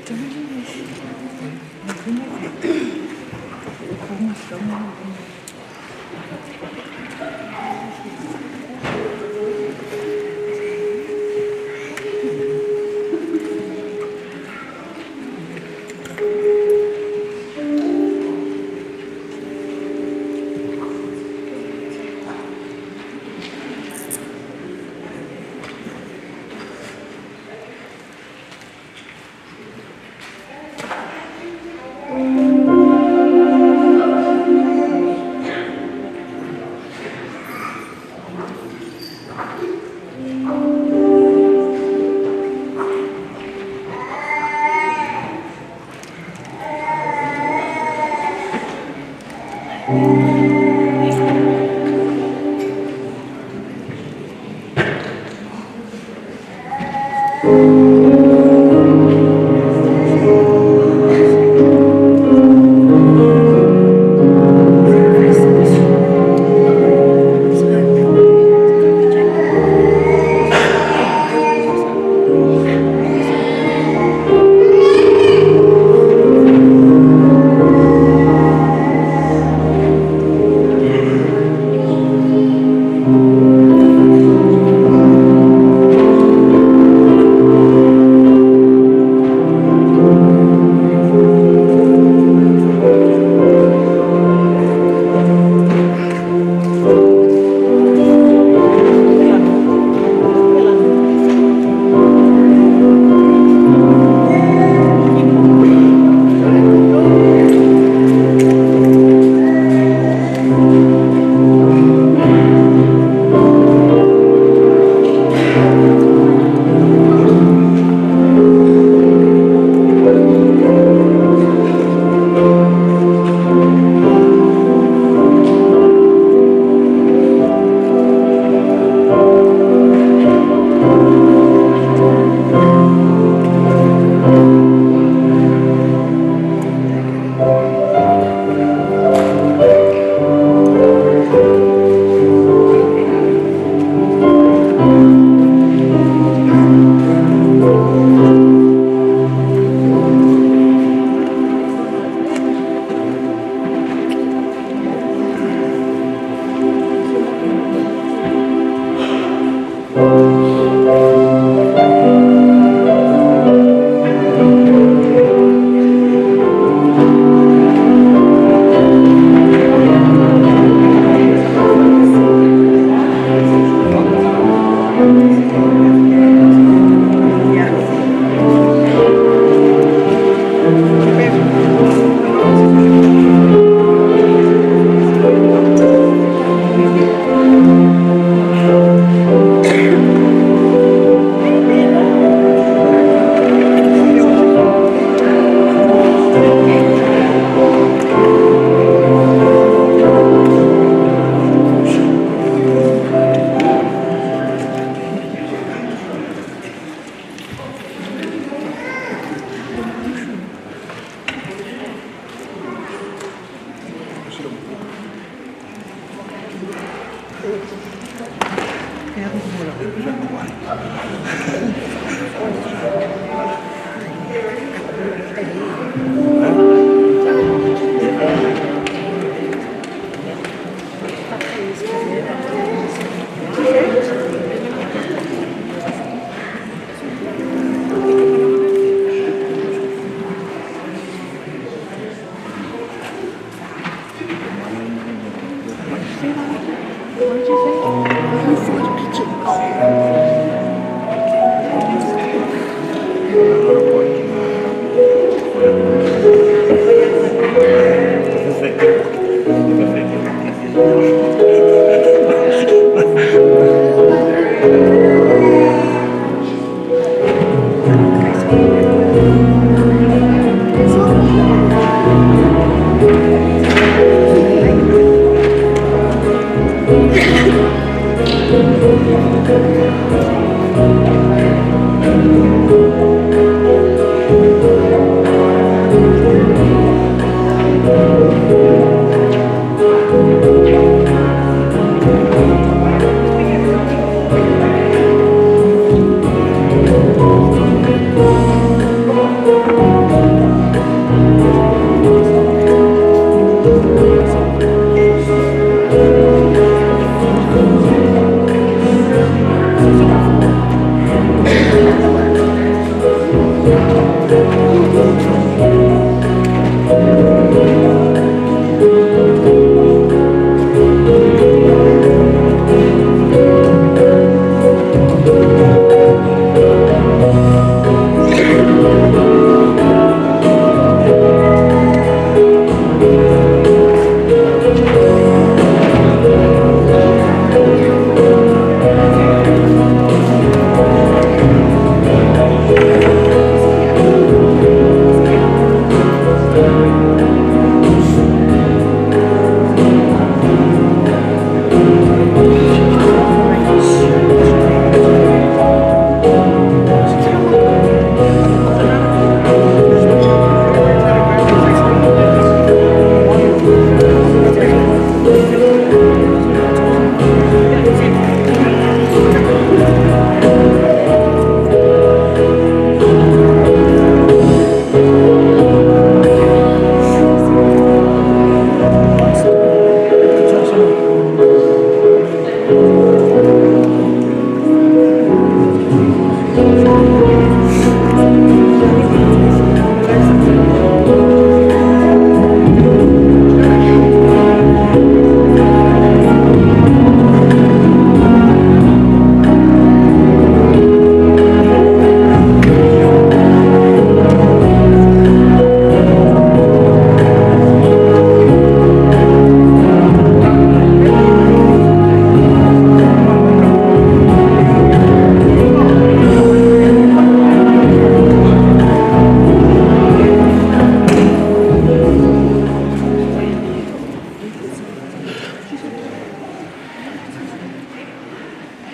Thank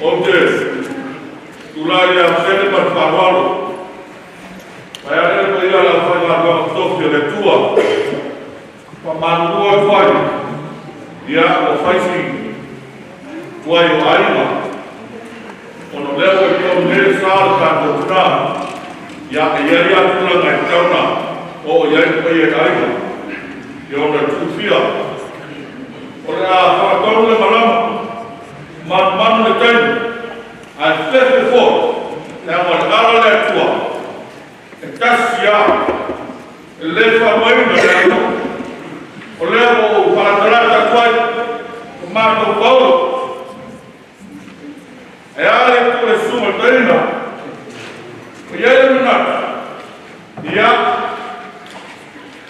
Ou te tulai i le ava tele ma le faaaloalo vaeane le paia o le aufaigaluega totofi a le Atua, e faamalulu atu ai, ia ua fai si tuai o aiga, ona o lea ua i tonu nei le sa o le tatou tina. Ia e i ai lava tulaga e tatau ona oo i ai le paia i aiga, ia ona e tuufia. O le a fagatonu le malama, manumanu i le taimi, ae fefe foi, leaga o le ala o le Atua, e tasi lava, e le faaluaina le atoa. O lea ua ou faalatalata atu ai le matou paolo, ae a le itu o le susuga i le toeaina. Ua i ai le manatu, ia,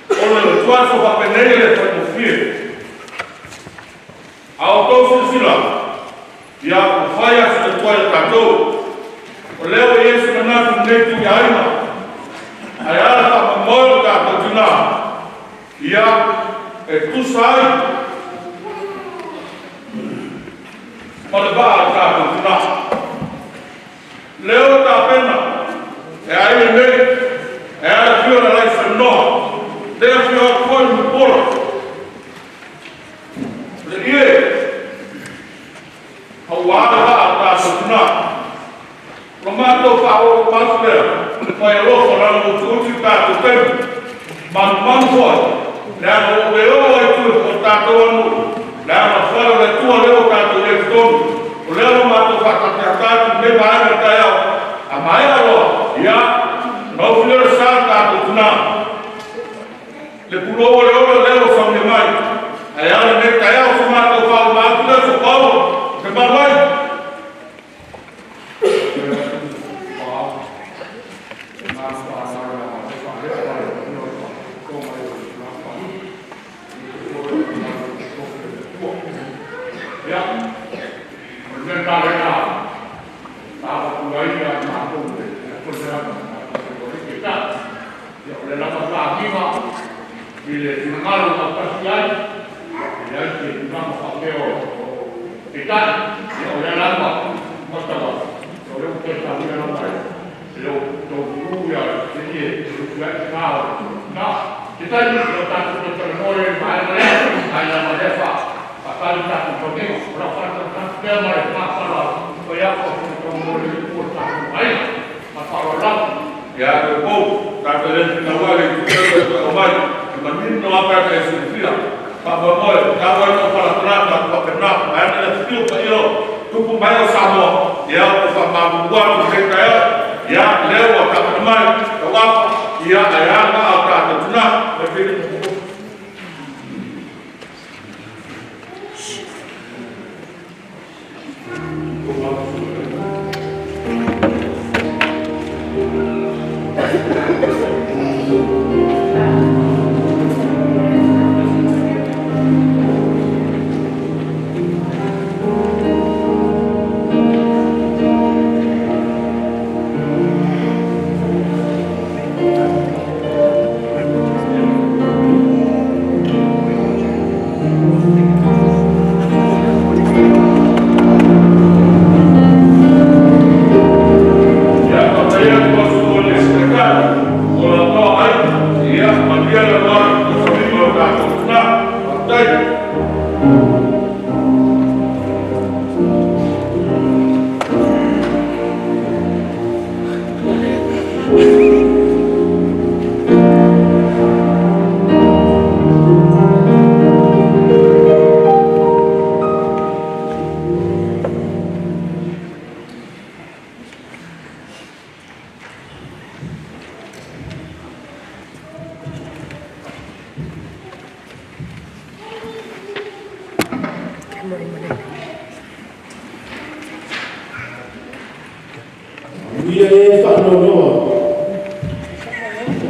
o le ituaso faapenei e le faigofie. A outou silasila, ia ua fai lava sina tuai o tatou. O lea ua i ai se manatu i lenei itu i aiga, ae a le faamoemoe o le tatou tina, ia, e tusa ai ma le vaa o le tatou tina. Lea ua tapena e aiga nei, ae a le afio o le Alii Salenoa, le afio atu foi le Mulipola. Le ie aua le vaa o le tatou tina. O le matou faaoloolomaau atu lea, fai alofa leaga ua utiuti le tatou taimi. Manumanu foi, leaga ua ou le oo lava i tua o le tatou aganuu, leaga o le fale o le Atua lea ua tatou i ai i totonu. O lea ua matou faataitata atu i lenei vaega i le taeao, a maea loa, ia, ona ofi lea o le sa i le tatou tina. Le pulou o le ola lea ua saunia mai, ae a lenei taeao, o se matou faauma atu lea Sopaolo te malu ai. Ia, o le mea la lena sa faatulaina e matou le Ia, o lea lava sa agiga i le finagalo ua autasi ai, e leai se tulaga faapea o… Peitai, ia o lea lava e matau atu, o lea ua toe saunia lava e lo outou pulou le ie e ufi ai le sa o le tina. Se taimi ona tatou toe talanoa lea i le vaega lea, ae leaga o lea e faatali le tatou toniga. O lau faatalanoaga atu lea ma le agaga faaaloalo, o le lea itu o le tatou aiga. Ma le faaaloalo lava. Ia Uepoou, tatou te le finauai i le itu lea ua e toe aumai, e manino lava pe ana e silafia. Faamoemoe, tau lava ina ou faalatalata atu faapena, vaeane le afifio o paia o tupu ma ee o Samoa, ia ou te faamalulu atu i lenei taeao, ia lea ua tapena mai.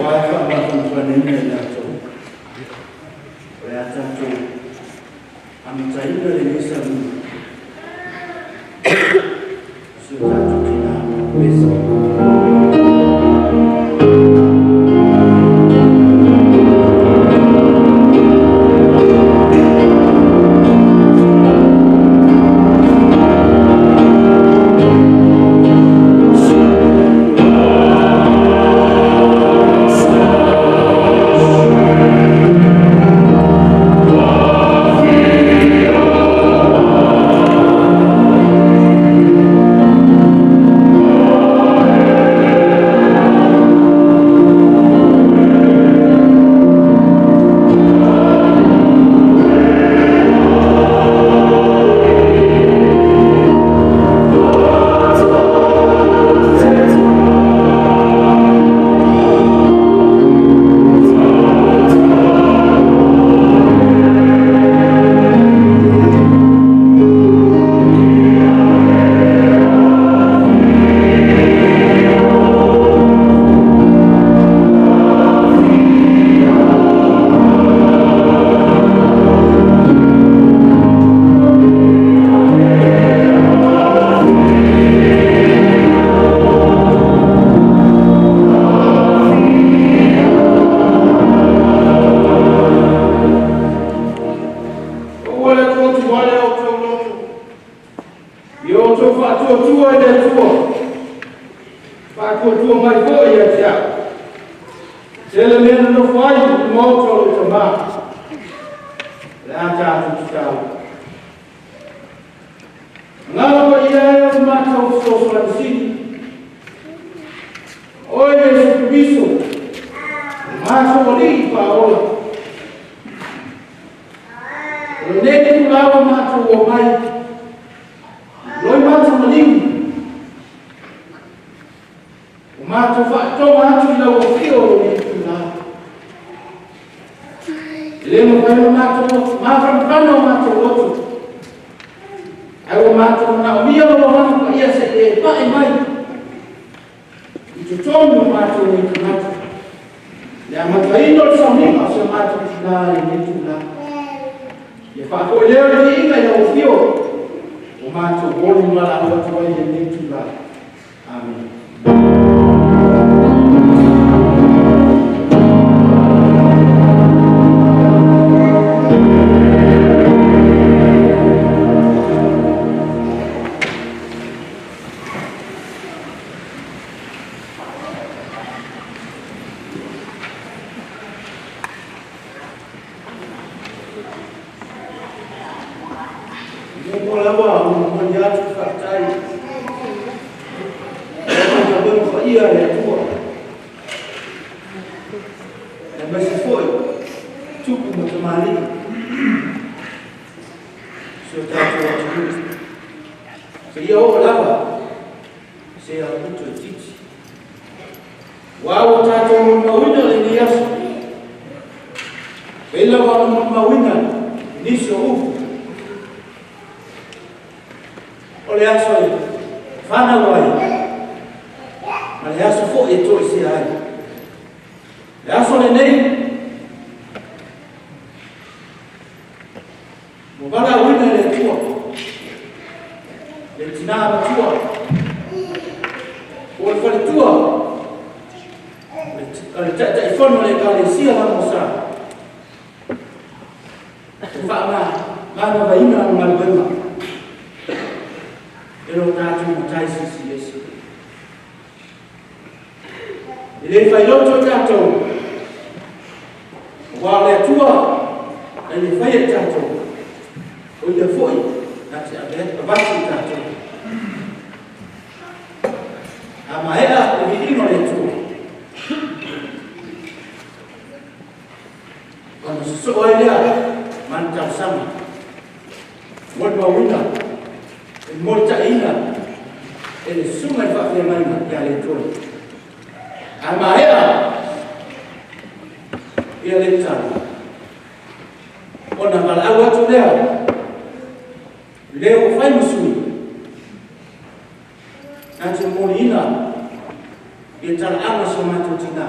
Aua e faamafanafanaina i latou o le a tatou amataina lenei sauniga o si o tatou tinā pese. Ua le Atua tuai o outou loto, ia outou faatuatua i le Atua, faatuatua mai foi ia te au. Tele mea nonofo ai i le maota o lou Tamā, o le a tatou tatalo. Agaga Paia e o le matou Fesoasoani Sili, Oe Iesu Keriso, o matou Alii Faaola. O lenei itula ua matou omai, loimata maliu, ua matou faatoga atu i lau afio o lenei itula. E le mafai ona matou mafanafana o matou loto, ae ua matou manaomia lou Agaga Paia se'i e pae mai i totonu o matou nei tagata. Le amataina o le sauniga o si o matou tinā i lenei itula. Ia faafoi lea o le viiga i lau afio, ua matou momoli ma valaau atu ai i lenei itula. Amene. Mo lava o momoli atu le faafetai o galuega paia a le Atua, aemaise foi tupu ma tamalii si o tatou atunuu seia oo lava seia puto e titi. Ua ua tatou molimauina lenei aso, pei lava ona molimauina nisi o upu o le aso e fanau ai ma le aso foi e toesea ai. Le aso lenei ua valaauina e le Atua le tinā matua o le faletua o le Taitaifono o le Ekalesia Lamo Sa e faamagavaina ana galuega e lo tatou Matai Silisili Ese. E le failoto tatou, aua o le Atua e le faia i tatou, o ia foi na te avatu i tatou. A maea le viiga o le Atua, ona sosoo ai lea ma le talosaga, molimauina e molitaiina e le susuga i le faafeagaiga ia Leitole. A maea ia le tatalo, ona valaau atu lea, le ua fai ma sui, na te momoliina ia talaaga o si o matou tinā.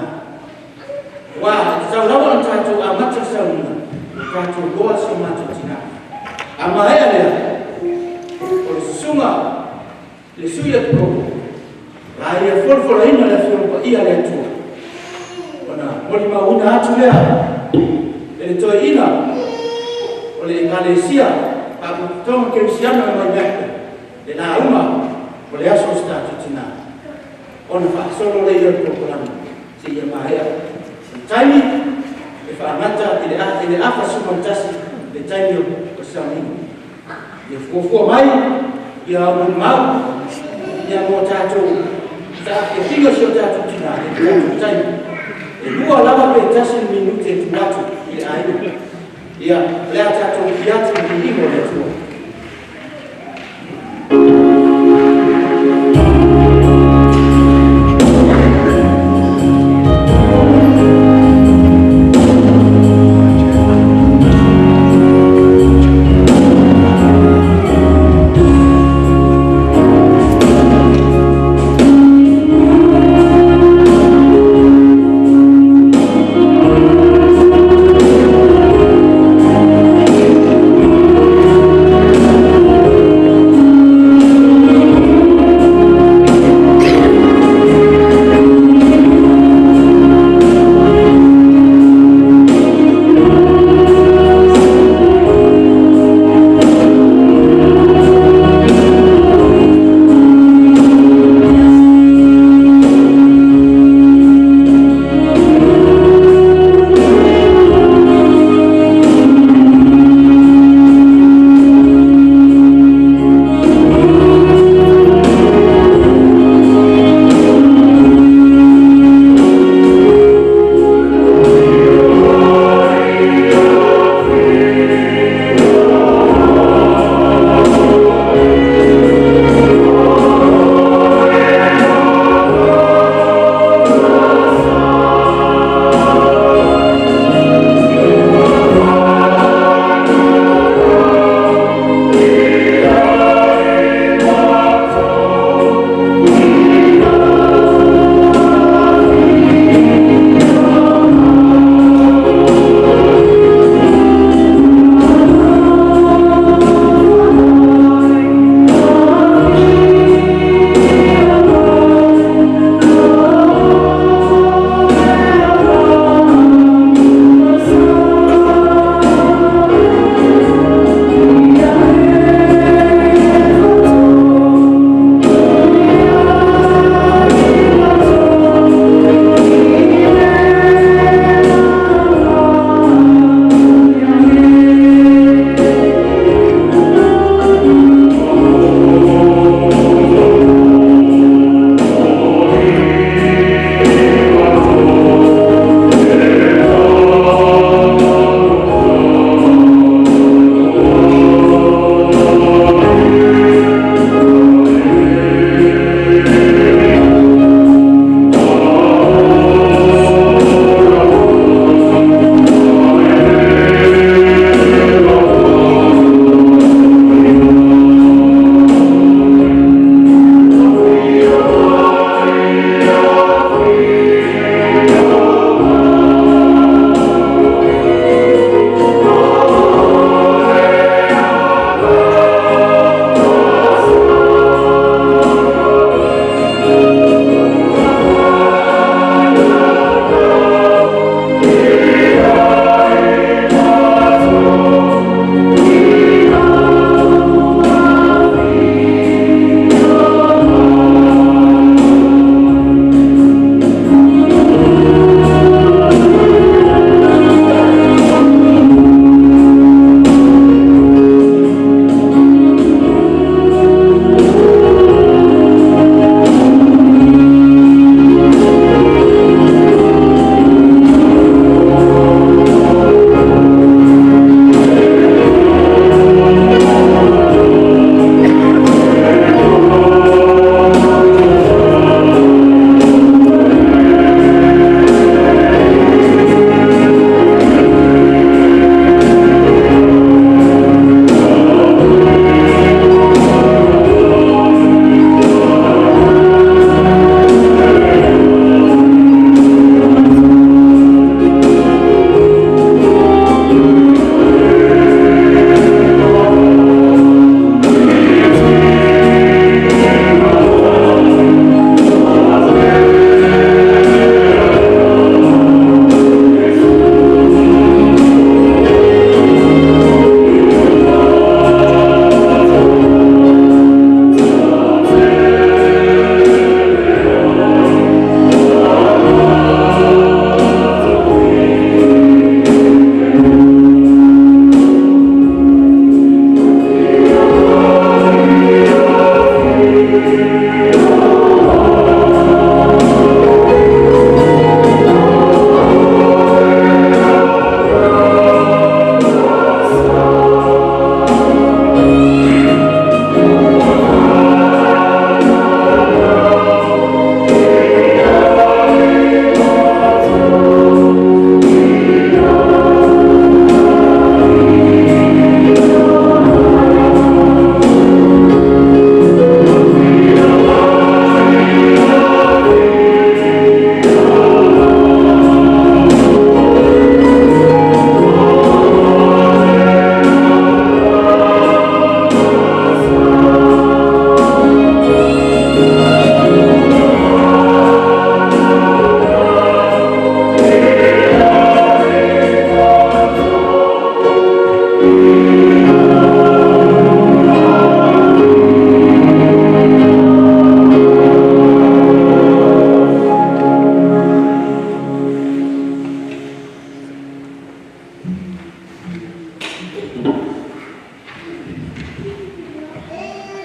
Ua e tatau lava ona tatou amata le sauniga, ua tatou iloa si o matou tina. A maea lea, o le susuga i le Sui Epikopo, a ia folafolaina le Afioga Paia a le Atua, ona molimauina atu lea e le toeaina o le Ekalesia Faalapotopotoga Kerisiano mai Melbourne le lauga o le Aso o si tatou Tina, ona faasolo lea o le polokalame seia maea. O le taimi e faamata i le 11:30 le taimi o le sauniga. Ia fuafua mai au molimau mo tatou saafiafiga o si o tatou tina i le tatou taimi. E 2 lava pe 1 minute e tuu atu i le aiga. Ia, o le a tatou lili'i atu i le viiga o le Atua.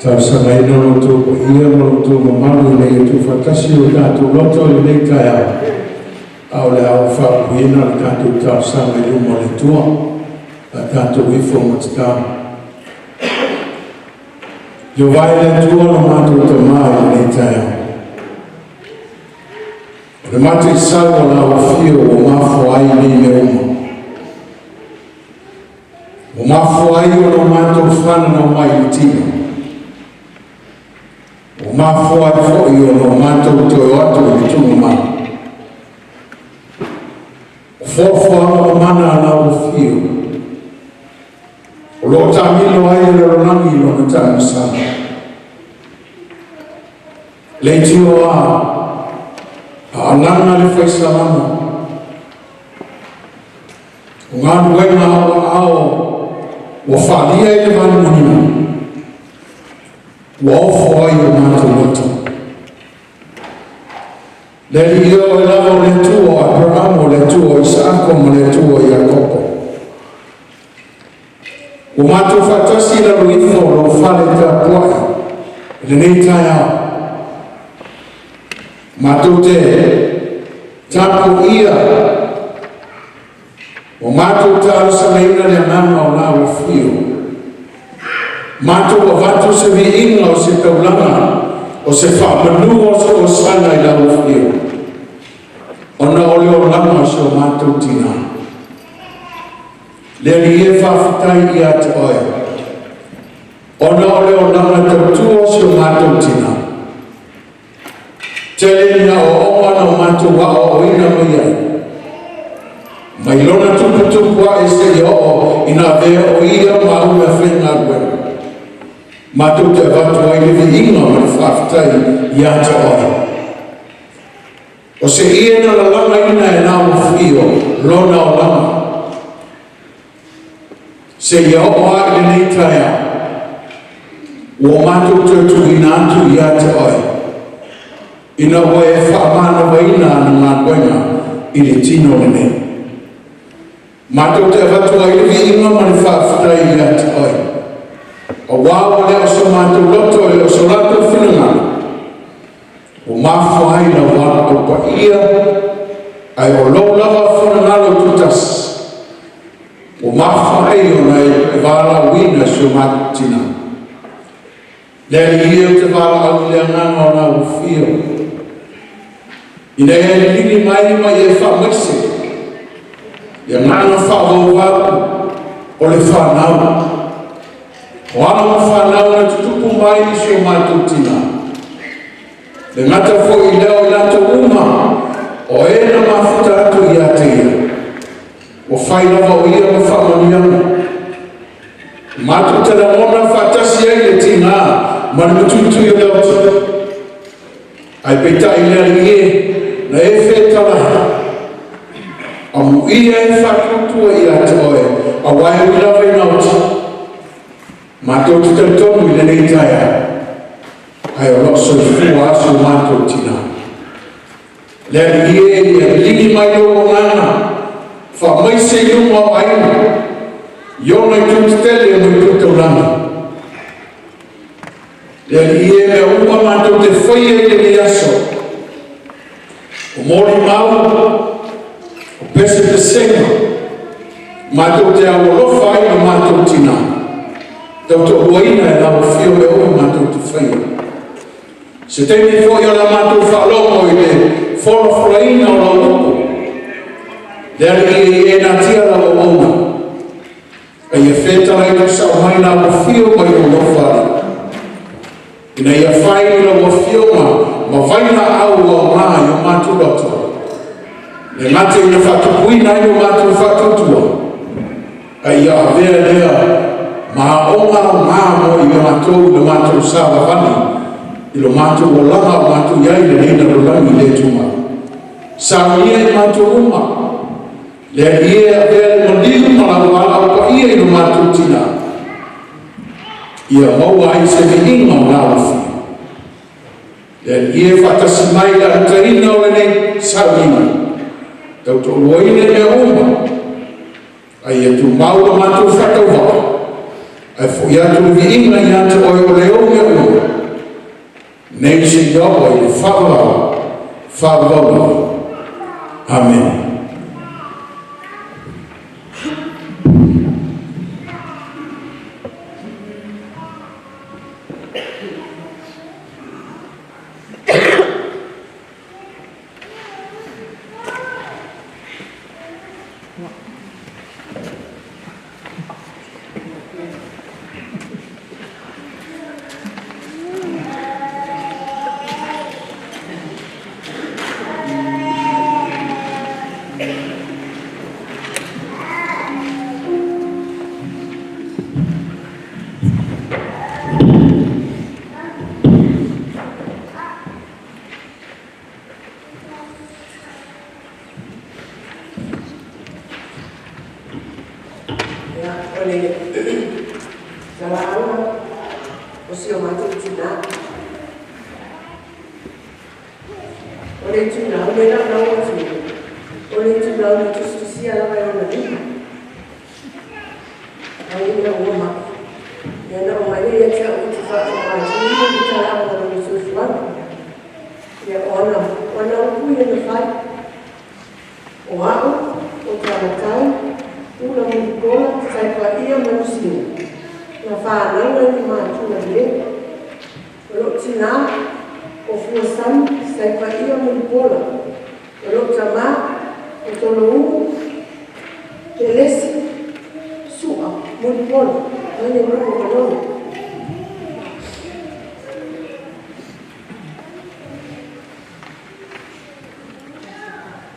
Talosagaina lo outou paia ma lo outou mamalu ina ia tuufaatasi o tatou loto i lenei taeao, a o le a ou faauluina le tatou talosaga i luma o le Atua. A tatou ifo ma tatalo. Ieova e le Atua lo matou Tamā i lenei taeao, o le mataisau o lau afio ua mafua ai nei mea uma. Ua mafua ai ona matou fananau mai i le tino. Ua mafua ai foi ona o matou toe o atu i le tuugamau. O foafoaga mamana a lau afio, o lo o taamilo ai le lalolagi i lona taamilosaga. Leitioa a alaga le faisalamo, o galuega aoao ua faalia i le vanumanino, ua ofo ai o matou loto. Le Alii e oe lava o le Atua o Aperamo, o le Atua o Isaako ma le Atua o Iakopo. Ua matou faatasi i lalo ifo o lou fale tapuai i lenei taeao. Matou te tapuia ua matou talosagaina le agaga o lau afio. Matou avatu se viiga o se taulaga, o se faamanu o se osana i lau afio, ona o le olaga o se o matou tina. Le Alii e, faafetai ia te oe, ona o le olaga tautua o si o matou tina. Tele ni aoaoga na o matou aoaoina mai ai, mai lona tuputupu ae seia oo ina avea o ia ma au mea faigaluega. Matou te avatu ai le viiga ma le faafetai ia te oe. O se ie na lalagaina e lau afio lona olaga, seia oo ai i lenei taeao, ua matou toe tuuina atu ia te oe, ina ua e faamanavaina ana galuega i le tino lenei. Matou te avatu ai le viiga ma le faafetai ia te oe, auā ua le o so matou loto e le o so latou finagalo ua mafua ai lau valaau paia, ae o lou lava finagalo tutasi ua mafua ai ona e valaauina si o matou tina. Le Alii e, ou te valaau i le agaga o lau afio, ina ia liligi mai ma ia faamaise le agaga faavauvau o le fanau, o alo ma fanau na tutupu mai i si o matou tina. Le gata foi i lea, o i latou uma o e na mafuta atu ia te ia, ua fai lava o ia ma faamanuiaga. Matou te lagona faatasi ai le tigā ma le mutuitui o le oti. Ae peitai, le Alii e, na e fetalai amuia e faatuatua ia te oe, auā e ui lava ina oti, matou te talitonu i lenei taeao, ae o loo soifua aso matou tina. Le Alii e, ia liligi mai lou agaga faamaise i luga o aiga i ona itu tetele ma itu taulaga. Le Alii e, mea uma matou te faia i lenei aso, o molimau, o pesepesega, matou te aualofa ai na matou tina tautoaluaina e lau afio mea uma matou te faia. Se taimi foi o la matou faalogo i le folafolaina o lau upu, le Alii e natia lau auauna, a ia fetalai sao mai lau afio mai lou alofa, ina ia fai lau afioga ma vailaau aoga i o matou loto, le gata ina faatupuina ai lo matou faatuatua, a ia avea lea ma aoga aoga mo i matou i le matou savavali i lo matou olaga o matou i ai lenei lalolagi le tumau. Saunia i matou uma, le Alii e, avea le maliu ma lau valaau paia i lo matou tina, ia maua ai se viiga o lau afio. Le Alii e, faatasi mai le amataina o lenei sauniga, tautoaluaina i mea uma, a ia tumau lo matou faatauvaa. Ae fo'i atu le viiga ia te Oe o le ou mea uma, nei seia oo i le faavavau, faavavau lava. Amene. Ia, o le talaaga o si o matou tinā. O le itulau lea o lau atu, o le itulau na tusitusia lava e ona lima. Ai ina ua mai. Ia na o mai lea ia te au ou te faataumaatuina le talaaga o lona soifuaga. Ia o ana, o ana upu ia na fai. O a'u, o Talatai, Ula Mulipola, Saipaia ma Lusina, na fanau ai i matua lelei. O lo'u tinā, o Fuasami, Saipaia Mulipola. O lo'u tamā, o Toloū, Pelesi, Su'a, Mulipola, mai le nuu o Manono.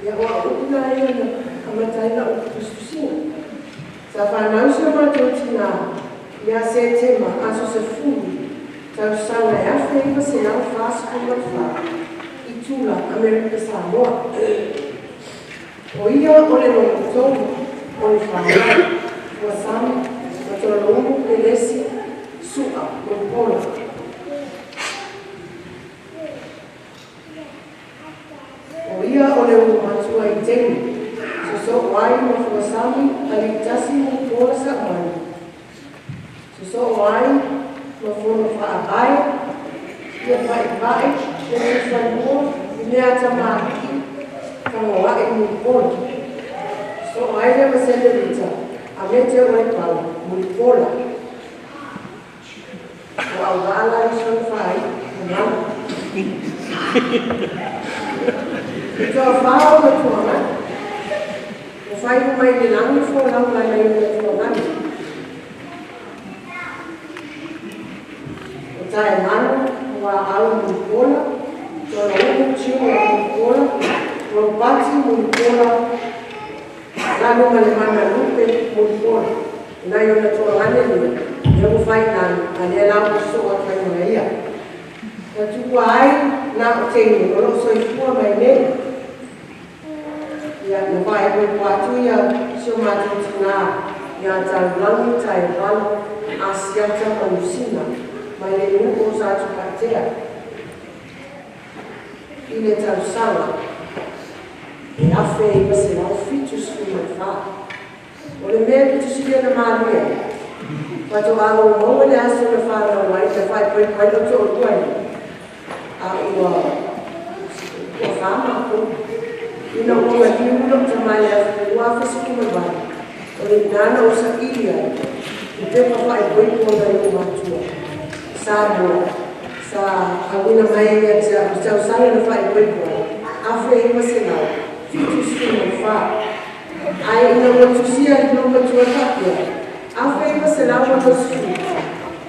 Ia, o au upu na ia na amata ai la'u tusitusiga. Sa fanau si o matou tinā ia Setema aso 10 tausaga e 1944 i Tula, Amerika Samoa. O ia o le lona tolu o le fanau, Fuasami ma Toloulu Pelesi Su'a Mulipola. O ia o le ulu matua i teine, sosoo ai ma Fuasami Aliitasi Mulipola Saumani, sosoo ai ma Fonofaavae ia Pa'ipa'i le Mulifanua i Meatamāli'i Tagoa'i Mulipola, sosoo ai lea ma Senerita Amete Uaipala Mulipola. O auvaa la ia sona faai'u mamalu. I toafā ona tuagana, ua faaiu mai le lagi folauga nai ona tuagana. O Taemanu Muaau Mulipola, Toloulu Tiuga Mulipola, Ropati Mulipola, Galumalemana Lupe Mulipola. Nai ona tuagana ia, lea ua fai i lalo, a lea la ua sosoo atu ai ma ia. Na tuua ai na o teine o loo soifua mai nei. Ia, na faaipoipo atu ia si o matou tinā iā Taulagi, Taevalo, Asiata ma Lusina mai le nuu o Satupaitea i le tausaga e 1974. O le mea e pito sili ona malie ai, faatoa ou maua le aso na fanau ai, na faaipoipo ai lou toalua ia, a ua toafa matou. Ina ua maliu lou tama i le 2018, o le ina na ou saili ai i pepa faaipoipo a nai ou matua i Samoa, sa auina mai ai ia te au i le tausaga na faaipoipo ai, 1974. Ae ina ua tusia i lou matua faapea, 1960,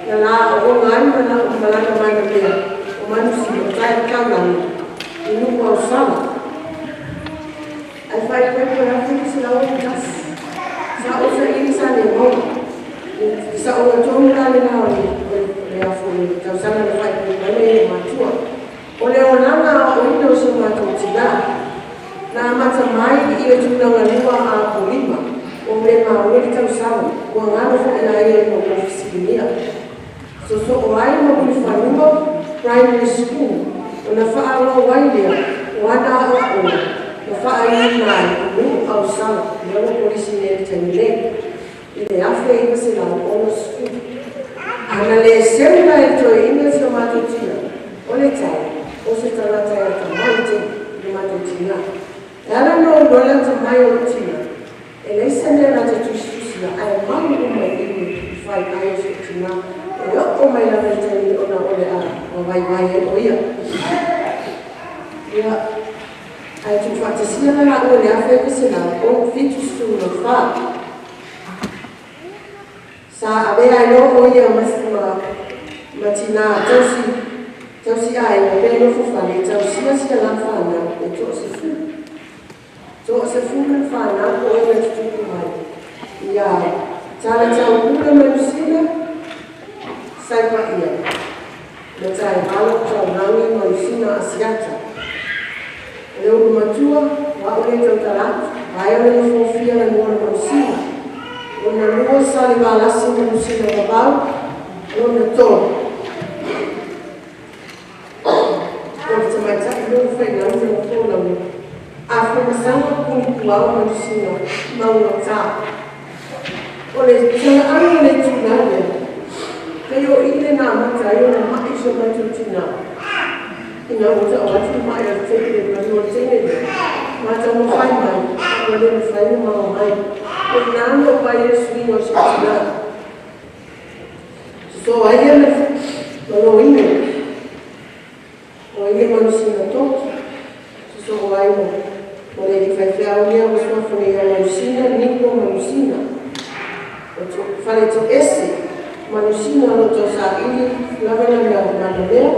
na la aooga ai ma la'u malaga mai na mea o Manusina o tae le taulaga i nuu Ausala. Ae faaipoipo i 1961, sa ou saili sa le maua. I saoga tonu la lena o le le a foi le tausaga na faaipoipo ai nai ou matua. O le olaga aoaoina o si o matou tinā, na amata mai i le tulaga lua a Apolima, ua me maua le tausaga, ua galo foi la ia ina ua fesiligia. Sosoo ai ma Mulifanua Primary School, ona faaauau ai lea o ana aoaoga na faaiuina ai i nuu Ausala, lea ua kolisi nei i le taimi nei. i le 1960. Ana le seu la e toeaina si o matou tina, o le tala, o se tagata e atamai tele i lo matou tina. E ala ona ou iloa le atamai o lou tina, e leai se mea na te tusitusia ae mau uma i i fai ai o si ou tina e oo mai lava i le taimi ona o le a vaivai ai o ia. Ia, ae tuufaatasia la laua i le 1974. Sa avea ai loa o ia ma tinā tausiaiga pe nofofale e tausia si a la fanau e toasefulu. Toasefulu le fanau o e na tutupu mai ia Talatauula Manusina, Saipaia, ma Taevalo Taulagi Manusina Asiata. O le ulu matua, o a'u lea e tautala atu, vae o le nofofia Lanuona Manusina. Lona lua, Salevalasi Manusina Vavau. Lona tolu, o le tamaitai lea ua faigaluega ma folauga, Afamasaga Punipuao Manusina Maugata. O le talaaga o le itula lea, pei o i lea na amata ai ona ma'i si o matou tinā, ina ua tau atu le ma'i a le teine, manu o le teine lea, ma taumafai mai, a ua le mafai ona maua mai. O i ina na ou vaai ai i le suiga o si ou tinā. Sosoo ai lea ma Loine, Loine Manusina Toki, sosoo ai ma le alii faifeau lea ua suafa nei ia Manusina Niko Manusina. O Faletoese Manusina o lo o tausaili lava lana manamea,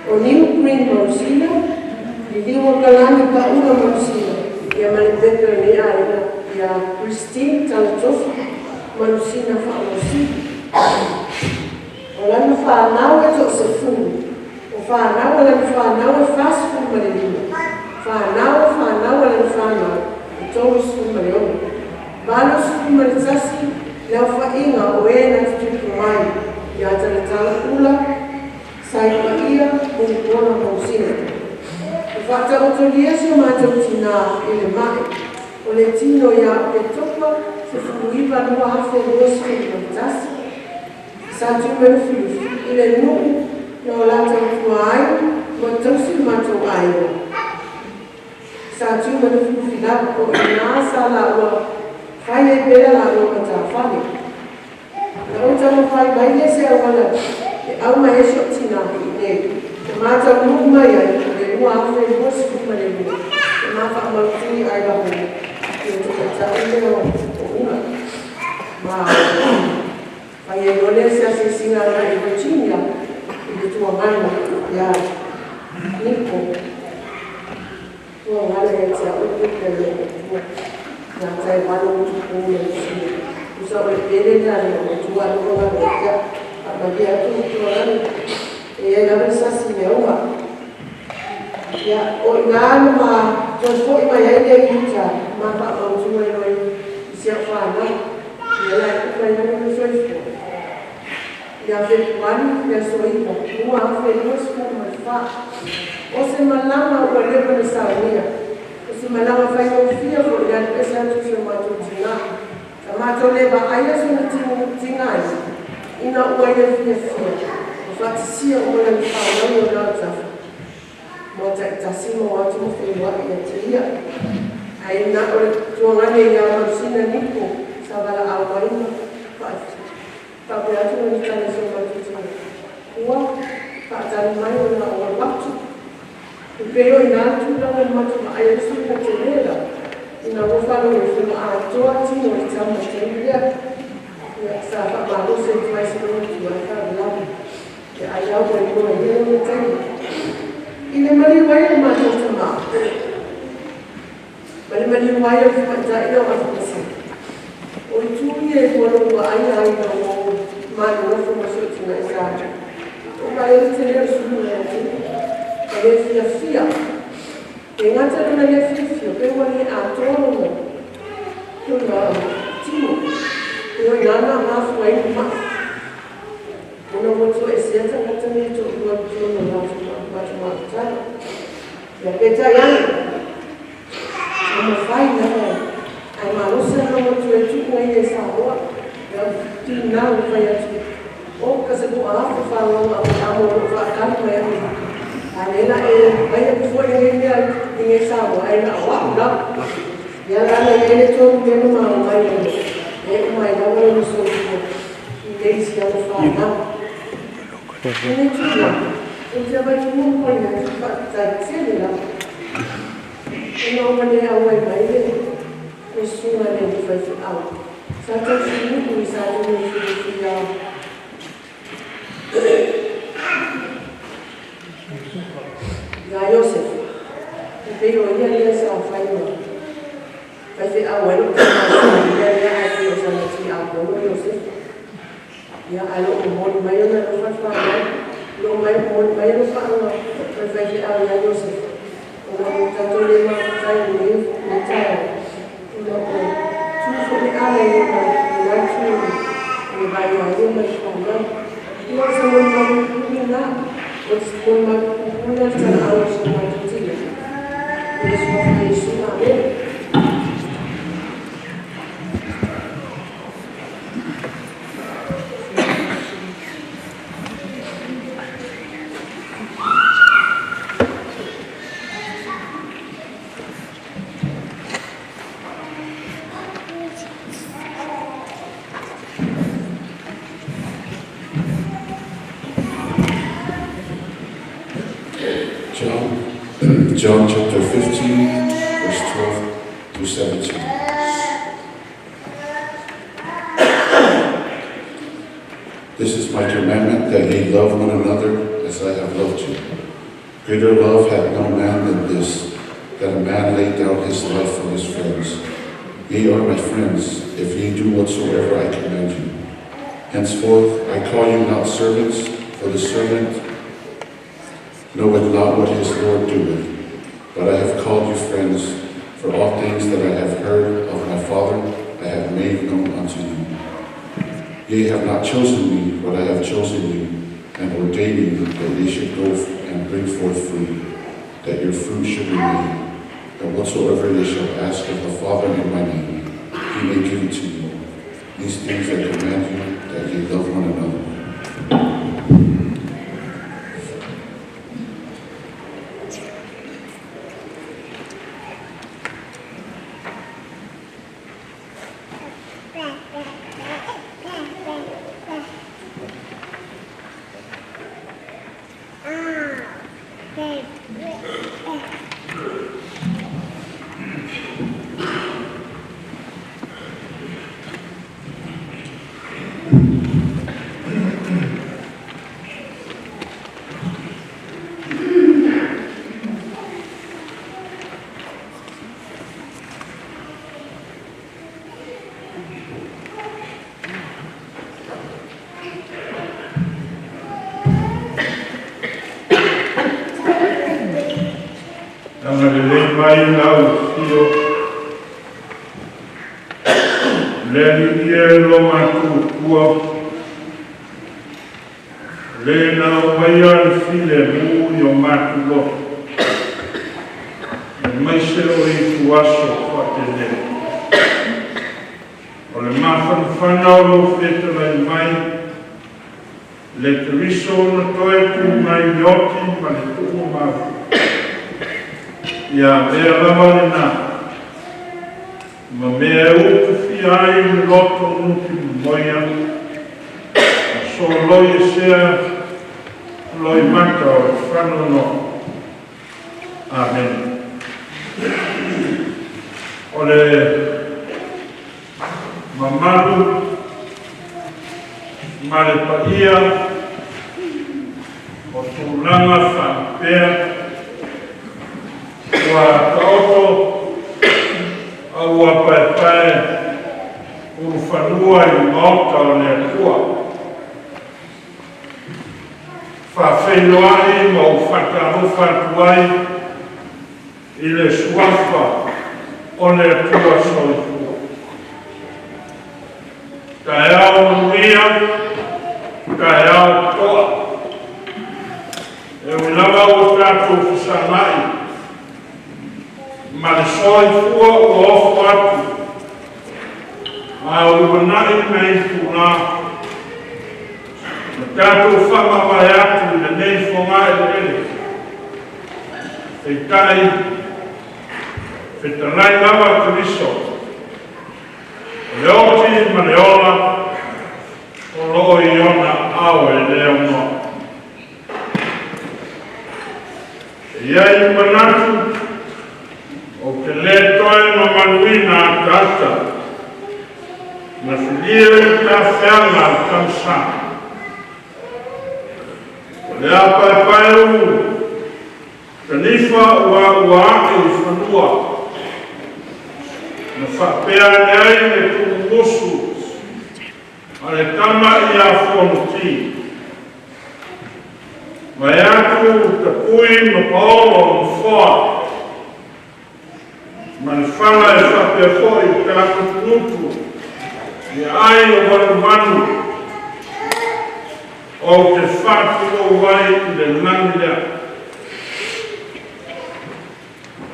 o New Green Manusina, Liliuokalani Paula Manusina, ia ma le pepe o lenei aiga ia Christine Talatofi Manusina Faamasino. O lana fanau e toasefulu, o fanau a lana fanau e 45, fanau o fanau a lana fanau e 36, 81 le aofaiga o e na tutupu mai ia Talatalaula Saipaia Mulipola Hausina. Ua faataotolia si o matou tinā i le mai o le tino ia Oketopa 19 2021, sa Tumalufilufi i le nuu na o latou tua ai ma tausi le matou aiga. Sa Tumalufilufi lava o i ina sa laua fai ai pea laua matafale. Na ou taumafai mai lea i se auala e au mai ai si ou tinā i inei e mataunuu mai ai o le 2022 e ma faamautui ai lava i le tamatai lea o Ula ma fai ai loa lea se asiasiga agai i Virginia i le tuagana ia Niko. Tuagana ia te a'u le pepe a le Atua ia Taiwan o Utupu ma Lusina. Tusa o le pele lea a le Atua alofa lava ia te a'u. Faamalie atu le tuagana e i ai lava le sasi i mea uma. Ia, o i ina na ma toe fo'i mai ai lea i uta ma faamautu ai loa i si a'u fanau. Ia la e uma ai lava le soifua. Ia Fepuari i aso 9, 2024. O se malaga ua leva ona saunia, o se malaga faigofie foi i alu ese atu si o matou tinā. Sa matou le vaaia sona tigaina ina ua ia fiafia ma faatisia uma lana fanau i ona autafa mo taitasi ma o atu ma feiloai ia te ia. Ae na o le tuagane ia Mausina Niko sa valaau mai ma faapea atu lana tala i so matou tina, ua faatali mai ona o alu atu. E pei o i ina le tulaga na matou vaai ai le suiga tele lava ina ua faalogologo atoa tino i le tau mai taimi lea. Ia, sa faamalosi atu ai si lona tuai faalavelave. Ia ai au ua iloa i ia lona taimi. I le maliu ai o le matou tama, ma le maliu ai o le tamaitai lea o Afamasaga, o itu ia e lua na ou vaaia ai ina ua ou malolofu ma si ou tina i Samoa. Ua ou vaai ai le tele o le sulu ia te ia, ma le fiafia. E gata lona le fiafia, pe ua le atoa lona tino. E oi nāna mafua ai le ma'i. Ona ua toesea tagata nei toalua i totonu o latou matamataga. Ia peitai ane, ua mafai lava ae malosi lava ona toe tuuina ia i Samoa. Ia tinau fai atu. O ka se ko a fa longa o ta mo fa kali mai Amerika. A le la e mai e fo e ngai mea i ngai sa mo ai na wa na. Ia la na e le tonu me no ma mai le. E o mai la mo so ko. I le si au fa na. E le tu la. O te vai tu mo ko ia tu fa ta tele la. E no ma le au mai mai le. E sunga le fai au. Sa ta si ni sa tu ni fi ya. Ia Iosef, e pei o ia lea sa fai ma. Fai fe au ai lo te ma ia lea ai te o sa na ti au kono Iosef. Ia ai lo o moli mai ona lo fa fa mai. Lo mai moli mai lo fa anga fai fai fe au ia Iosef. O na o tatou le ma tai le le tai. O na o tu fo le ale i na na tu le vai ai o mai fa mai. Ua sa moli mai ku na. O se moli mai ku na ta au sa mai tu tila. O le sua fa Iesu. Amen. John chapter 15, verse 12 through 17. This is my commandment, that ye love one another as I have loved you. Greater love hath no man than this, that a man lay down his life for his friends. Ye are my friends, if ye do whatsoever I command you. Henceforth I call you not servants, for the servant knoweth not what his Lord doeth. But I have called you friends, for all things that I have heard of my Father I have made known unto you. Ye have not chosen me, but I have chosen you, and ordained you that ye should go and bring forth fruit, that your fruit should remain, that whatsoever ye shall ask of the Father in my name, he may give it to you. These things I command you, that ye love one another. Agalelei mai lau afio, le Alii e lo matou Atua, le na aumaia le filemu i o matou loto, aemaise o le ituaso faapenei. O le mafanafana o lou fetalai mai, le Keriso na toe tu mai i le oti ma le tuumau. Ia avea lava lena ma mea e utufia ai le loto nuti momoia, ma soloiesea loimata o le faanoanoa. Amene. O le mamalu ma le paia o tulaga faalupea ua taoto a ua paepae ulufanua i le Maota o le Atua. Faafeiloai ma ou faatalofa atu ai i le Suafa o le Atua Soifua. Taeao manuia, taeao toa. E ui lava ua tatou fesagai ma le soifua ua ofo atu, A o lumanai lenei itulā na tatou faamavae atu i lenei fogaeleele, peitai, fetalai lava Keriso, o le oti ma le ola o loo i Ona aao e le aunoa. E i ai le manatu ou te le toe mamaluina ataata na filia i le tafeaga a le Tamasa. O le a paepaeulufanua ua a'e i fanua ma faapea ane ai le tuumumusu a le tama ia Fonoti, vaeatu Tapui ma Paolo o Nofoa ma le fala e faapea foi Tagutugutu i aai o Vanuvalu, ou te faatulou ai i le lagi lea.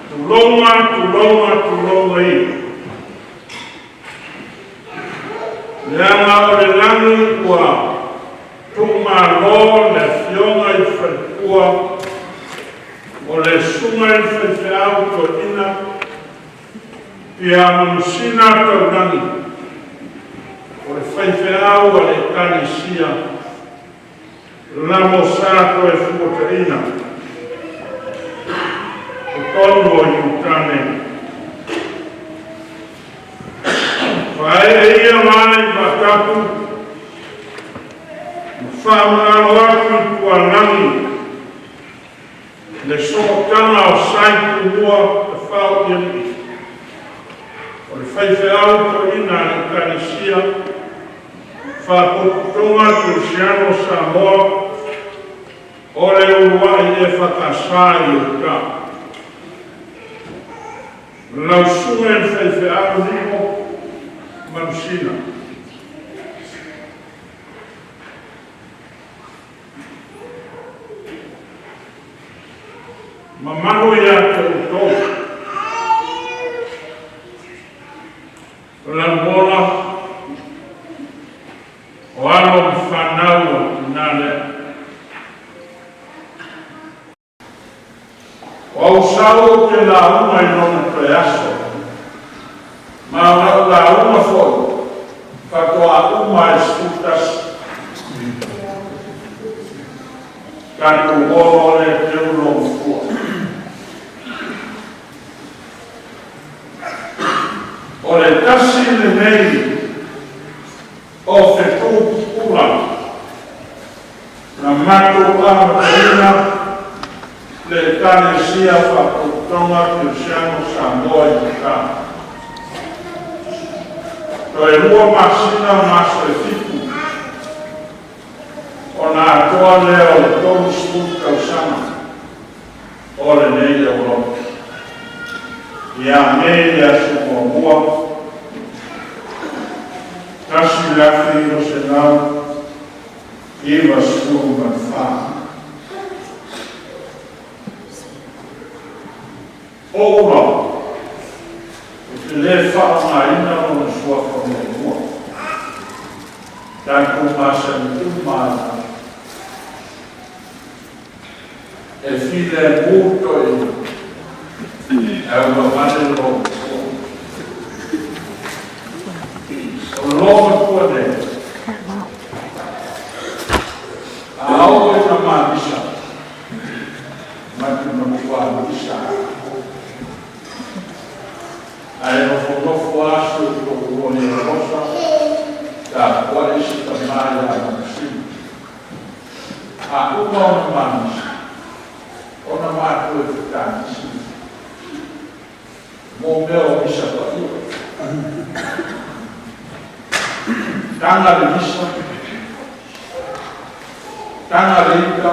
Tulouna, tulouna, tulouna ia. Leaga o le lagi ua tuumalo le afioga i le faletua o le susuga i le faifeau toeaina ia Manusina Taulagi, o le faifeau a le Ekalesia LMS Toefuataiga, totonu o Iuta nei. Faaee ia ma le i vaatapu ma faamagalo atu i tualagi le sootaga o sa i Tumua Tafao i Alii, o le faifeau toeaina a le Ekalesia Faalapotopotoga Kerisiano o Samoa o le uluai EFKS i Uta. Lau Susuga i le Faifeau Niko Manusina. Mamalu ia te outou, o Lanumola, o alo ma fanau a le tina lea. O au sau ou te lauga i lona toe aso, ma o lau lauga foi faatoa uma i le 11. Tatou o loa lea teu lou matua. O le tasi lenei o fetu pupula na matou amataina le Ekalesia Faalapotopotoga Kerisiano Samoa i Uta. Toe 2 masina ma aso e 7 ona atoa lea o le 30 tausaga o lenei auauna. Ia Me le aso 1, 1994. O ou lava, ou te le faaaogaina lona suafa muamua. Tatou masani uma lava e filemu toeaiina, ae uavale lo matua. O lo matua nei, a oo ina manisa, matu na matua misa. Ae nofonofo aso i lou e alofa, tapuai si tama ia Manusina. A uma ona manisa, ona matou e fetanisi mo mea o misa paia. Taga le misa, taga le ita,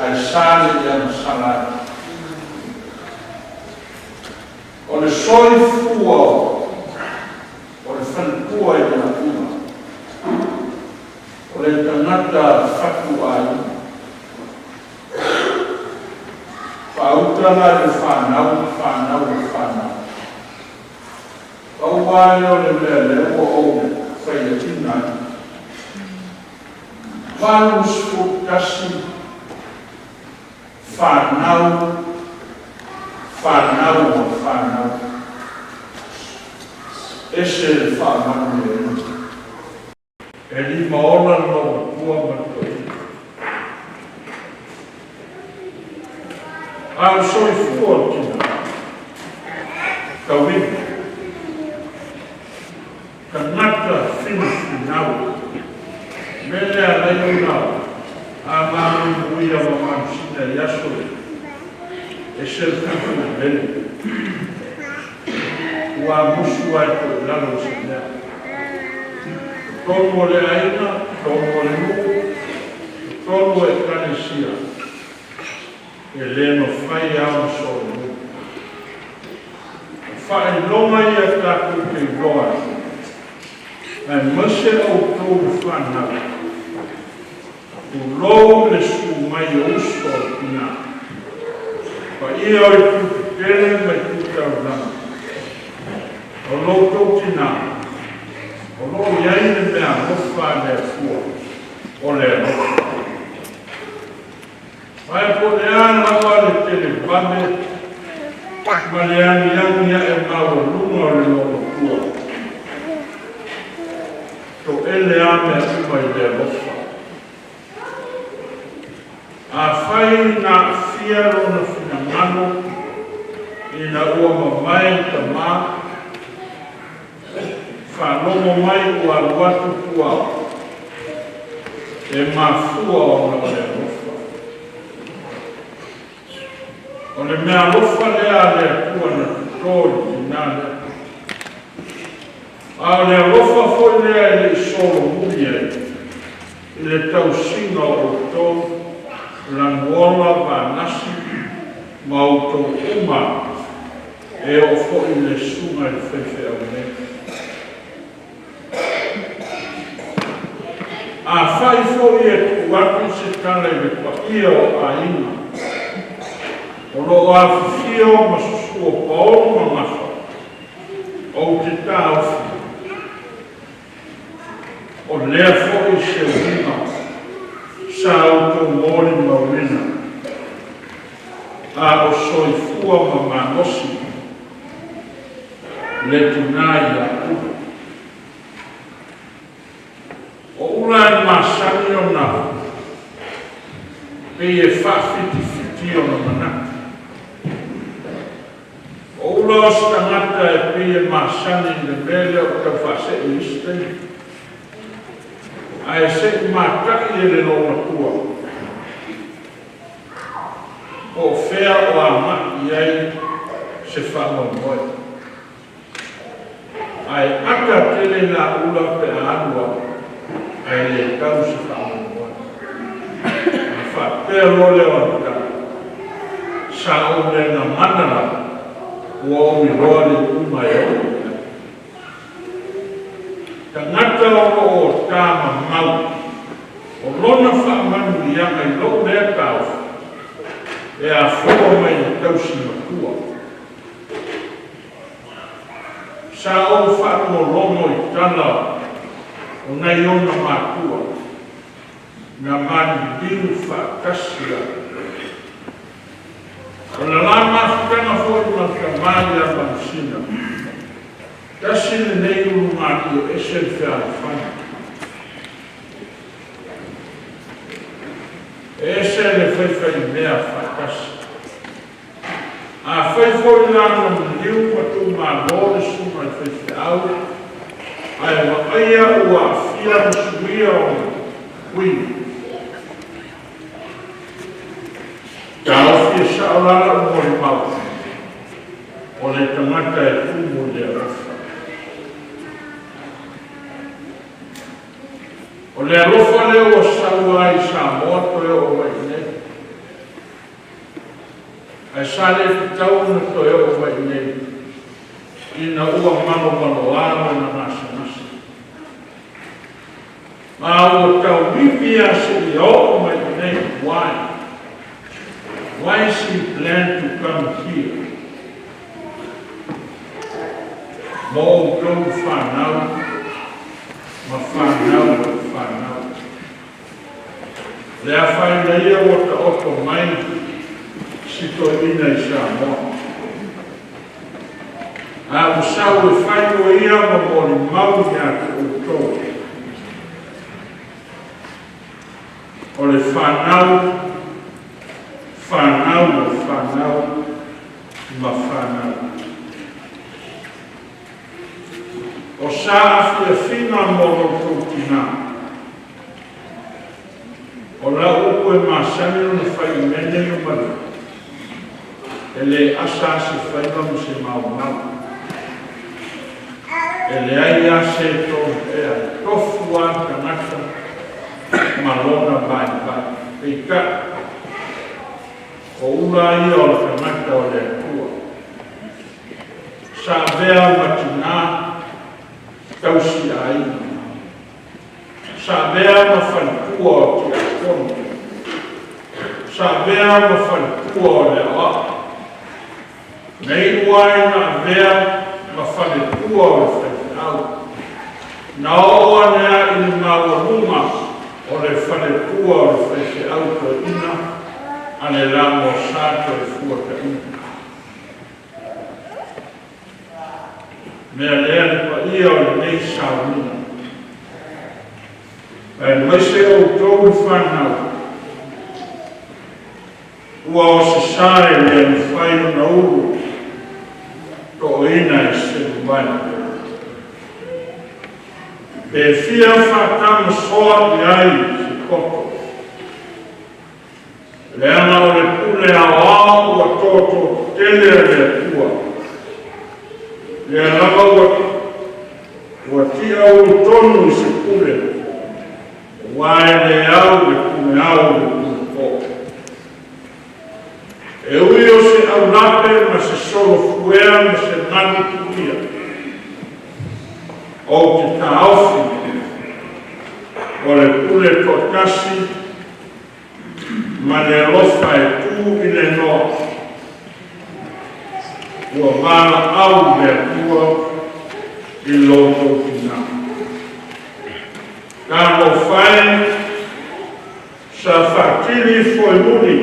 ae sa le ia masala ai. O le soifua o le faletua i ia uma, o le tagata fatuaiga. Faauta la i le fanau ma fanau o fanau. Pau lava lea o le mea lea ua ou faiaina ai. 81 fanau, fanau ma fanau. Ese le faamanuiaina. E limaola le loomatua ma le toeaina. A o le soifua o le tina, tauivi, tagata finafinau. O le mea lea e ala ai ona a mamuimuia ma manusina i aso ia, ese le filifili lele. Ua musu lava e tuu i lalo i se mea. Totonu o le aiga, totonu o le nuu, totonu o ekalesia, e le mafai lava ona solomuli. O faailoga ia tatou te iloa ai, aemaise outou le fanau, tulou le susu mai o uso o le tina, paia o itu tetele ma itu taulaga, o lo outou tinā, o lo o i ai le meaalofa a le Atua, o le alofa. Ae po o le a lava le televave ma le agiagi ae maualuga o le loomatua, toele lava mea uma i le alofa. Afai na aafia lona finagalo ina ua mavae le tamā, faalogo mai ua alu atu tua e mafua ona o le alofa. O le meaalofa lea a le Atua na toto i le tinā lea. A o le alofa foi lea e le i solomuli ai i le tausiga o outou Lanuola, Vanasi ma outou uma e oo foi i le susuga i le faifeau nei. Afai foi e tuu atu se tala i le paia o aiga o lo o afifio ma susu o Paolo ma Gafa, ou te taofi, o lea foi se uiga sa outou molimauina a o soifua ma malosi le tina ia Ula. O Ula e masani ona pei e faafitifiti ona manatu. O Ula o se tagata e pei e masani i le mea lea o tau faasee i isi taimi. Ae se i matai e le loomatua po o fea o agai i ai se faamoemoe. Ae ata tele la ula pe a alu au ae le tau se faamoemoe. Ona faapea loa lea o ana tala, Sa ou le gagana lava, ua ou iloa le iuga e oo i ai. Tagata o lo o tamamau, o lona faamanuiaga i lou lea taofi, e afua mai i le tausi matua. Sa ou faalogologo i tala o nai ona matua na maliliu faatasi ai. O le la mafutaga foi ma le tama ia Manusina, tasi lenei ulugalii e ese le fealofani. E ese le faifaimea faatasi. Afai foi la na maliu ma tuumalo le susuga i le faifeau, ae vaaia ua aafia ma suia ona uiga, taofi e sao la lau molimau, o le tagata e tumu i le alofa. O le alofa lea ua sau ai i Samoa toe oo mai i nei. Ae sa le tatau ona toe oo mai i inei ina ua malomaloa lona gasegase. Ma ua tauivi lava seia oo mai i inei. Why? Why she plan to come here? Mo outou fanau ma fanau o fanau. Le afaina ia ua taoto mai si toeaina i Samoa. A ua sau e fai o ia ma molimau ia te outou. O le fanau, fanau o fanau ma fanau. O sa afiafiga mo lo outou tinā. O lau upu e masani ona fai i mea nei o maliu, e le asa lava se faiva ma se maumau. E leai lava se toea, e tofu lava le tagata ma lona vaivai. Peitai, o ula ia o le tagata o le Atua. Sa avea ma tinā tausi aiga. Sa avea ma faletua o tiakono. Sa avea ma faletua o le aoao. Na iu ai na avea ma faletua o le faifeau. Na oo ane ai i le maualuga o le faletua o le faifeau toeaina a le Lagosa Toefuataiga. Mea lea le paia o lenei sauniga. Aemaise outou fanau, ua o se sa e le mafai ona ulu, to'oina e se mavae. Pe fia faatamasoa i ai se poto, leaga o le pule aoao ua toto tele a le Atua. Lea lava ua tia ulu tonu i se pule, ua e le au le pule ao i le pule po. E ui o se aulape ma se solofuea ma se galu tuia, ou te taofi o le pule toatasi ma le alofa e tu i le noa, ua valaau le Atua i lo outou tinā. Talofa e sa faatili foemuli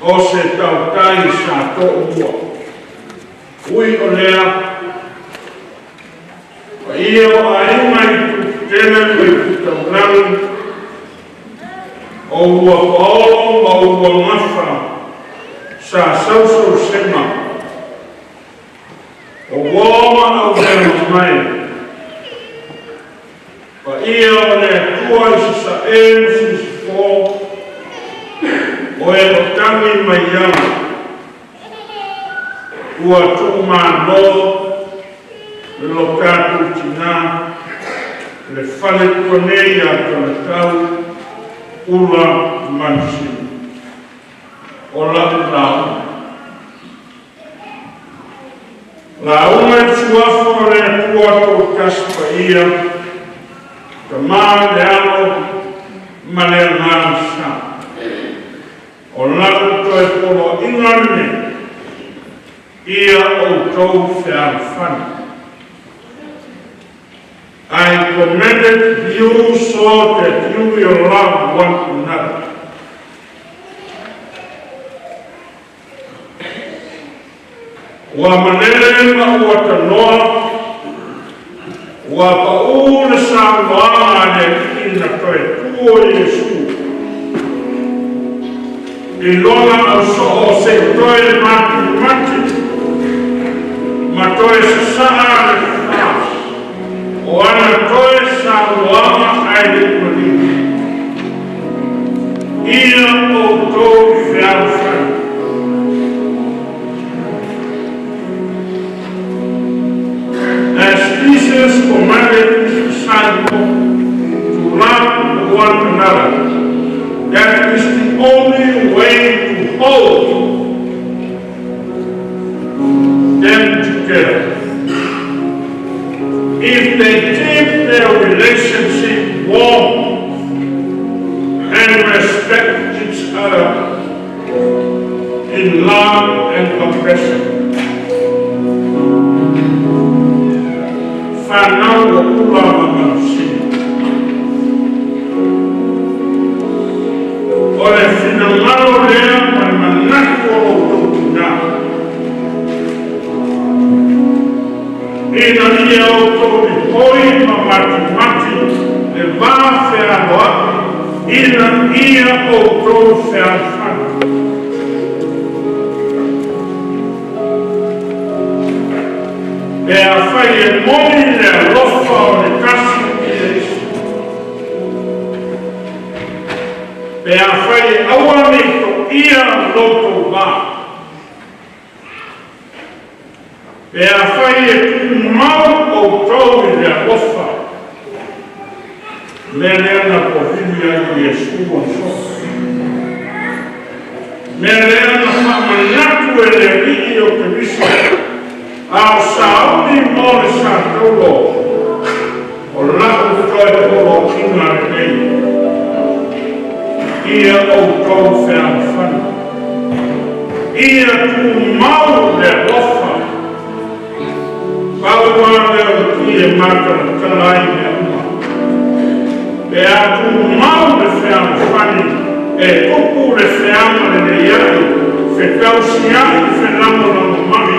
o se tautai sa to'umua. Ui o lea, paia o aiga i itu tetele ma itu taulagi, o ua paolo ma ua gafa sa sausausega, o uo ma aulega mai, paia o le Atua i Sasae ma Sisifo, o e o tagi mai ana, ua tuumalo lo tatou tinā, le faletua nei ia Talatau Ula Mansini. O lau lauga. Lauga i suafa o le Atua Toatasi Paia, Tama le Alo ma le Agaga Sa. O lau toe poloaiga lenei, ia outou fealofani. I commanded you so that you will love one another. Ua malele ma ua tanoa, ua paū le saunoaga a le Alii na toe tu o Iesu. I lona ausoo se'i toe matimati ma toe sasaa le fā o ana toe saunoaga ae le'i maliu. Ia outou fealofani. As Jesus commanded his disciples to love one another, that is the only way to hold them together. If they keep their relationship warm and respect each other in love and compassion. Ina ia outou lipoi ma matimati le va fealoai, ina ia outou fealofani. Pe afai e moni le alofa o le tasi i le isi, pe afai e aua ne i toia lo outou va, pe afai e tumau outou i le alofa, mea lea na povili ai o Iesu aso. Mea lea na faamanatu e le Alii o Keriso, a o sauni mo le sataulo, o lau toe poloaiga lenei, ia outou fealofani, ia tumau le alofa. Pau lava lea o le ki e matalatala ai mea uma. Pe a tumau le fealofani, e tupu le feagaleleiai, fetausiai, felagolagomai.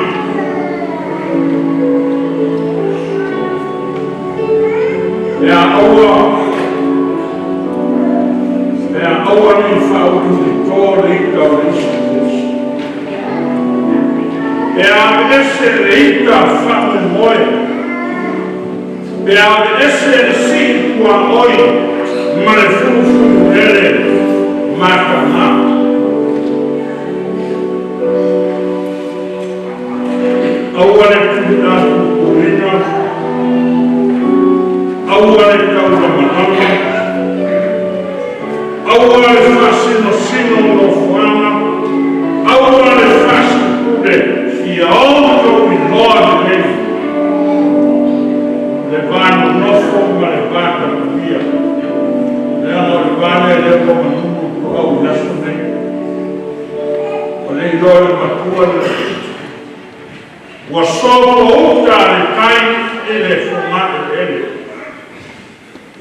Pe a aua, pe a aua nei faauliulito le ita o le isi i le isi. Pe a aveese le ita faamoemoe, pe a aveese le sii tuaoi ma le fulufululele mataga. Aua le tuliatupuina, aua le taulamalama, aua le faasinosino nofoaga, aua le faasipule, ia outou iloa lelei le va nonofo ma le va tapuia. Leaga o le va lea lea ua manunu toau i aso nei. O le iloa e le matua le laitiiti. Ua sopouta le tai i le fogaeleele.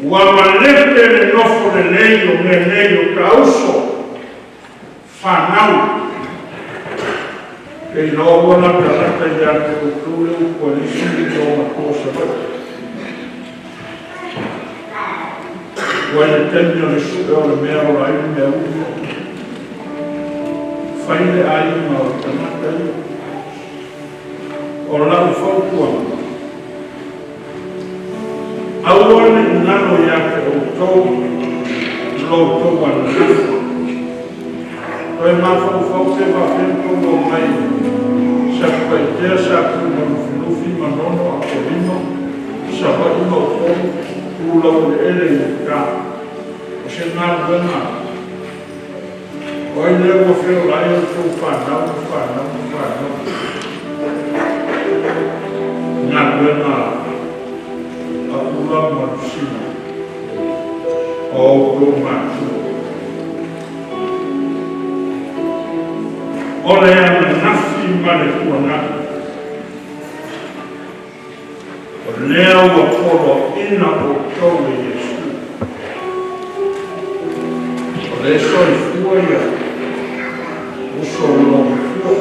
Ua malete le nofo lelei o mea nei o tauso fanau. E iloa ua latalata ia te outou le upu a le isi olomatua o Savaii. Ua i le taimi o le sue o le mea e ola ai le mea uli. Fai le aiga o le tagata ia. O lau fautuaga, aua ne i galo ia te outou lo outou ananafi. Toe mafaufau pe faapea outou omai Satupaitea, Sapu ma Lufilufi, Manono, Apolima, Savaii ma Upolu, tu laueleele i uta. O se galuega, o ai lea ua feola ai outou fanau ma fanau ma fanau. Galuega a Ula ma Lusina, o outou matua. O le ananafi ma le tuanai, o lea ua poloaiina outou e Iesu. O le soifua ia uso o olomatua.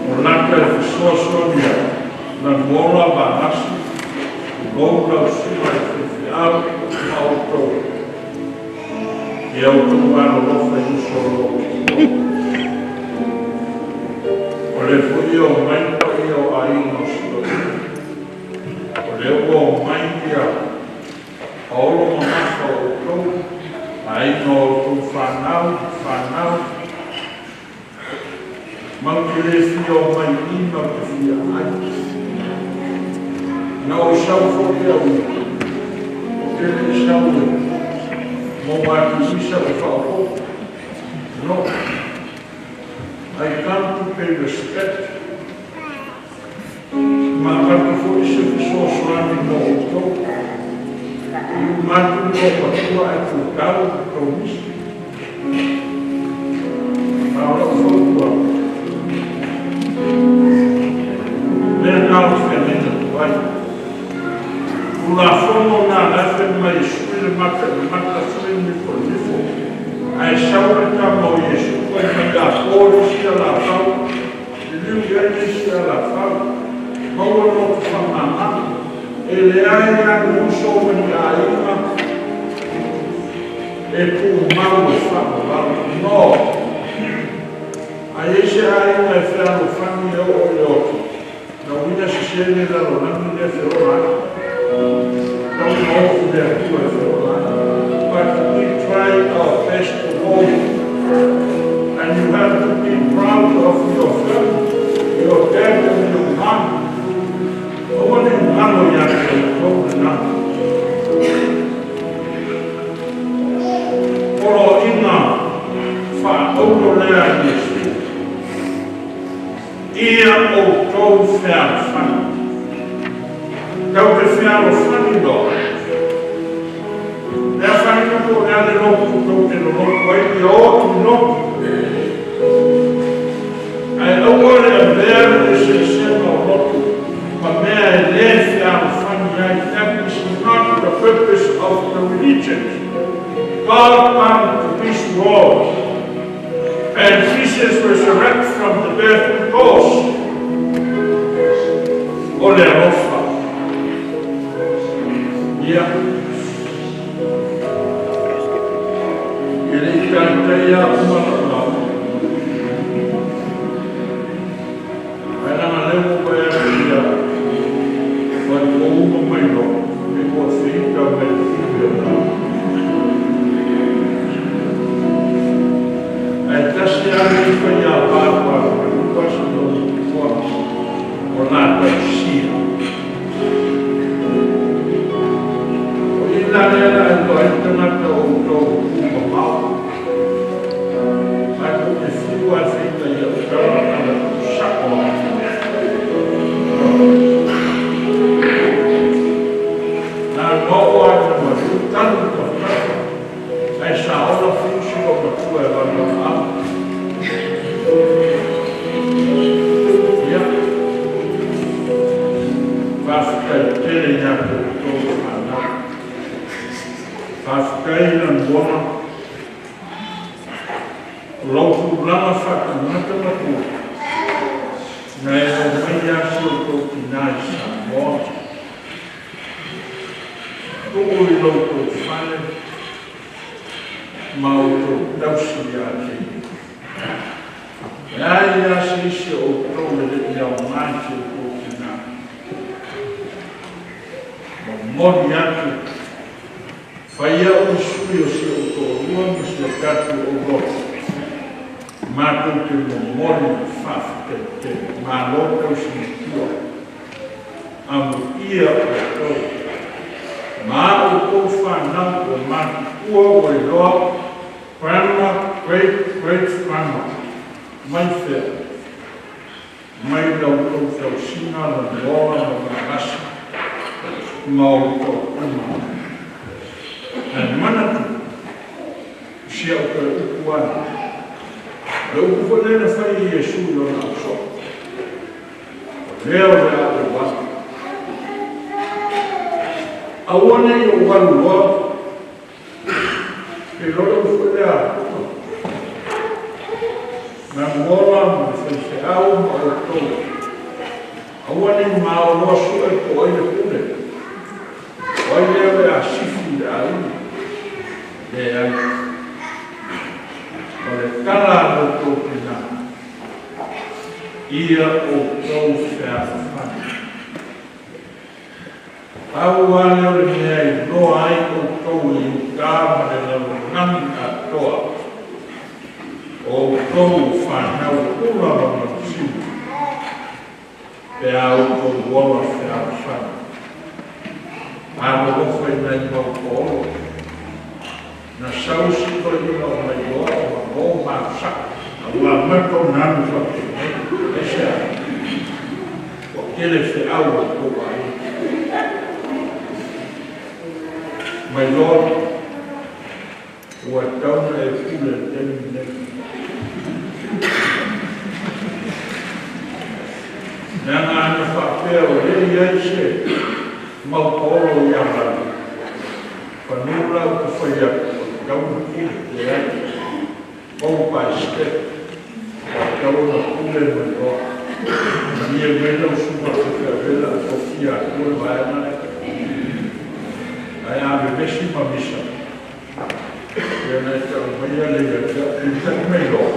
O lata e fesoasoani ai, Lanuola Valasi, tulou lau susuga i le faifeau ma outou. Ia outou alolofa i uso o olomatua. O lea foi e omai le paia o aiga o Siloia. O lea ua omai ia paolo ma gafa o outou, aiga o outou fanau, fanau. Matou te le fia omai i i, matou te fia ai. Na ou sau foi au ia, ou te le i sau e maua atu i sau faaopoopo. No. I come to pay respect. Ma avatu foi se fesoasoani mo outou. I uma atu le matua ae tutau tou nisi. A o lau fautuaga, lea na o feagaiga tuai. Tulafono na la e fai mai e sui le mata i le mata, sui le nifo i le nifo. Ae sau le tama o Iesu fai mai a po le isi alafau, liliu. fiu i ai le isi alafau, maua le loto faamagalo. E leai lava ni uso ma ni aiga e tumau e faavavau. No. A i ai se aiga e fealofani e oo i le oti, na uiga sese le lalolagi lea e feola ai. Tau ina o i le Atua e feola ai. But we try our best to hold. And you have to be proud of your family, your dad and your mom. Aua ne i galo ia te outou lena. Poloaiga faaauro lea a Iesu. Ia outou fealofani. Tau te fealofani loa. Le afaina po o le a le lotu tou te lolotu ai, ia o i lotu. Ae aua le avea le eseesega o lotu ma mea e lē fealofani ai. That is not the purpose of the religion. God come to this world and Jesus resurrect from the dead because o le alofa. Ia. E le i taitai a uma lau lauga. Ae leaga lea ua ou vaai atu ia vaipua uma mai loa, e ua feita mai le pule o lau. Ae tasi lava lenei faiava ua alu si lou o la tausia. O i la lea la e iloa ai tagata o outou tumamao. Ae tou te fiu lava e feita i au tala ala tuusao atu. Na ona oo lava ina maliu tanu i tafatafa, ae sa ola fiu si loomatua e valaau. Ia, faafetai tele ia te outou le fanau. Faafetai Lanumoana, o lau tulaga faatagata matua, na e aumaia lava si outou tinā i Samoa, tuu i lo outou fale ma outou tausi ia te ia. E leai lava se isi o outou e le i aoga i si outou tinā. Momoli atu, fai au i sui o si ou toalua ma si o tatou aulotu, matou te momoli le faafetai tele. Malo tausi matua, amuia outou. Ma a outou fanau ua matutua ua iloa grandma, great great grandma, mai fea? Mai la outou tausiga Lanumoana ma Valasi ma outou uma. Ae manatu i si au toe upu ane, o le upu foi lea na fai e Iesu i lona ausoo, O lea o le a ou alu. Aua ne i ou alu loa, ke iloa le upu foi lea a Puna. Lanumoana ma le faifeau ma outou, aua ne i maoloa sue po o ai le pule, o ai lea o le a sifi i le aiga. Leai. O le tala a lo outou tinā, ia outou fealofani. Pau lava lea o le mea e iloa ai outou e Iuta ma le lalolagi atoa, o outou o fanau ula ma manusina, pe a outou ola fealofani. Alolofa i nai mau paolo, na sau si toeaina o Mailoa o Malo ma Ausa'u. A ua amata ona alu faapenei, aisea? Ua tele feau a outou aiga. Mailoa, ua tatau ona e pule i le taimi lenei. Leaga ana faapea ua le i ai se mau paolo ia Lalo, panu la ua fai atu, ua tatau ona pule, leai. Go by step, ua tatau ona pule Mailoa. taua le vaega lea. Ae a vevesi ma misa, ia ona e tau maia lea ia te au. I le taimi mai loa,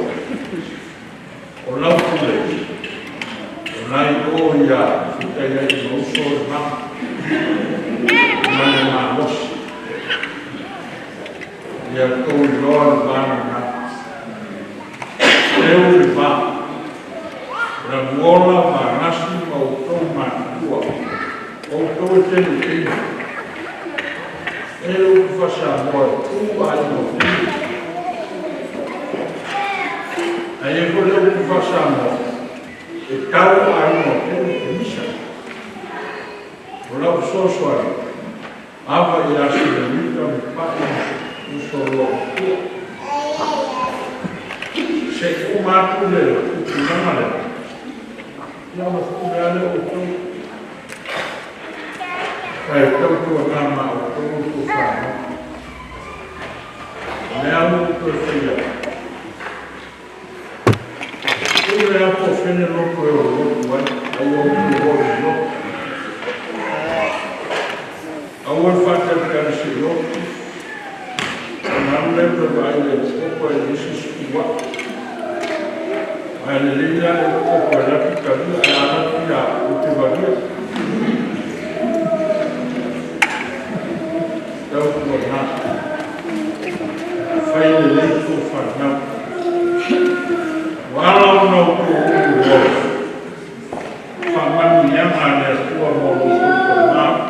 o lau pule, o la e i o ia Fetaiai ma uso le va ma le malosi. Ia outou iloa le va lena. Seu le va. Lanuola ma Gasi ma outou matutua. O outou e tele teine. E le upu faa-Samoa e tu aiga o tele. Ae i ai foi le upu faa-Samoa, e tau aiga o tele e misa. O lau fesoasoani, ava ia Silomita ma Pa'i uso loa matua. Se i uma atu le tulaga lea, ia ona pule lava lea o outou. Ae tautuana ma outou outou fanau. O lea ua ou toe fai atu, pule lava po o fea le loto e lolotu ai, a ia outou oo i le lotu. Aua le faatalitali se i oti, ona alu lea toe vaai i le popo e leai se isi sikuai. Ae lelei la le popo e alu atu talia, ae a alu atu ia au, ou te valia. Tautuana, fai lelei tou fanau. Ua ala ona outou ulu ola, faamanuiaga a le Atua mo lo outou tama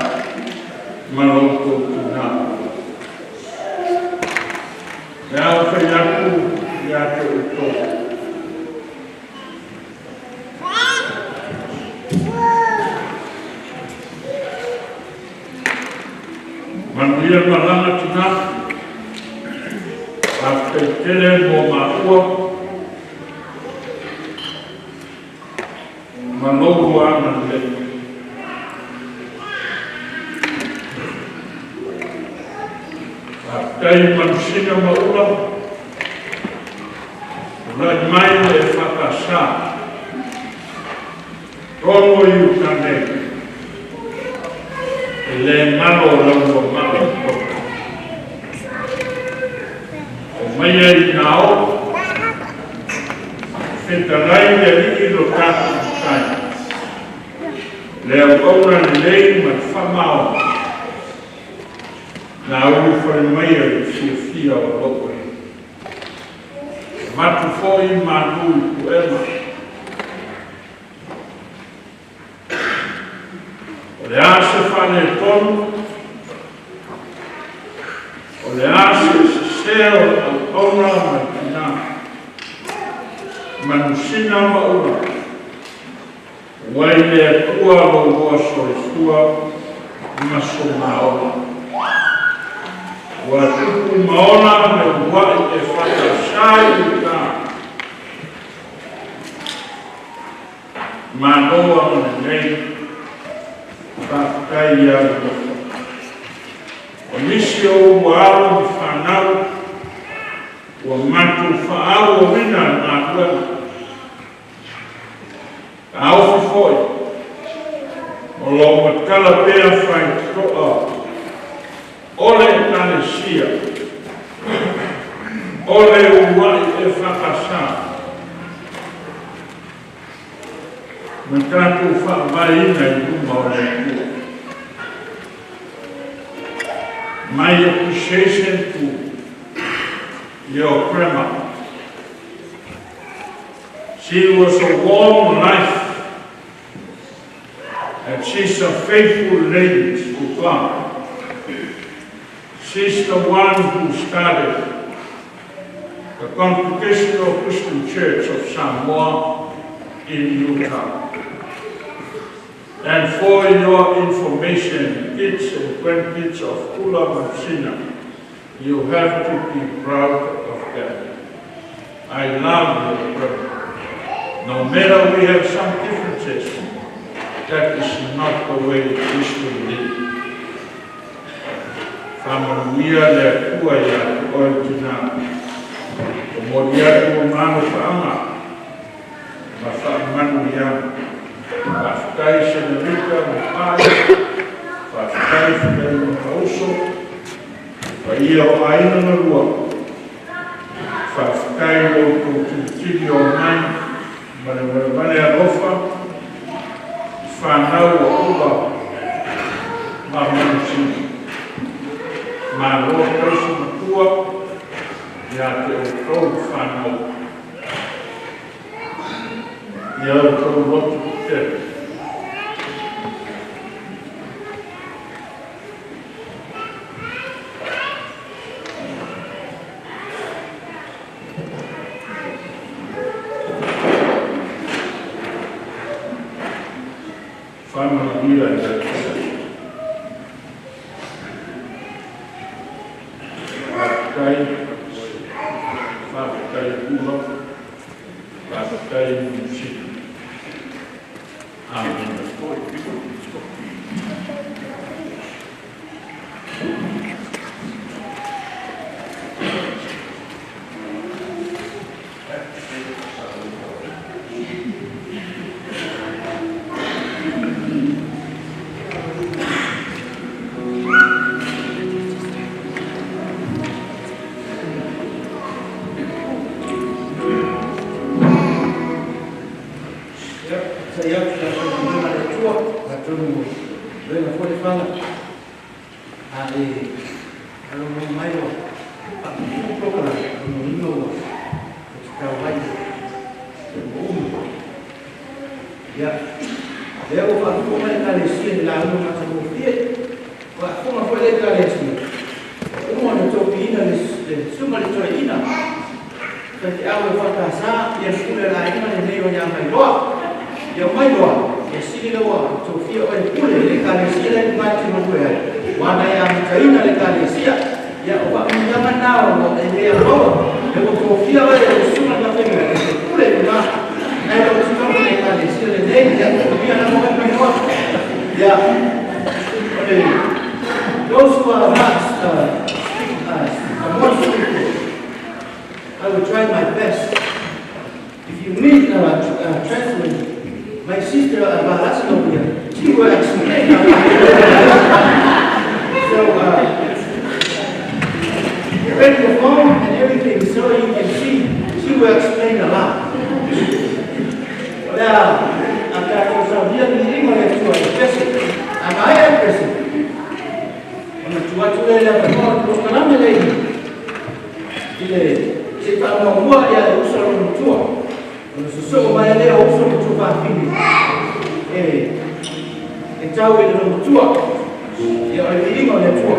ma lo outou tina. Le a ou fai atu ia te outou. Manuia le malaga tina. Faafetai tele mo maua ma lou agalelei. Faafetai Manusina ma Ula, tulai mai le EFKS, togo i uta nei, e le galo lau ua mala i totonu. O maia i nao, fetalai le Alii lo tatou Matai, le auauna lelei ma le faamaoni, na ulufale mai ai le fiafia o lou Alii. Avatu foi malu i puega. O le a se faaletonu, o le a se sese o le auauna ma le tina, Manusina ma Ula, ua i le Atua lou soifua ma somaola. Ua tupu ma ola le uluai EFKS i uta. Malo agalelei, faafetai ia alofa. O nisi o ou alo ma fanau ua matou faaauauina le galuega. Taofi foi o lo o matala pea faitotoa o le Ekalesia o le uluai EFKS ma tatou faavaeina i luma o le Atua. My appreciation to your grandma. She was a warm life, and she's a faithful lady to God. She's the one who started the Congregational Christian Church of Samoa in Utah. And for your information, kids and grandkids of Ula Manusina, you have to be proud of them. I love your brother. No matter we have some differences, that is not the way we should live. Faamanuia le Atua ia te oe tina. O moli atu o malo faaaga ma faamanuiaga. Faafetai Semamita ma Pai, faafetai Fetalaiga Fauso, le paia o aiga na lua, faafetai i lo outou tilitili omai ma le valevale alofa i fanau a Ula ma Manusina. Malo tausi matua ia te outou ma fanau. Ia outou loto tetele. Faamanuia e le Atua. Faafetai, faafetai Ula, faafetai Manusina. Amene. Ia, sai atu sa faamanuiaga a le Atua, atonu luega foi le fala, a e alologo mai ua faapuupuu polokalame, o lona uiga ua tatau ai le ua uma. Ia, lea ua faafofoga mai Ekalesia i le lauga matagofie, ua faafofoga foi le Ekalesia, ua uma ona tofiina le susuga i le toeaina faifeau EFKS, ia le pule a le aiga lenei o ia Mailoa. Ia Mailoa, ia sili lea ua tofia oe e pule i le Ekalesia lea e te galue ai, ua na e amataina le Ekalesia. Ia o faamanuiaga na ua e le maua, e ua tofia oe e le susuga i le faafeagaiga e te pule i luga. Ae o totonu o le Ekalesia lenei, ia tofia lava oe Mailoa. Ia, o le those who are not speak Samoan speakers, I will try my best. If you need translate, my sister Valasino here, she will explain. So get ready your phone and everything so you can see. She will explain a lot. Now, a tatou saunia le viiga o le Atua e pese, a maea e pese. Ona tuu atu lea i le avanoa o le polokalame lea i le se i faamuamua ia e uso lona matua. Ona sosoo mai lea o uso ma tuafafine e tau i lona matua. Ia o le viiga o le Atua.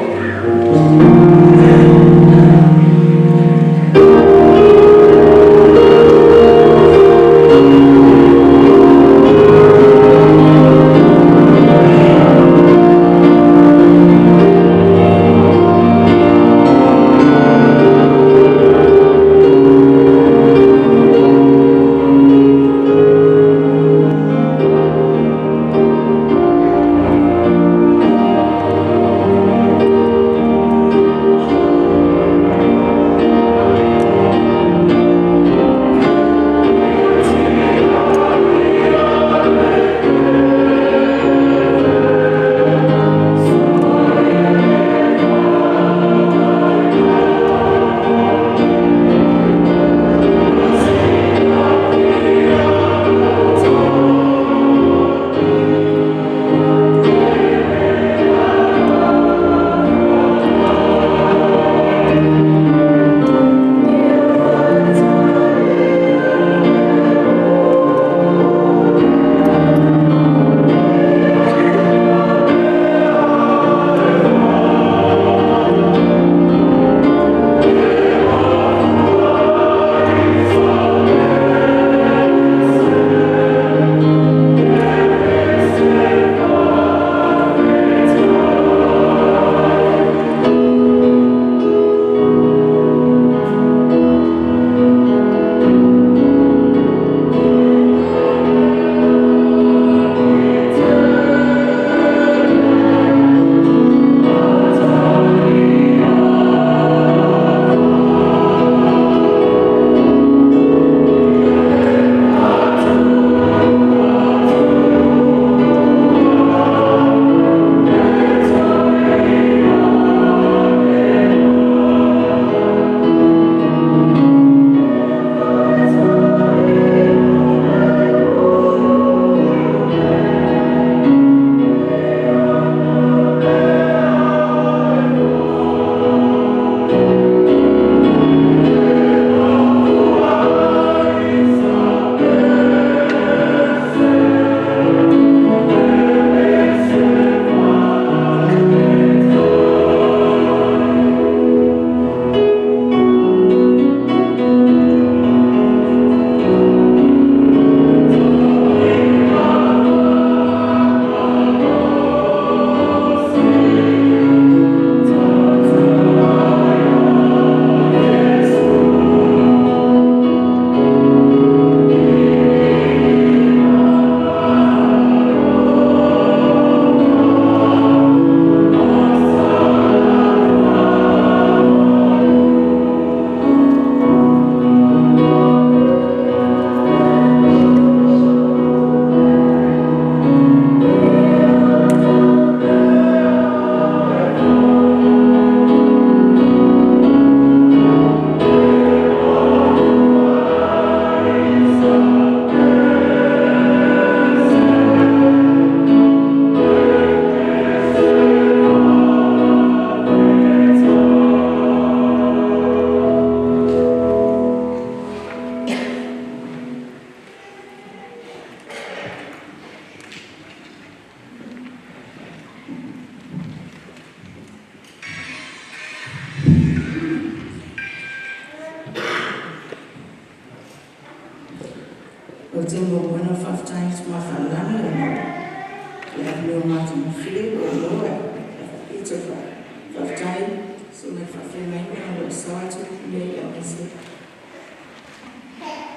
Faafeagaiga o lo o sao atu nei aemaise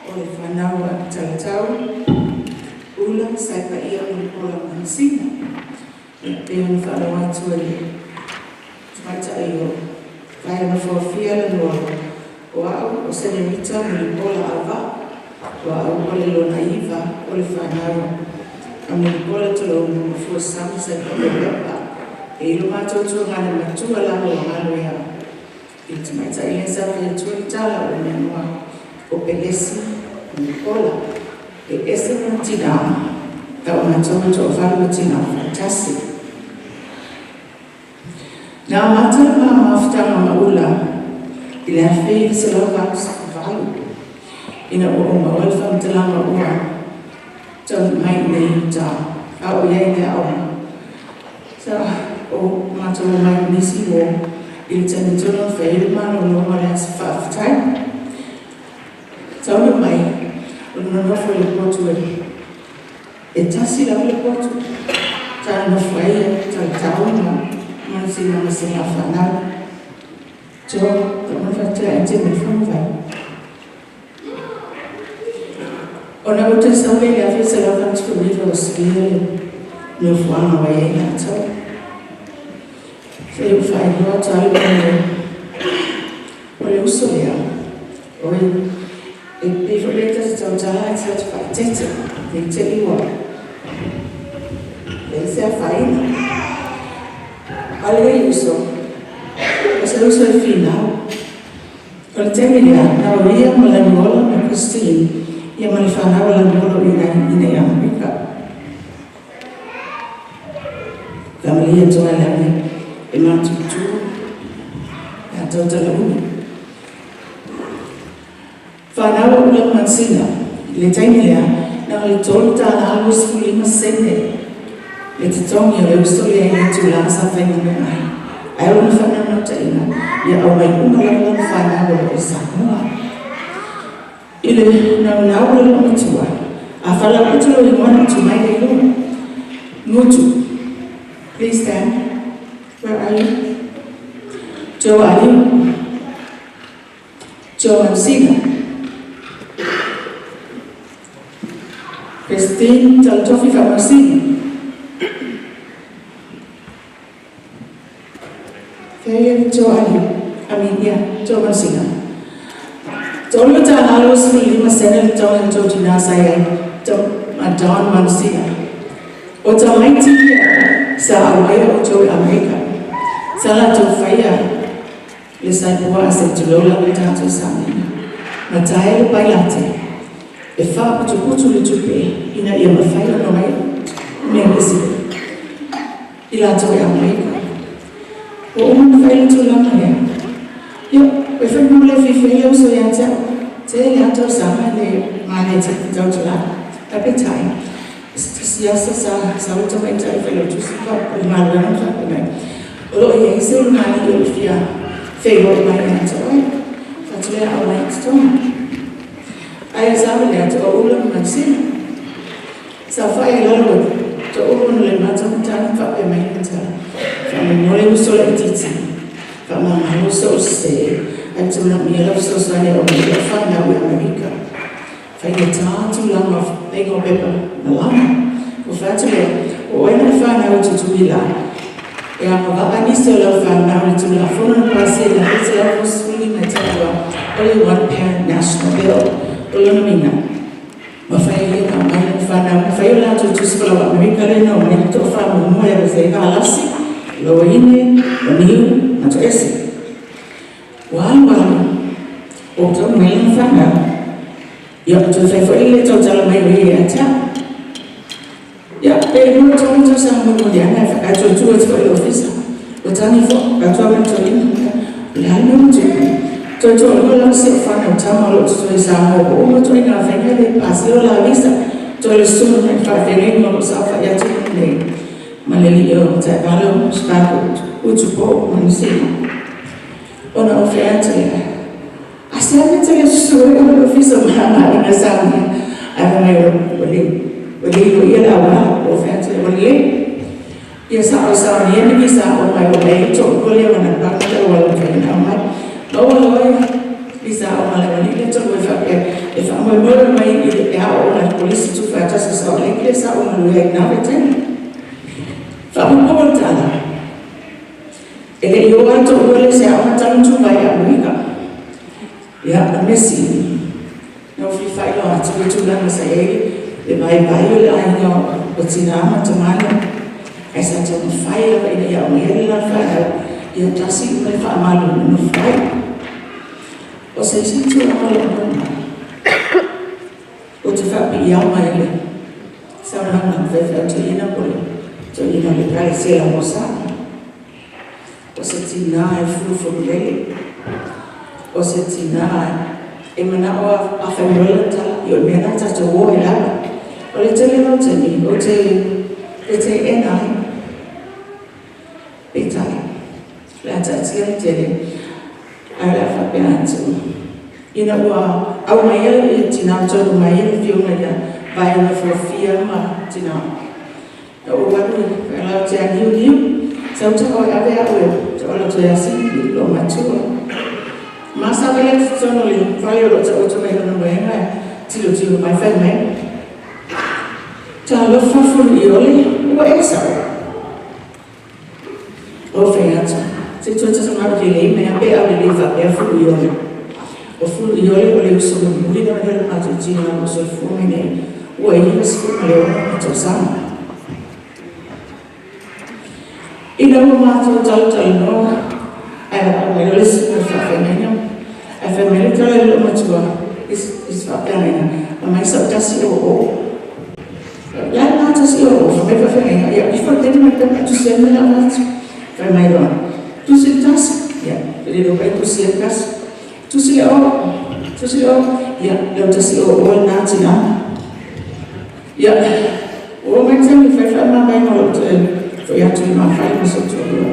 o le fanau a Talatau, Ula, Saipaia ma Mulipola Mansina. E pei ona faalogo atu e le tamaitai o Vaea Nofoafia Lanuala, o au o Senerita Mulipola Auva'a, o au o le lona iva o le fanau a Mulipola Tolouma ma Fuasami Saipaia Lepa. E i lo matou tuagana matua lava ua galo ia i le tamaitai lea sa fai atua le tala o le igoa o Pelesi Mulipola. E ese lona tinā, a o matou e toavalu o tinā faatasi. Na amata le ma mafutaga ma Ula i le 1988 ina ua ou maua le faamatalaga ua taunuu mai i inei i uta a o i ai i le aoga. Sa o matou omai ma nisi uo i le taimi tonu na fai ai le malologa o le Aso Faafetai. Taunuu mai, o le nonofo i le potu e tasi lava le potu sa nonofo ai Talatau ma Manusina ma si a fanau. Joe, faamafatia e te mai faguvai. Ona ou toe sau lea i le 1989 ua suia le nofoaga ua i ai latou. Se i ou faailoa atu lava le mea o le uso lea, oi, e pei foi lea ta te tautala ae ta te faaeteete, ne i te i ua leai se afaina. A o lenei uso, o se uso e finau. O le taimi lea, na o ia ma Lanuola ma Christine, ia ma le fanau a Lanuola o i inei i Amerika. Faamalie atu ai leaga e matutu pe a tautala umi. Fanau a Ula ma Mansina, i le taimi lea, na o le $3.25 sene le totogi o le uso lea i le itula sa faigaluega ai. Ae o lona faanaunautaiga, ia aumai uma lava lana fanau o lo o i Samoa. I le naunau o le loomatua, a faalapoto lou igoa ona tu mai lea i luga. Gutu, please stand. Where are you? Joe Aliu. Joe Mansina. Christine Talatofi Faamasino. Faye Joe Aliu. I mean, yeah, Joe Mansina. $3.25 sene le totogi o le tou tinā sa i ai, Don Mansina. O tamaiti ia sa aumaia outou i Amerika, sa latou faia le saipua a se i tulou lava le tatou Samoina. Na tae le pailate e faaputuputu le tupe ina ia mafai ona omai mea isi i latou i Amerika. Ua uma ona fai le tulaga lea. Ia, e fai mau le fiafia ai le uso ia te au. Tele lava tausaga e le manaia te tautala. Ae peitai, se tasi aso sa sau le tamaitai failautusi o le galuega ma faapea mai, O lo o i ai se ulugalii o le fia feiloai mai ia te oe. Fai atu lea, Aumai i totonu. Ae sa vale atu o Ula ma Mansina. Saofai ai lalo o toulu ona le mata matagi ma faapea mai lana tala, Faamolemole uso laitiiti, faamagalo sou sese, ae ou te manaomia lau fesoasoani e aumai ai lau fanau i Amerika. Faigata tulaga o faiga o pepa malama. Ua fai atu lea, O oe na e fanau i Tutuila, e agavaa nisi o lau fanau i le Tulafono na pasia i le 1925 e taua o le One Parent National Bill. O lona uiga, mafai ai ona aumai lana fanau, mafai o latou tusi folau Amerika lea na omai le toafa muamua e aveese ai Valasi, Loine, o Niu, ma Toese. Ua alu alu, ua taunuu mai lana fanau. Ia, ua toe fai foi le tautala mai o ia ia te au. Ia, pe lua tolu tausaga mulimuli ane, ae toe tu atu foi i le ofisa. Ua tagi foi, atu lava i toeaina, o le a le mea ua tupu? Toe toalua lava si au fanau tama o lo o totoe i Samoa, ua uma ituaiga faiga le pasia o la visa. Toe le sulu mai faafeagaiga o lo o saofai atu nei ma le alii o Taevalo, Chicago, Utupo ma Niu Sila. Ona ou fai atu lea, A se mea te le susu ai o le ofisa o Malamaina Samoa, ae fai mai ua le iloia le auala, ua fai atu ua lelei. Ia sa o saunia ni visa o mai o lei toʻu lea ma na paka te auala mafai ona aumai. Maua loa ia i sa aoga le aualii lea tolu e faapea e faamoemoe mai i le aoaoga a le Kolisi Tuufaatasi o Salt Lake lea sa ou galue ai i na vaitaimi. Faapuupuu le tala, e le i oo lava le toalua lea i se aoga talu ona tuvae i Amerika. Ia, o le mea sili, na ou fia faailoa atu le tulaga sa i ai le vaivai o le aiga o tina ma tama lea, ae sa taumafai lava ina ia aumaia le la fanau ia tasi uma le faamalu e nonofo ai. O se isi tulaga o lo o maua mai, ou te faapiiama i le saunoaga a le faifeau toeaina po o le toeaina o le Ekalesia Lamosa. O se tinā e fulufululele, o se tinā e manao a fai mai lana tala, ia o le mea lena tatou o ai lava. O le tele lava o taimi ou te teena ai, peitai, o le a taatia le tele, ae o le a faapea atu, ina ua aumaia le tinā tonu mai e le Afioga ia Vaega Fuafia ma Tinā, Na ou alu i Faelau te aniuniu, sau tago e ave au e To'oloto ia Sili, loo matua. Ma sa vale atu totonu o le fale o lo o taoto mai lona moega e tilotilo mai fai mai, Talofa Fuluiole, ua ea sa'o? Ou fai atu, Se toe tatamau lelei mai a pe aulelei faapea Fuluiole. O Fuluiole o le uso mulimuli lava lea o le matou tina o lo o soifua mai nei, ua 96 ona tausaga. Ina ua matou talatalanoa, ae aumai loa le isi mea faafeagaiga, ae fai mai le tala i le loomatua i se faafeagaiga, Aumai sau tasi o o. Le a lena tasi o o, fai mai le faafeagaiga, ia ifo le taimi ma le pepa e tusi ai le mea o atu. Fai mai loa, tusi le tasi, ia, e le iloa pe tusi ai le tasi. Tusi le o, tusi le o, ia, lau tasi o o lena tina. Ia, ua oo mai le taimi e fai faamamaina o lou toe foi atu i Mafai ma si ou toalua.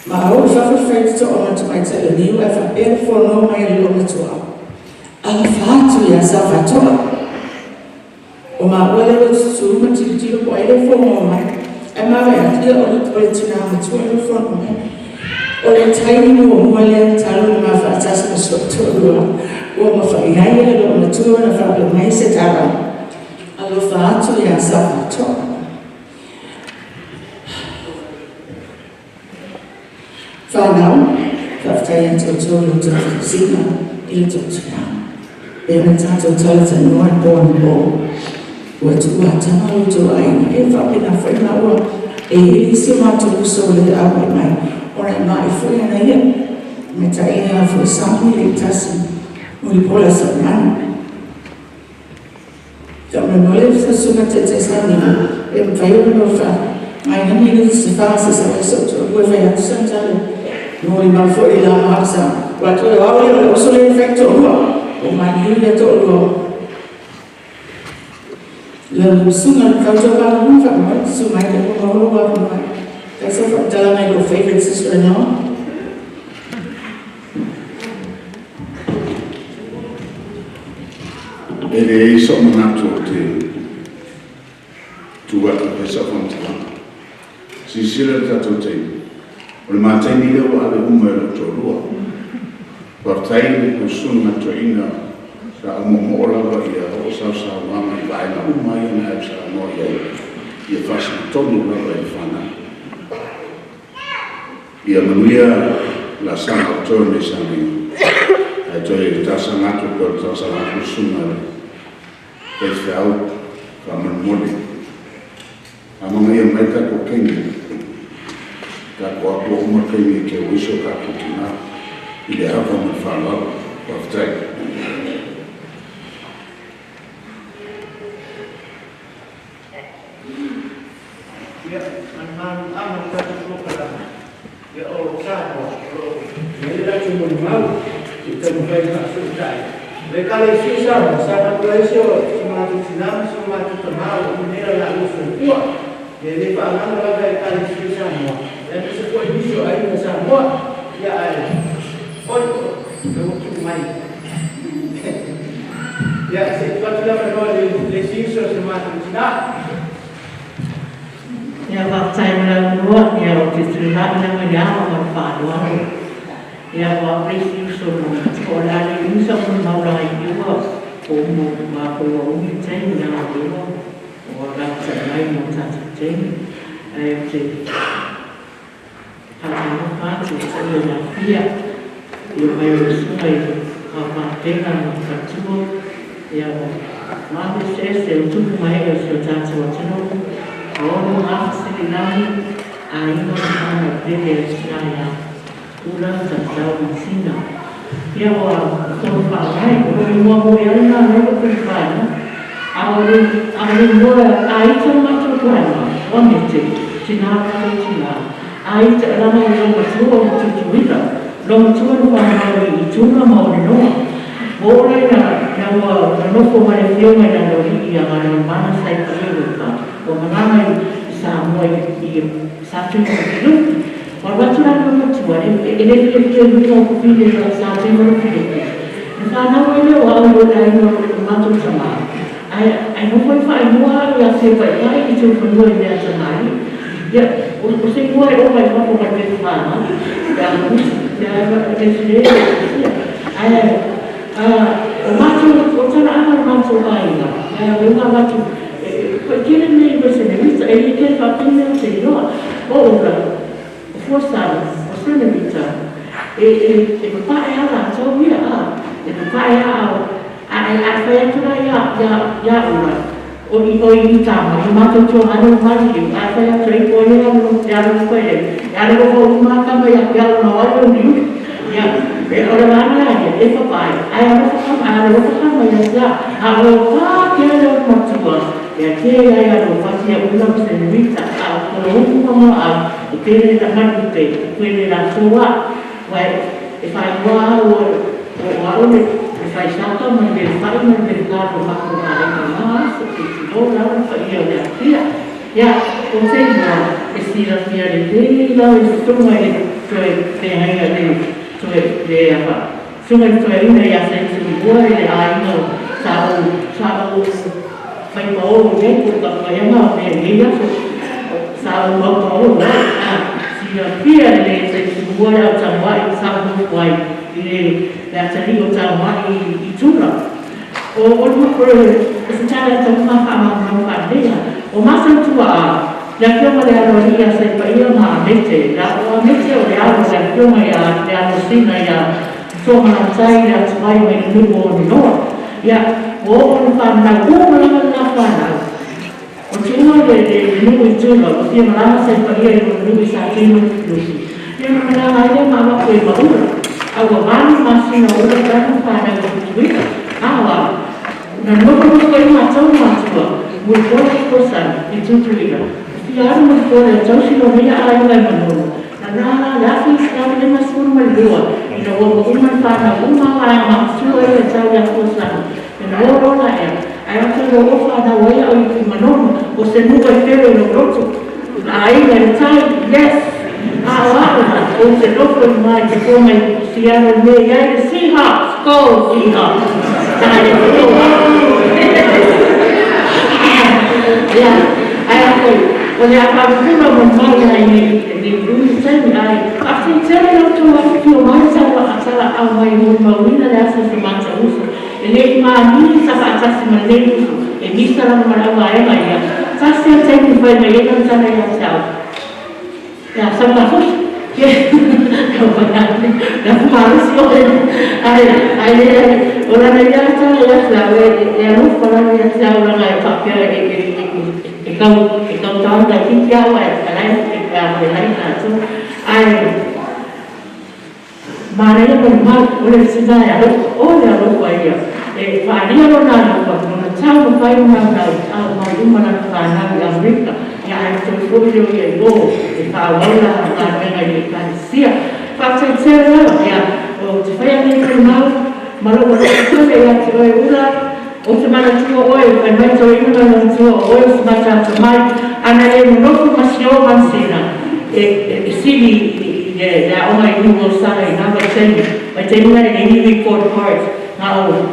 Ma ou i fafo e fai totoa ma tamaitai o Niu ae faapea le fono mai a le loomatua, Alofa atu ia Saufatoa! O maua lea ua tutu ma tilotilo po o ai lea e fono mai. Ae maua atu, ia o le tina matua lea ua fono mai. O le taimi muamua lea talu ona ma faatasi ma si ou toalua, ua mafai ai e le loomatua ona faapea mai se tala, Alofa atu ia Saufatoa! Whānau, faafetai ia te outou i lo outou tausiga i lo outou tina. E ona tatou talatalanoa i po anapo, ua tuua tama lo outou aiga e faapena foi maua e i ai le isi o matou uso ua le auai mai ona e ma'i foi ana ia me taʻi foi sami le tasi mulipola saumanu. Faamolemole le Susuga Taitai Sauniga pe mafai ona lua faamainagi le se fa se sa ai sou toalua e fai atu sana tala e molimau foi i la ma sa ua toe o au lea o le uso lea e fai toalua o maliliu lea toalua lau susuga le tautua malulu faamolemole susu mai le ua maua lou avanoa e fai sau faamatalaga i lou favorite sister-in-law. E leai sou manatu ou te tu atu e fai sau faamatalaga. Silasila i le tatou taimi, o le ma taimi lea ua ave uma e lou toalua. Faafetai i lau susuga toeaina sa ou moomoo lava ia oo sau saunoaga i vaega uma ia na e saunoa i ai, ia faasagatonu lava i le fanau. Ia manuia laasaga o totoe o lenei sauniga. Ae toe talosaga atu e pei ona talosaga atu le susuga i le faifeau faamolemole. Amanaia mai le tatou taimi, tatou o atu ua uma le taimi e teu ai si o tatou tina i le ava ma le faaaloalo. Faafetai. Ia, ma le maluaga o le tatou polokalame, ia o Samoa o lo o i ai le latou molimau se i taumafai e faafesootai. O le Ekalesia Samoa, sa matua ai si o matou tina ma si o matou tama o lo o i ai nei lo laua soifua. Ia e le faagalo lava e Ekalesia Samoa, aemaise foi nisi o aiga Samoa, ia ae oi, ua tuu mai. Ia, se i tuu atu le avanoa i le isi uso o si o matou tina. Ia, faafetai mo le avanoa. Ia, ou te tulai lava i le ava ma le faaaloalo Ia o au le isi uso na matua o le a le umi sau molimau laiti ua o mo matou ua umi le taimi leaga o lea ua ua lavatai mai mo tatou taimi ae ou te faatalofa atu i le paia o le Afia i le mai o le Susuga i le Papa Pena ma le faletua ia o matou eseese o tupu ma ee o si o tatou atunuu o ono gafasililagi aiga ma fanau pele a le tina ia Ula Tatatau ma Sina. Ia ua tonu faavae, o lou igoa moi lava lena o lea ua ou faaigoa. A o le a o le igoa a ita le matou toega, o Anete, tina o matou tina. A ita leaga o lou matua o Tutuila, lou matua na fanau i Tula ma Onenoa. Ua oo la ina ina ua nonofo ma le afioga i le Aloalii ia Galumalemana sa i Paia Weka, ua malaga i Samoa i i Sa Tuimalufilufi. Ua alu atu la lou matua, e le fiafia i luga o pili o Sa Tuimalufilufi. Na fanau ai lea o au i lou aiga o lo matou tama, ae ae nofo ai faaigoa au ia Siapaipai i Tufanua i mea tamalii. Ia, o se igoa e ova i fafo ma le pepa fanau, ia ia le sia. Ae o matou, o talaaga o le matou aiga, ae o lea ua avatu, e tele mea i Wesenewita, e le tele faapea mea ou te iloa. O Ula, o Fuasala, o Senewita, e papae lava latou ia, a, e papae lava, a e fai atu la ia Ula, o i o i tama, i matou tuaga o Maliliu, a fai atu ai ko ia le alo ko ia, e alo ko uma kama ia ia no ai o niu. Ia, e o le vana ia e papae, ai alo fa alo fa kama ia ia, a o pa ke le o matua, ia te ia ia no fa sia ula mo se a ko lo upu ma a, o te le la manu te, ko le la soa, wa e fai wa o o o le e fai saka ma le fai ma le ka no ma ko ma le ma so te ti o la fa ia le afia. Ia o te mo e sila fia le le la e sunga e toe te hainga le toe le apa sunga e toe ina ia sa i bua i le aiga o sa o sa o fai pa o le ko ka pa ia ma me le ia so sa o mau pa o a sila fia le sa i bua ia o tamai sa o wai i le le atali o tamai i tula. O o le o se tala e tau ma fa ma ma fa lea. O matou tua a, le afioga le aloalii ia Saipaia ma Amete, la o Amete o le alo le afioga ia le alosina ia Toamanatai le atumai mai le nuu o Onenoa. Ia, ua oo le fanau, ua malaga le la fanau. O tuua le le le nuu i Tula, ua fia malaga Saipaia i lona nuu i Satuimalufilufi. Ia ona malaga ai lea ma avatu e Maula. A ua 8 masina o ula talu fanau i Tutuila. A o au, na nofonofo ai matou matua, Mulipola i Kosani, i Tutuila. Ua fia alu Mulipola e tausi lona ia aiga i Manono. Na nānā le 1952 ina ua uma le fanau uma a matua ia tau ia Kosani. Ina o loa la ea, ae o te o fanau ai au i Manono, o se nuu e felo i lou loto. Aiga i le tai, yes! A o au, ou te nofo i mai te pō mai Seattle me i ai le Seahawks, go Seahawks! Tai e te toa. Ia, ae a koe, o le a whakapura mo mai ai nei nei ui taimi, ai, faafetai tele lau tou afifio mai tau a tala au mai molimauina le aso se mata uso. E le i māni sa faatasi ma lenei uso, e misa lava ma le auvaega ia. Tasi a taimi fai mai ai lau tala ia te au. Ia, sau mafusi. Ke, kau fai atu, na malosi oe. Ai, ai le, o lana ia tala ia te au, e alofa lava ia te au langa e faapea e, e, e, e kau, e kau tau tai titi au ai, e lai, e, e, e lai tātou. Ai, Manaia ma le mau, o le tina e alofa, o le alofa ia, e faaalia lona alofa, lona taumafai ma nau ao mai uma lana fanau i Amerika, ia ae toe foi leo ia i o, e faaauau la galuega i le Ekalesia. Faafetai tele lava, ia, o te whai ane i mau, ma lou alofa tele ia te oe ula, o te manatua oe, fai mai toeaina ma manatua o oe o se mataata mai, ana le nonofo ma si o mansina, e sili i le aoga i nuu o sala i nā vaitaimi, vaitaimi na e leai ni report card, na o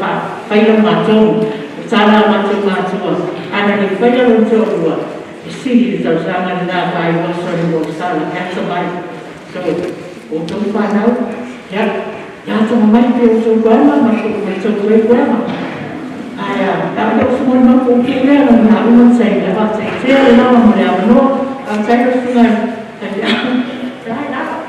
faila matou, o tala a matou matua, ana le faila lou toalua, e sili le tausaga lena faailoa soli o sala, e atamai. So, o tou fanau, Ia, ia atoga mai pe o tou grandma ma ma tou great grandma. Ae a o lou molimau puupuu lea na manao uma tai le faafetai tele lava mo le avanoa. Faafetai lau susuga i le faifeau. Faafetai lava.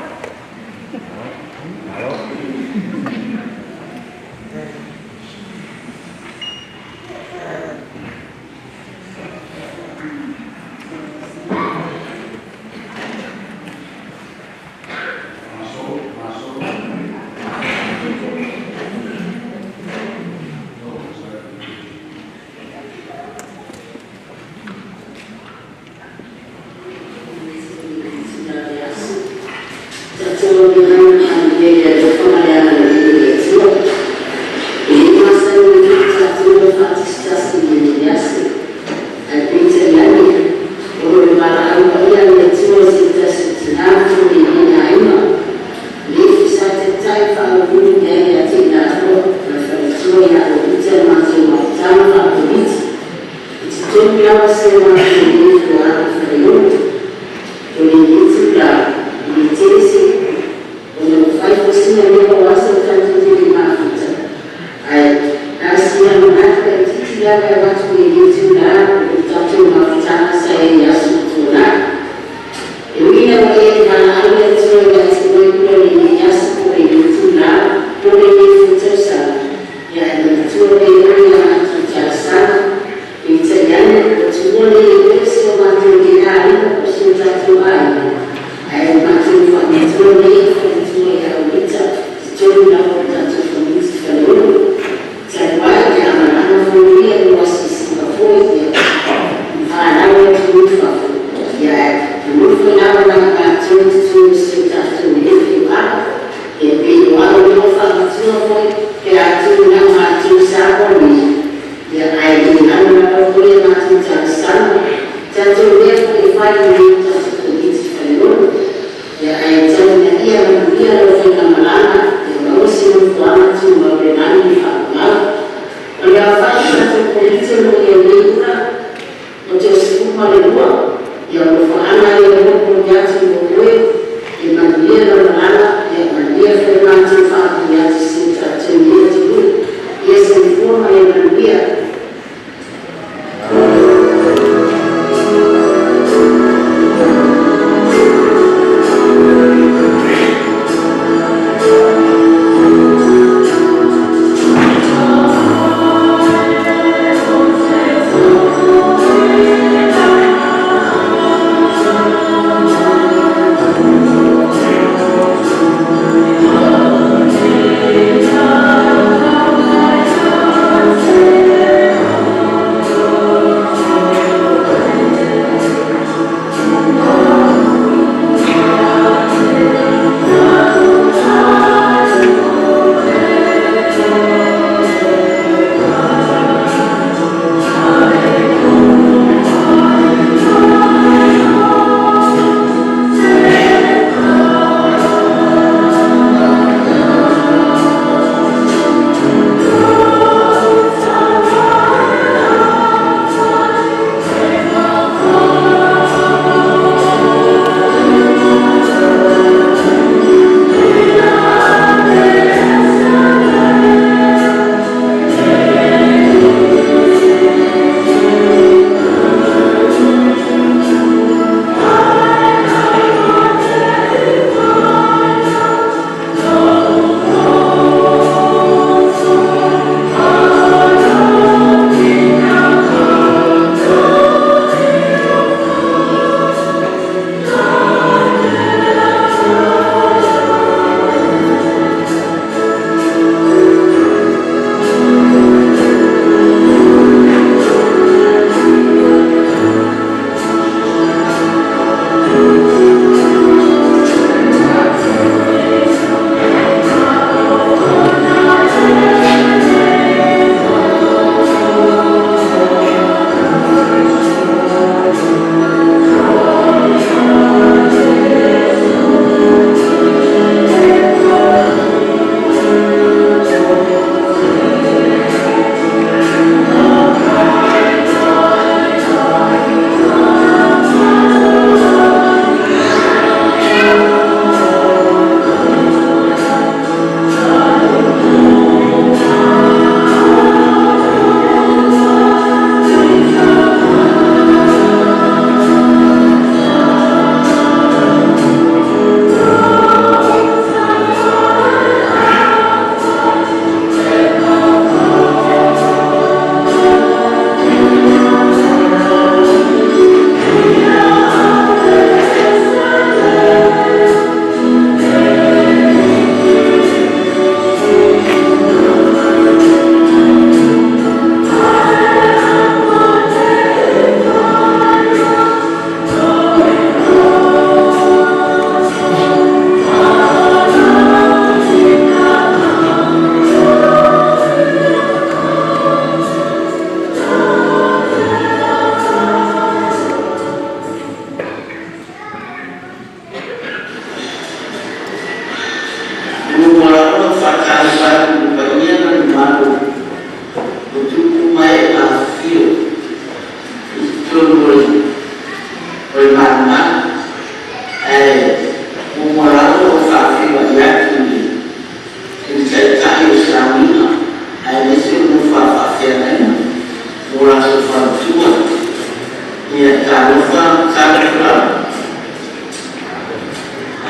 Ia talofa talofa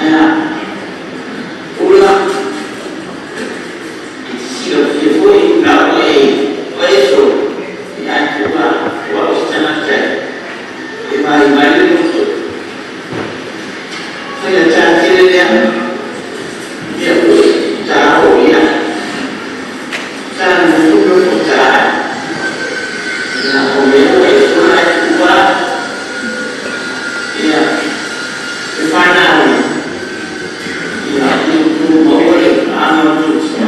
ia ula i te silafia foi na oe o eso ia tua ua o se tagata e maimai le loto. Faigata tele lea mea ua ta oo i ai. Sa nonofo nofo ta ai. Ia o mea ua e sola ai tua ia e whanau ia i tu maua le ana o tusa.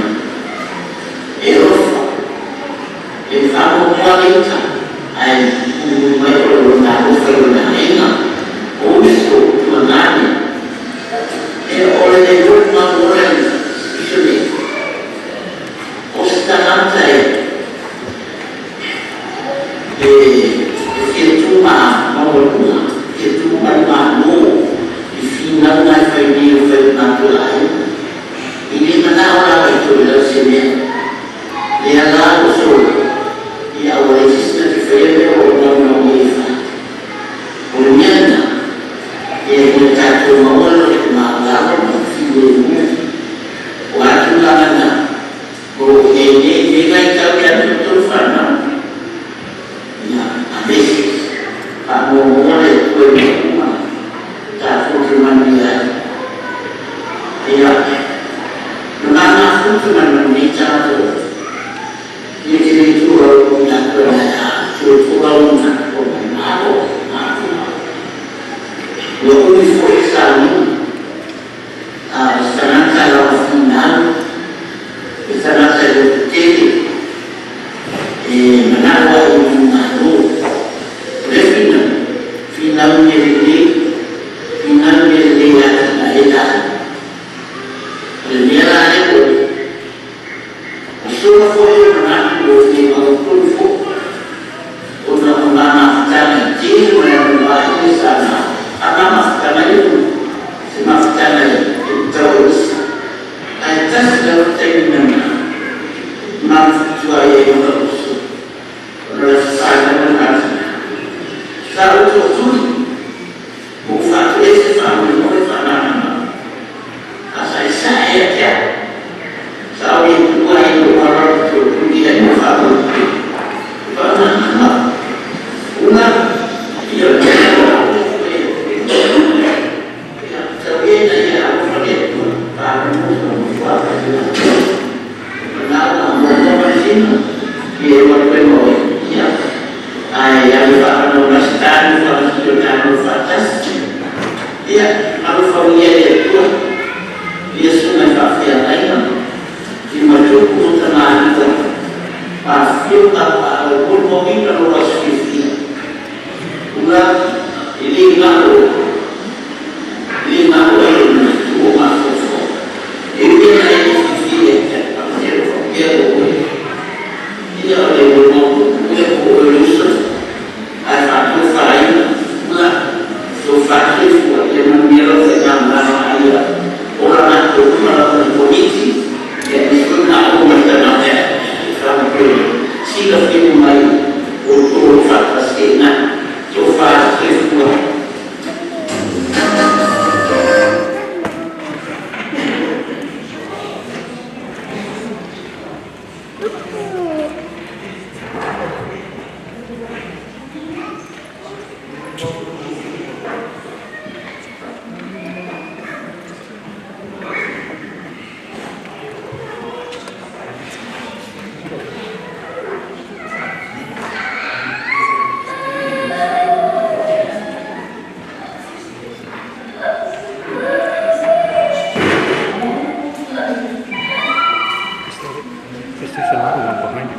E rofa, e whanau ita, ai ulu mai o lona alofa i lona aiga, o uso tuagane. E o le luma ola i nei. O se tagata e e fia tu ma maualuga, fia tu ma le Malo i finauga e fai nei o fai o matou aiga. I le manao lava i toe lau se mea. Lea la ua sola, ia aua leai se isi na te faia mea o lo o naunau ai e fai. O le mea lena, ia ia tatou maua le loto malamalama ma le filemu. O a tulaga na o lo o i ai nei i lenei vaitau ia te outou fanau, ia aveese, faamuamua le Atua i mea uma tatou te manuia ai. Ia, na mamafuta mai ma lenei tagata o ia te le tolaulauina atu ai a toe tolaulauina atu ai malo matua. Ua umi foi sauniga a o se tagata lava finau, o se tagata e lototele, e manao ai i lona Malo. O lea finau, finau mea lelei, finau mea lelei e atinae ai. O le mea la lea ua i ai, ua sola foi lou manatu ua le mautonu foi ona o nā mafutaga e tele mai anuga ia sa na a nā mafutaga ia ua se mafutaga e tau e usa ae tasi lava taimi na na mafutua ai ai ona uso ona la sasaga na atina sa ou tootuli ua ou faatoese faamoemoe faananana a saesae ia te au. Sa ou le tuua ai i lou aloalo tootuli ai ma faamoemoe faananana ula ia ia tau ia ina ia alofa le Atua faamoemoe ma faamoemoe manao ma muamua mai sina ia e atu ai ma oe ia ae ave faafanau se tanu faamatia o tatou faatasi ia alofagia e le Atua ia susuga i faafeagaiga i matupu ma tamalii afifio papaaao molimauina lou aso fiafia ula e le galo e le galo ai le manatu o mafaufau e ui ina e le fiafia ia te au ae faapea oe ia o le molimau puupuu lea po o oe o le uso ae faatofalaina ula tofa soifua ia manuia lau faigamalaga a ia ola matou uma lava i Komiti ia aemaise foi matou ma le tagata e faamoemoe silafia uma ai outou o lo o faatasi ai ina tofa soifua. There's another one behind you.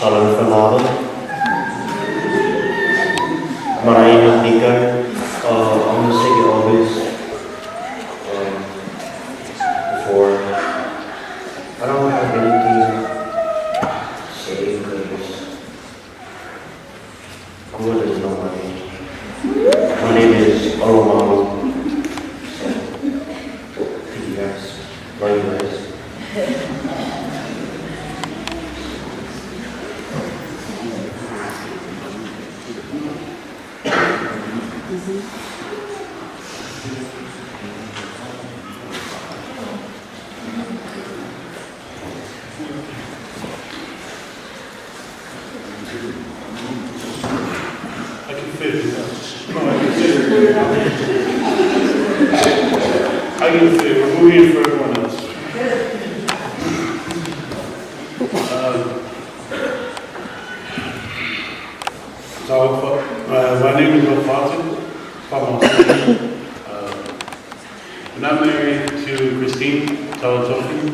Talofa lava. Maraina Nico. I'm the second oldest. Before, I don't have anything to say because Kua doesn't know my name. My name is Olomalu. So, thank you guys. Love you guys. I can fit it. No, I can fit it. I can fit. We're moving it for everyone else. So, my name is Alfonso. And I'm married to Christine Talatofi,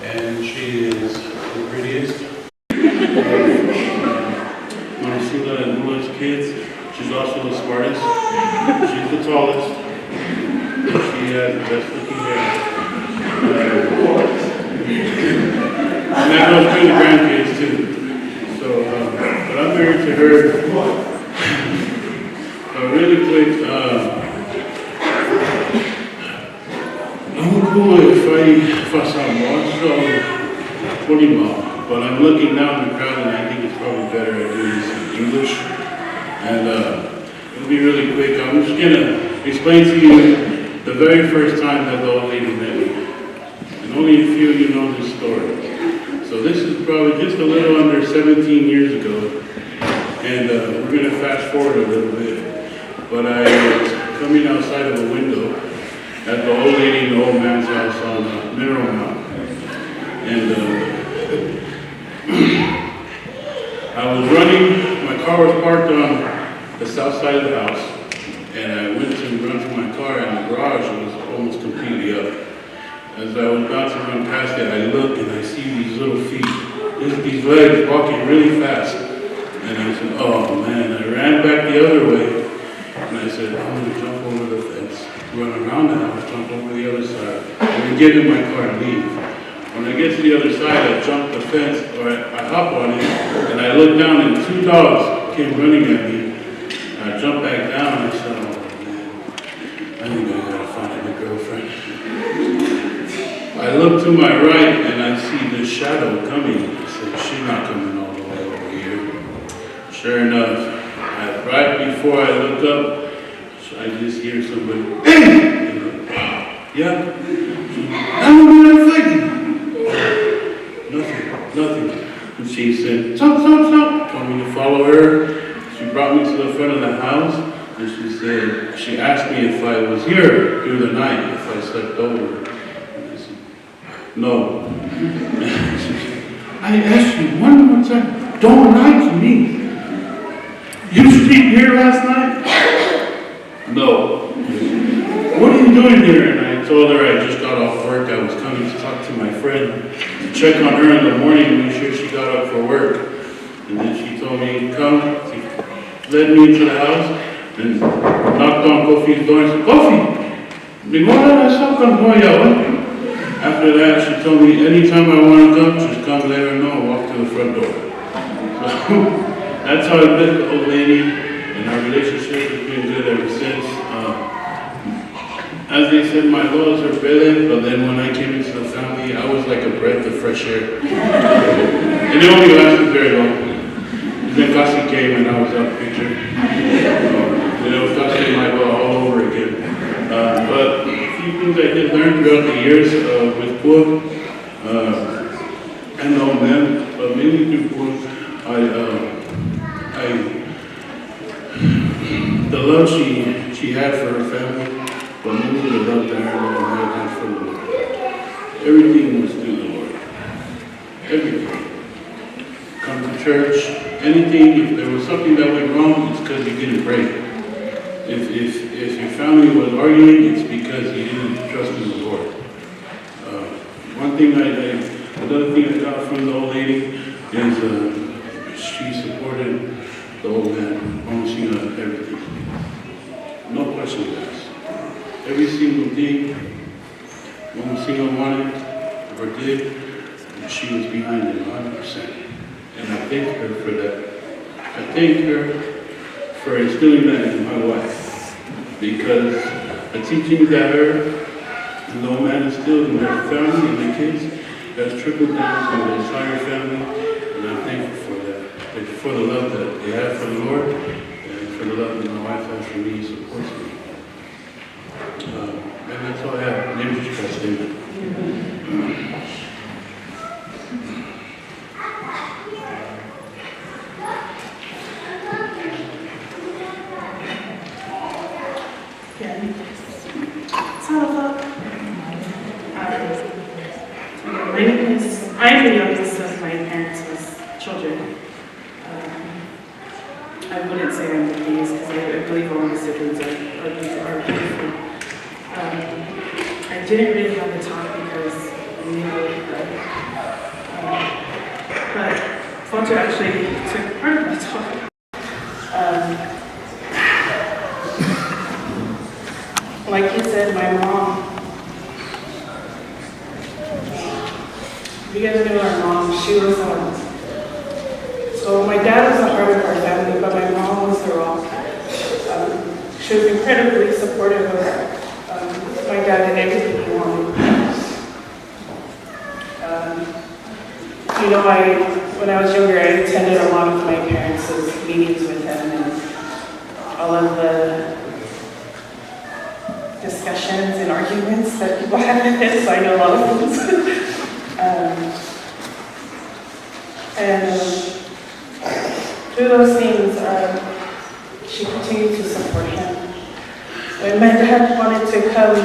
and she is the prettiest. Marcela and Mula's kids. She's also the smartest. She's the tallest. She has the best looking hair. And that goes through the grandkids too. So, but I'm married to her. Really quick, I'm cool if I so but I'm looking down the crowd and I think it's probably better I do this in English. And it'll be really quick. I'm just gonna explain to you the very first time that the old lady met me. And only a few of you know this story. So this is probably just a little under 17 years ago. And we're gonna fast forward a little bit. But I was coming outside of a window at the old lady in the old man's house on Mineral Mountain. And I was running, my car was parked on the south side of the house, and I went to run to my car, and the garage was almost completely up. As I was about to run past it, I look and I see these little feet, these legs walking really fast. And I said, oh man, I ran back the other way, and I said, I'm going to jump over the fence, run around the house, jump over the other side, and then get in my car and leave. When I get to the other side, I jump the fence, or I hop on it, and I look down, and two dogs came running at me. I jumped back down, and I said, oh man, I think I got to find a new girlfriend. I look to my right, and I see this shadow coming. I said, she's not coming all the way over here. Sure enough, right before I look up, I just hear somebody, hey! And I, yeah. I'm not fighting. Nothing, nothing. And she said, stop, stop, stop. Told me to follow her. She brought me to the front of the house, and she asked me if I was here through the night, if I slept over. And I said, no. She said, I asked you one more time, don't lie to me. You sleep here last night? No. What are you doing here? And I told her I just got off work. I was coming to talk to my friend, to check on her in the morning, make sure she got up for work. And then she told me, come. She led me into the house and knocked on Kofi's door and said, Kofi, After that, she told me anytime I want to come, just come, let her know, walk to the front door. So that's how I met the old lady, and our relationship has been good ever since. As they said, my laws are Pele, but then when I came into the family, I was like a breath of fresh air. And it only lasted very long. And then Kasi came and I was out of the picture. And it was Kasi and my law all over again. But a few things I did learn throughout the years with Kua, and the old man, but mainly through Kua, the love she had for her family, but mainly the love that her and old man had for the Lord. Everything was through the Lord. Everything. Come to church, anything, if there was something that went wrong, it's because you didn't pray. If your family was arguing, it's because you didn't trust in the Lord. One thing another thing I got from the old lady is She supported the old man, Mamusinga, everything. No questions asked. Every single thing Mamusinga wanted or did, she was behind it 100%. And I thank her for that. I thank her for instilling that in my wife, because the teachings that her and the old man instilled in their family and the kids has trickled down to the entire family, and I'm thankful for that. Thankful for the love that they have for the Lord, and for the love that my wife has for me and supports me. And that's all I have. In the name of Jesus Christ, amen. My name is, I'm the youngest of my parents' children. I wouldn't say I'm the prettiest because I believe all my siblings are beautiful. I didn't really have a talk because I knew I would cry. But Fotu actually took part of my talk. Like you said, my mom, if you guys know our mom, she was, so my dad was the heart of our family, but my mom was the rock. She was incredibly supportive of my dad and everything he wanted. You know, when I was younger, I attended a lot of my parents' meetings with him and all of the discussions and arguments that people have with him, so I know a lot of things. And through those things, she continued to support him. When my dad wanted to come,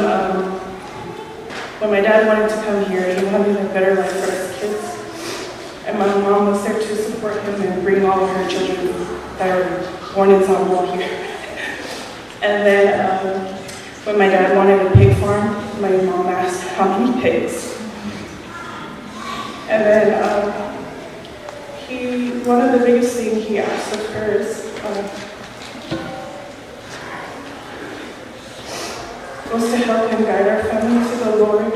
here, he wanted a better life for his kids. And my mom was there to support him and bring all of her children that were born in Samoa here. And then when my dad wanted a pig farm, my mom asked how many pigs. And then one of the biggest things he asked of her is, was to help him guide our family to the Lord.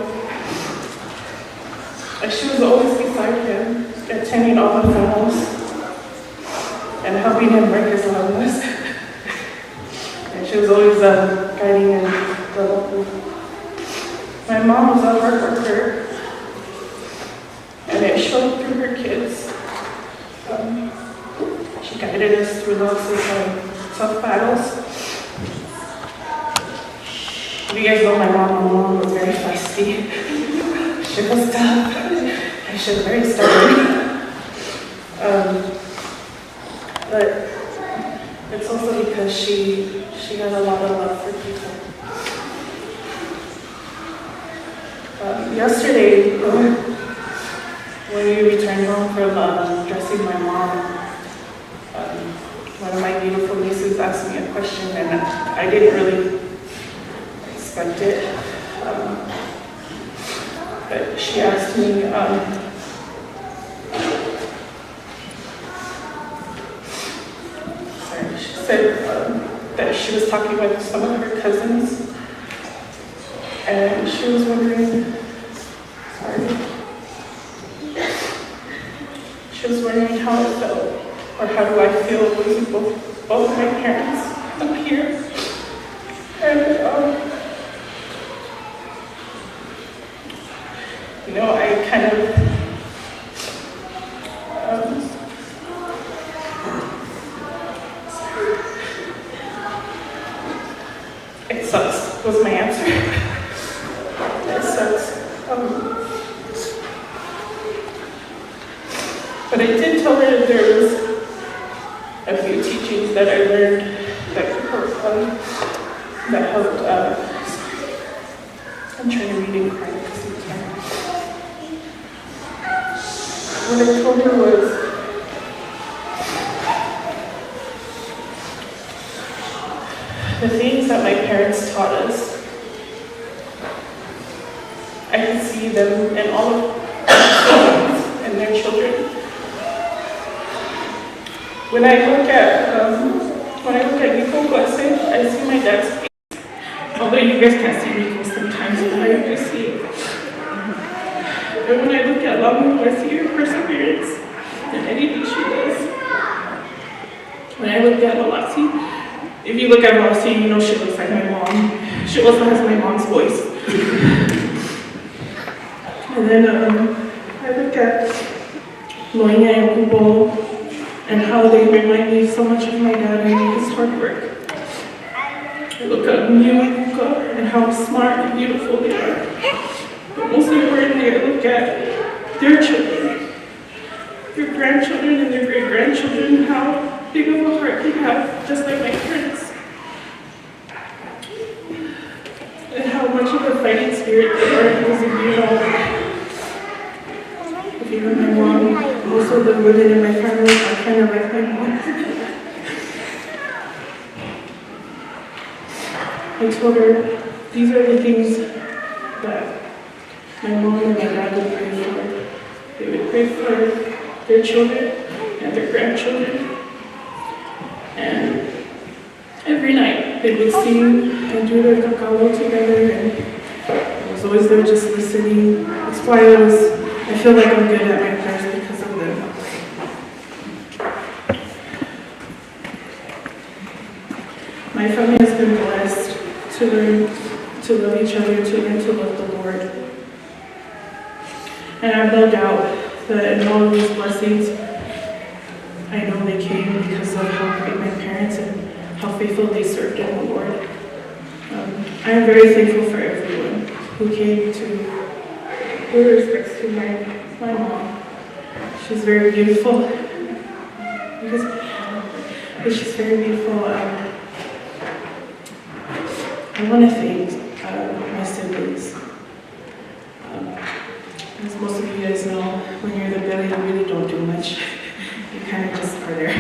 And she was always beside him, attending all the funerals and helping him break his lungs. And she was always guiding him the local. My mom was a hard worker, and it showed through her kids. She guided us through lots of tough battles. If you guys know my mom was very feisty. She was tough, and she was very stubborn. But it's also because she had a lot of love for people. Yesterday, when we returned home from dressing my mom, one of my beautiful nieces asked me a question, and I didn't really expect it. But she asked me, she said that she was talking with some of her cousins, and she was wondering, she was wondering how it felt, or how do I feel losing both of my parents up here. And, you know, I kind of, it sucks, was my answer. It sucks. But I did tell her that there was a few teachings that I learned that that helped. I'm trying to read and cry at the same time. What I told her was, the things that my parents taught us, I could see them in all of and their children. When I look at when I look at Nico Blessing, I see my dad's face. Although you guys can't see Nico sometimes, but I do see it. And when I look at Lamu, I see her perseverance in anything she does. When I look at Valasi, if you look at Valasi, you know she looks like my mom. She also has my mom's voice. And then I look at Loina and Kubo and how they remind me so much of my dad and his hard work. I look at Miu and Kuka and how smart and beautiful they are. But most importantly, I look at their children, their grandchildren and their great-grandchildren, how big of a heart they have, just like my parents. And how much of a fighting spirit they are, because if you know my mom, most of the women in my family are kind of like my mom. I told her, these are the things that my mom and my dad would pray for. They would pray for their children and their grandchildren. And every night they would sing and do their kakalo together, and I was always there just listening. That's why I feel like I'm good at my prayers because of them. My family has been blessed to learn to love each other, to learn to love the Lord. And I have no doubt that in all of these blessings, I know they came because of how great my parents and how faithful they served in the Lord. I am very thankful for everyone who came to pay respects to my mom. She's very beautiful. Because, but she's very beautiful. I want to thank my siblings. As most of you guys know, when you're the belly, you really don't do much. You kind of just are there.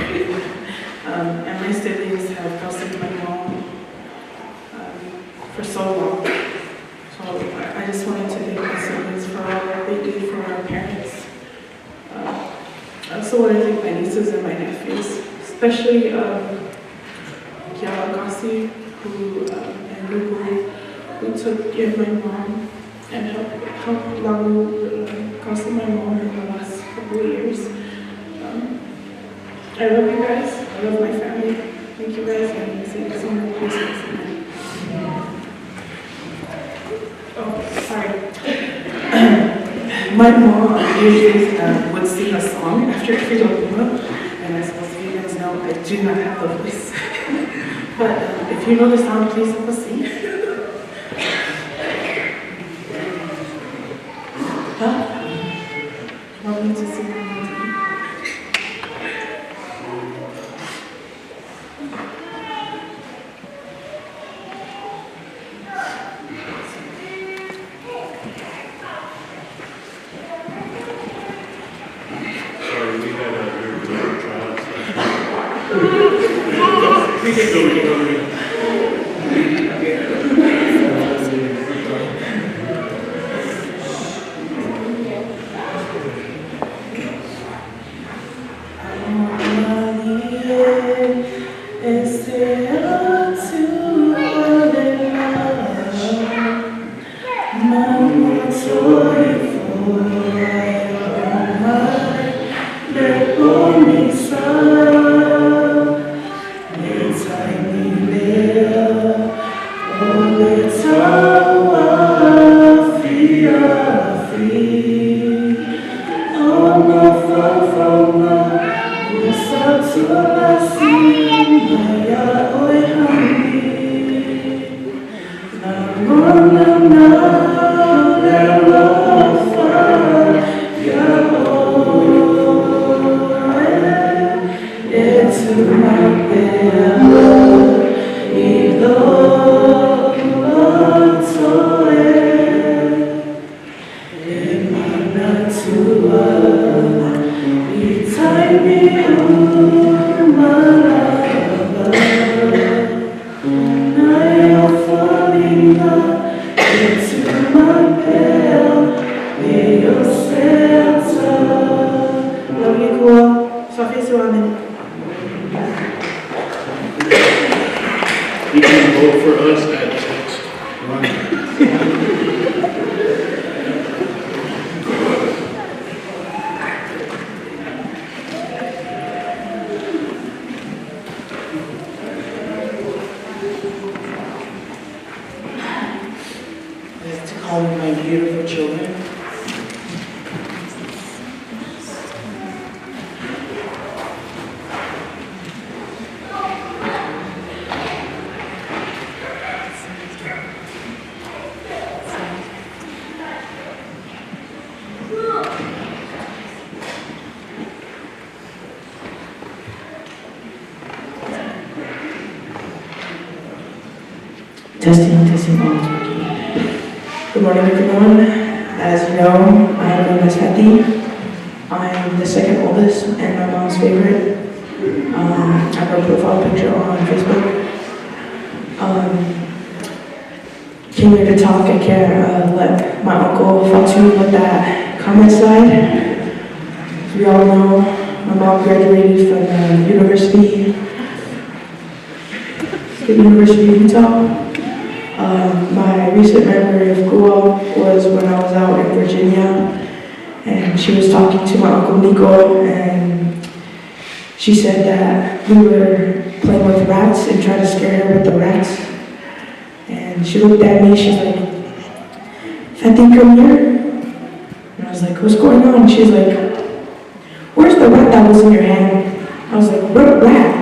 And my siblings have counseled my mom for so long. So I just wanted to thank my siblings for all that they did for our parents. I also want to thank my nieces and my nephews, especially Kiara Kasi, who and Luku, who took in my mom and helped Lamu counsel my mom in the last couple of years. I love you guys. I love my family. Thank you guys, and see you soon. Oh, sorry. My mom usually would sing a song after every laulima, and as most of you guys know, I do not have the voice. But if you know the song, please help us sing. Huh? You want me to sing one more time? Sorry, we had a very long trial. We did. Still recovering. Love you, cool. Sophie Suamin. vote for us at text run. I'd like to call my beautiful children. Testing, testing, all is working. Good morning, everyone. As you know, I am known as Fethi. I am the second oldest and my mom's favorite. I have her profile picture on Facebook. Came here to talk. I can't let my uncle Fatu let that comment slide. As we all know, my mom graduated from the university, State University of Utah. My recent memory of Kua was when I was out in Virginia, and she was talking to my uncle Nico, and she said that we were playing with rats and trying to scare her with the rats. And she looked at me, she's like, Fethi, come here. And I was like, what's going on? And she's like, where's the rat that was in your hand? I was like, what rat?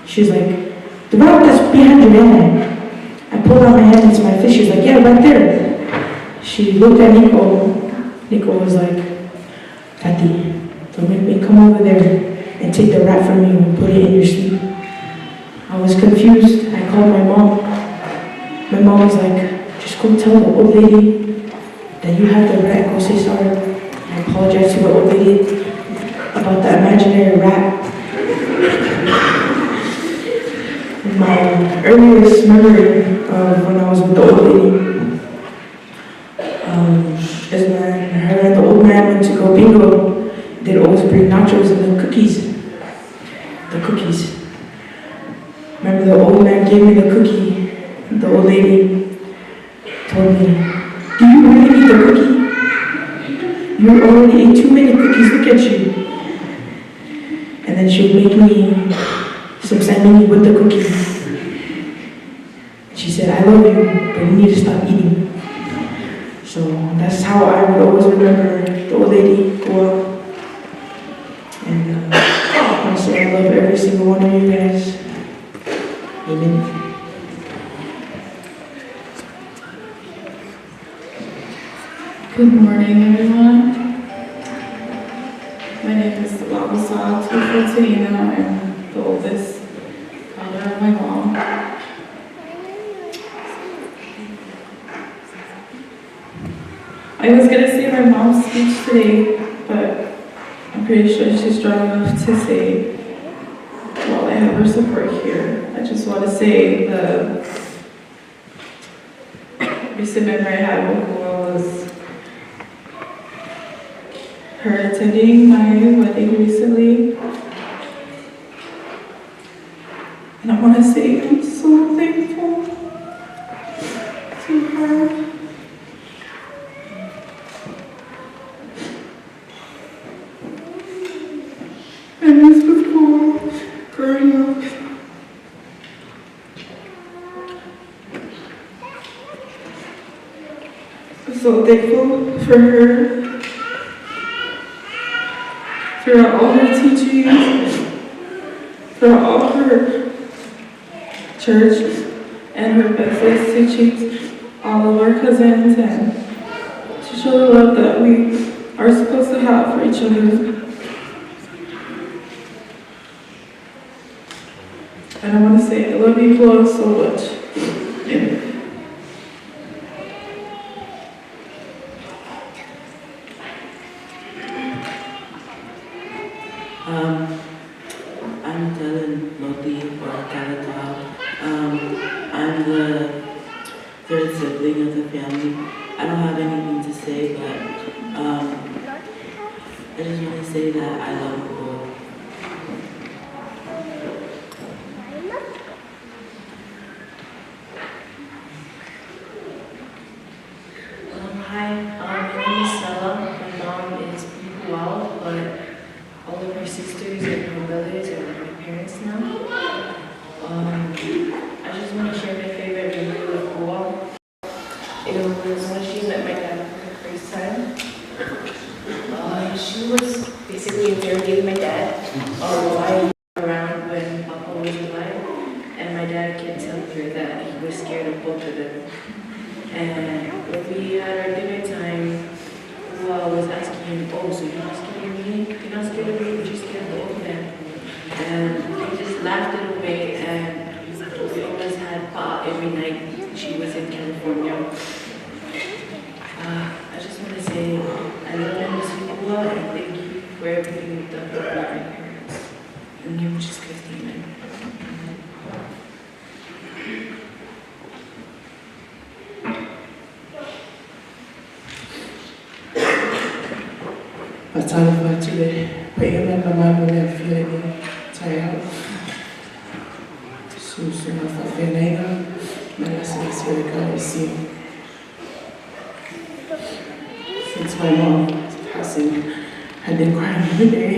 She's like, the rat that's behind your hand. I pulled out my hand, it's my fish. She's like, yeah, right there. She looked at Nico. Nico was like, Fethi, don't make me come over there and take the rat from you and put it in your sleep. I was confused. I called my mom. My mom was like, just go tell the old lady that you have the rat and go say sorry. I apologized to the old lady about the imaginary rat. My earliest memory of when I was with the old lady is when her and the old man went to go bingo. They'd always bring nachos and the cookies. The cookies. Remember the old man gave me the cookie. The old lady told me, do you really need the cookie? You already ate too many cookies, look at you. And then she would make me some sandwich with the cookie. She said, I love you, but you need to stop eating. So that's how I would always remember the old lady, Kua. And I want to say I love every single one of you guys. Amen. Good morning, everyone. My name is Lavasa Tufatina. I'm the oldest daughter of my mom. I was gonna say my mom's speech today, but I'm pretty sure she's strong enough to say, well, I have her support here. I just want to say the recent memory I had with Kua was her attending my wedding recently. And I want to say I'm so thankful to her. I was with Kua growing up. I'm so thankful for her throughout all her teachings, throughout all her church and her Bethlehem teachings, all of our cousins, and to show the love that we are supposed to have for each other. And I want to say I love you, Flo, so much. Amen. I'm Dylan Loti or Kalatau. I'm the third sibling of the family. I don't have anything to say, but I just want to say that I love you all. Hi, my name is Stella. My mom is Ihuao, but all of her sisters and her brothers are like my parents now. I just want to share my favorite memory with Kua. It was when she met my dad for the first time. She was basically interrogating my dad why he was around when Papa was alive, and my dad kept telling her that he was scared of both of them. And when we had our dinner time, Kua was asking him, "Oh, so you're not scared of me? You're not scared of me, but you're scared of the old man." And he just laughed it away, and we always had pa every night. She was in California. I just want to say I love and miss you, Kua, and thank you for everything you've done for me and my parents. In the name of Jesus Christ, amen. Faatalofa atu i le paia ma le mamalu o le afio i lenei taeao. Susuga faafeagaiga ma le asiasi o le Ekalesia. Since my mom's passing, I've been crying every day.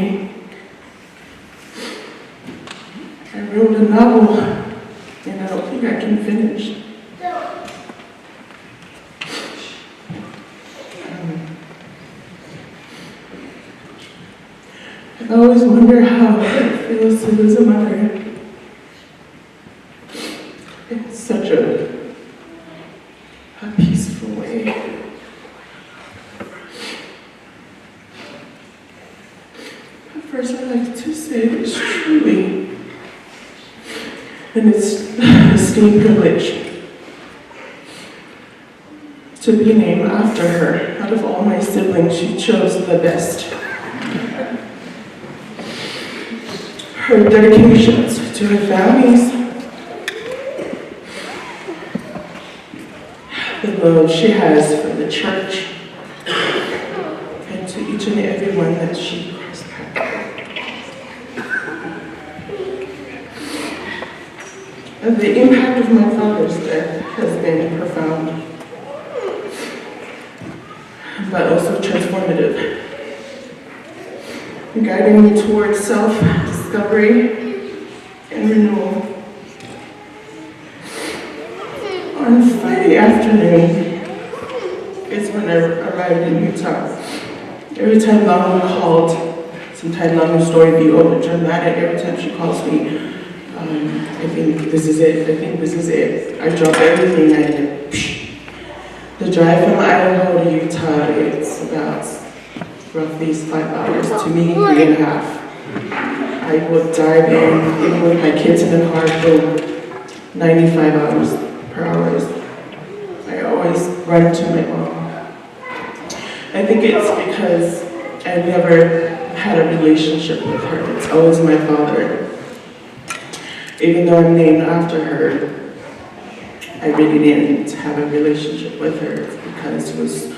I wrote a novel, and I don't think I can finish. I always wonder how it feels to lose a mother. It's such a peaceful way. But first, I'd like to say it's truly an esteemed privilege to be named after her. Out of all my siblings, she chose the best. Her dedications to her families, the love she has for the church, and to each and every one that she crossed paths with. The impact of my father's death has been profound, but also transformative, guiding me towards self-discovery and renewal. On Friday afternoon is when I arrived in Utah. Every time Lamu called, sometimes Lamu's story be over dramatic. Every time she calls me, I think this is it, I think this is it. I drop everything and psh. The drive from Idaho to Utah, it's about roughly 5 hours. To me, 3.5. I would dive in, even with my kids in the car, boom, 95 hours per hour. I always run to my mom. I think it's because I never had a relationship with her. It's always my father. Even though I'm named after her, I really didn't have a relationship with her because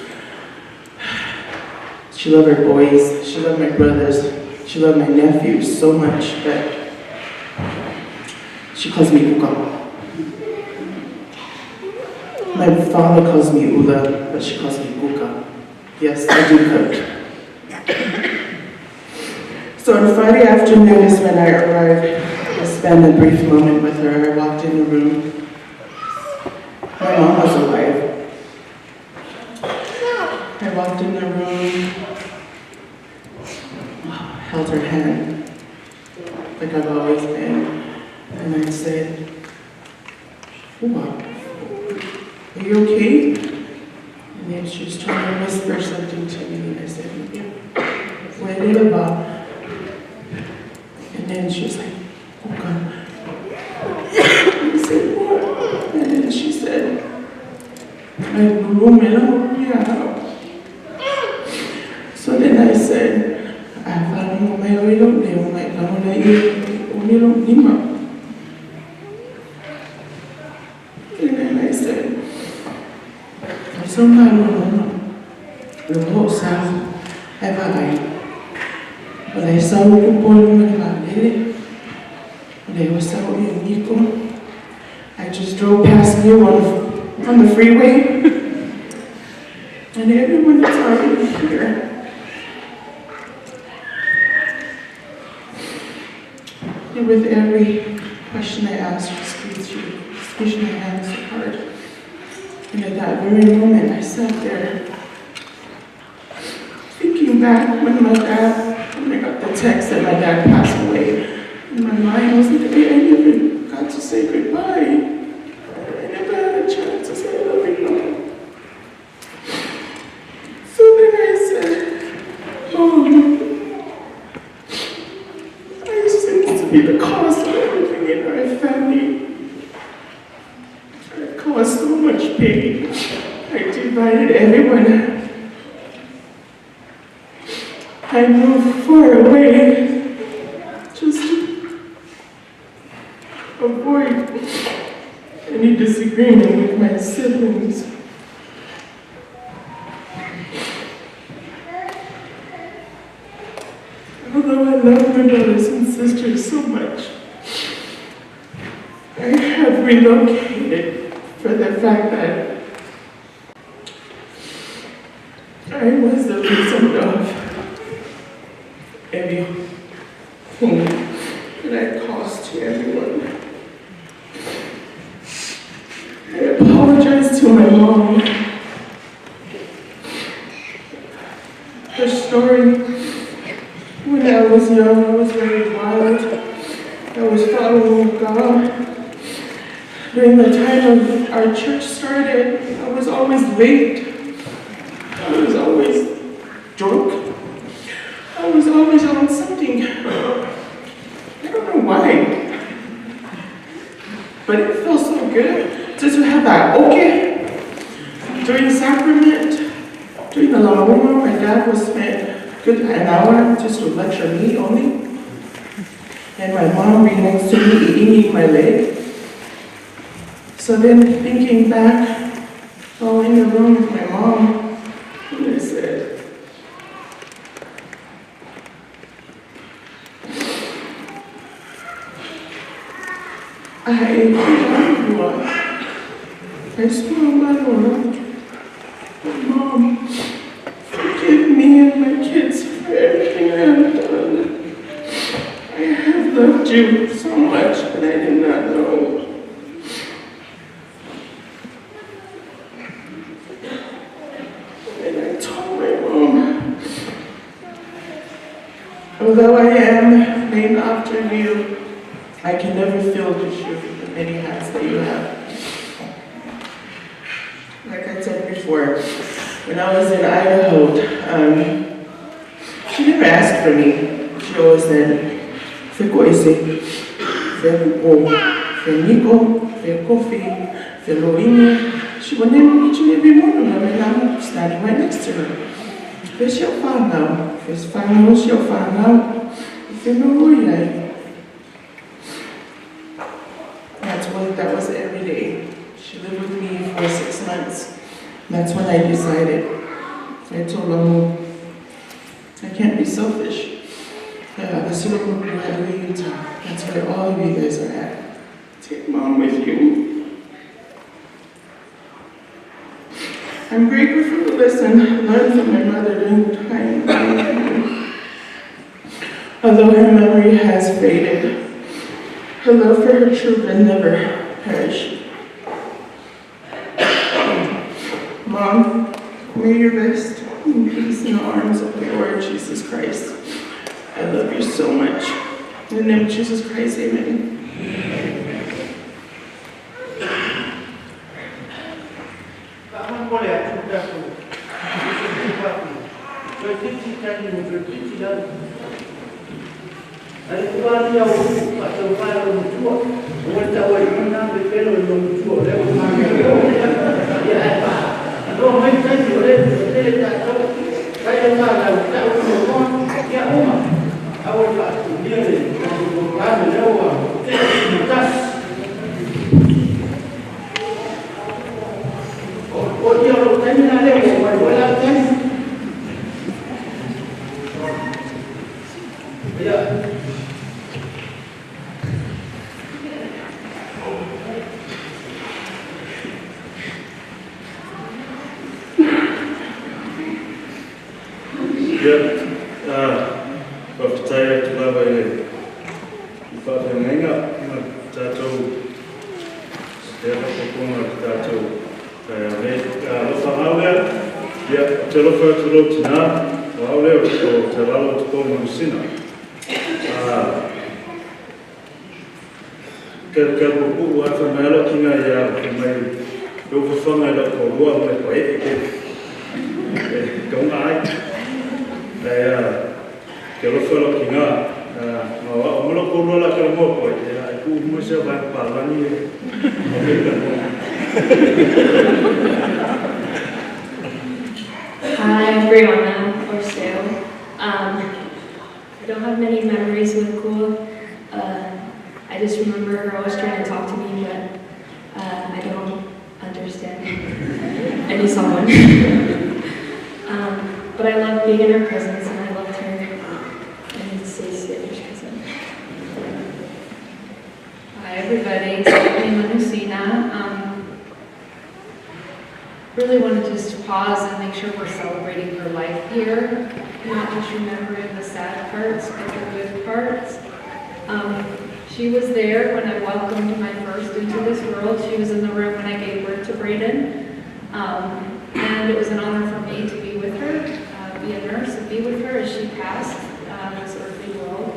she loved her boys, she loved my brothers, she loved my nephews so much that she calls me Uka. My father calls me Ula, but she calls me Uka. Yes, I do cook. So on Friday afternoon is when I arrived. I spent a brief moment with her. I walked in the room. My mom was alive. I walked in the room, held her hand, like I've always been, and I said, "Ua, are you okay?" And then she was trying to whisper something to me, and I said, "Yeah." And then she was like, "Oh God." I said, "What?" And then she said, So then I said, And then I said, I just drove past you on the freeway. And everyone that's already here. And with every question I asked, she squeezed my hand so hard. And at that very moment, I sat there thinking back when my dad, when I got the text that my dad passed away, in my mind I was like, I never got to say goodbye. I never had a chance to say I love you, Mom. So then I said, Mom, I seem to be the cause of everything in our family. I caused so much pain. I divided everyone. I moved far away just to avoid any disagreement with my siblings. Although I love my brothers and sisters so much, I have relocated for the fact that I was the reason of everything that I caused to everyone. I apologize to my mom. Her story, when I was young, I was very wild. I was following God. During the time of our church started, I was always late. I was always drunk. I was always on something. I don't know why. But it feels so good just to have that okay. During sacrament, during the Lauma, my dad would spend good an hour just to lecture me only. And my mom be next to me eating my leg. So then thinking back, while in the room with my mom, and I said, I Mom, forgive me and my kids for everything I have done. I have loved you so much, but I did not know. And I told my mom, although I am named after you, I can never fill the shoe, the many hats that you have. Like I said before, when I was in Idaho, she never asked for me. She always said, Fe koese, fe kuko, fe niko, fe kofi, fe loini. She would name each and every one of them, and I'm standing right next to her. Fe shio whanau, fe whanau shio whanau, fe no. That was every day. She lived with me for 6 months. That's when I decided. I told Lomo, I can't be selfish. That's where all of you guys are at. Take Mom with you. I'm grateful for the lesson learned from my mother during the time. Although her memory has faded, her love for her children never perished. Mom, may you rest in peace in the arms of the Lord Jesus Christ. I love you so much. In the name of Jesus Christ, amen. Ia, faafetai atu lava i le faafeagaiga ma le tatou lea faaopoopoga o le tatou taeao nei. Alofa lea, ia, ou te alofa atu i lou tinā, o au lea o Tailalo Tupou Manusina. Kalukalu puupuu lava fai mai lou kiga ia au, fai mai e ou fafaga i lau toalua ma e pae'e tele e tauga ai. Ae ke alofa lau kiga ma o a'u ma lou toalua o le a talanoa atu ai, ia ae tuu mai se vaega palagi e aumai le talanoaga. Hi, I'm Brianna, or Sue. I don't have many memories with Kua. I just remember her always trying to talk to me, but I don't understand any someone. But I love being in her presence, and I loved her. And it's Stacey, cousin. Hi, everybody. Stephanie Manusina. Really want to just pause and make sure we're celebrating her life here, not just remembering the sad parts, but the good parts. She was there when I welcomed my first into this world. She was in the room when I gave birth to Braden. And it was an honor for me to be with her, be a nurse and be with her as she passed this earthly world.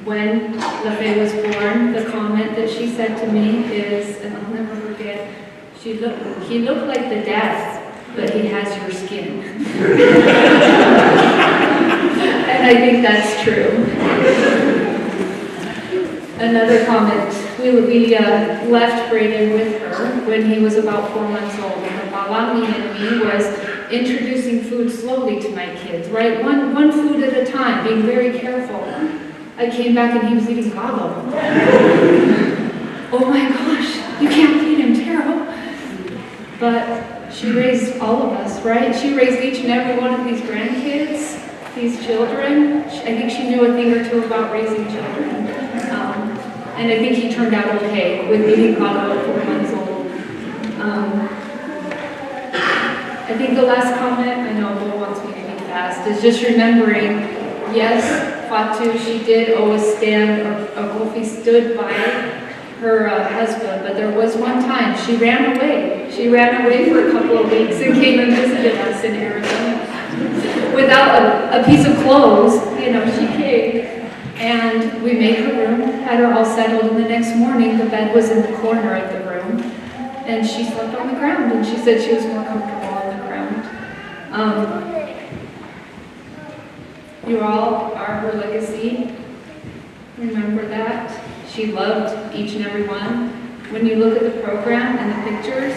When LaFay was born, the comment that she said to me is, and I'll never forget, he looked like the dad, but he has your skin. And I think that's true. Another comment, we left Braden with her when he was about 4 months old. And the palagi in me was introducing food slowly to my kids, right? One food at a time, being very careful. I came back and he was eating kalo. Oh my gosh, you can't feed him taro. But she raised all of us, right? She raised each and every one of these grandkids, these children. I think she knew a thing or two about raising children. And I think he turned out okay with eating kalo at 4 months old. I think the last comment, I know Bo wants me to be fast, is just remembering, yes, Fatu, she did always stand, or Kofi stood by her husband, but there was one time she ran away. She ran away for a couple of weeks and came and visited us in Arizona. Without a piece of clothes, you know, she came. And we made her room, had her all settled, and the next morning the bed was in the corner of the room, and she slept on the ground, and she said she was more comfortable on the ground. You all are her legacy. Remember that. She loved each and every one. When you look at the program and the pictures,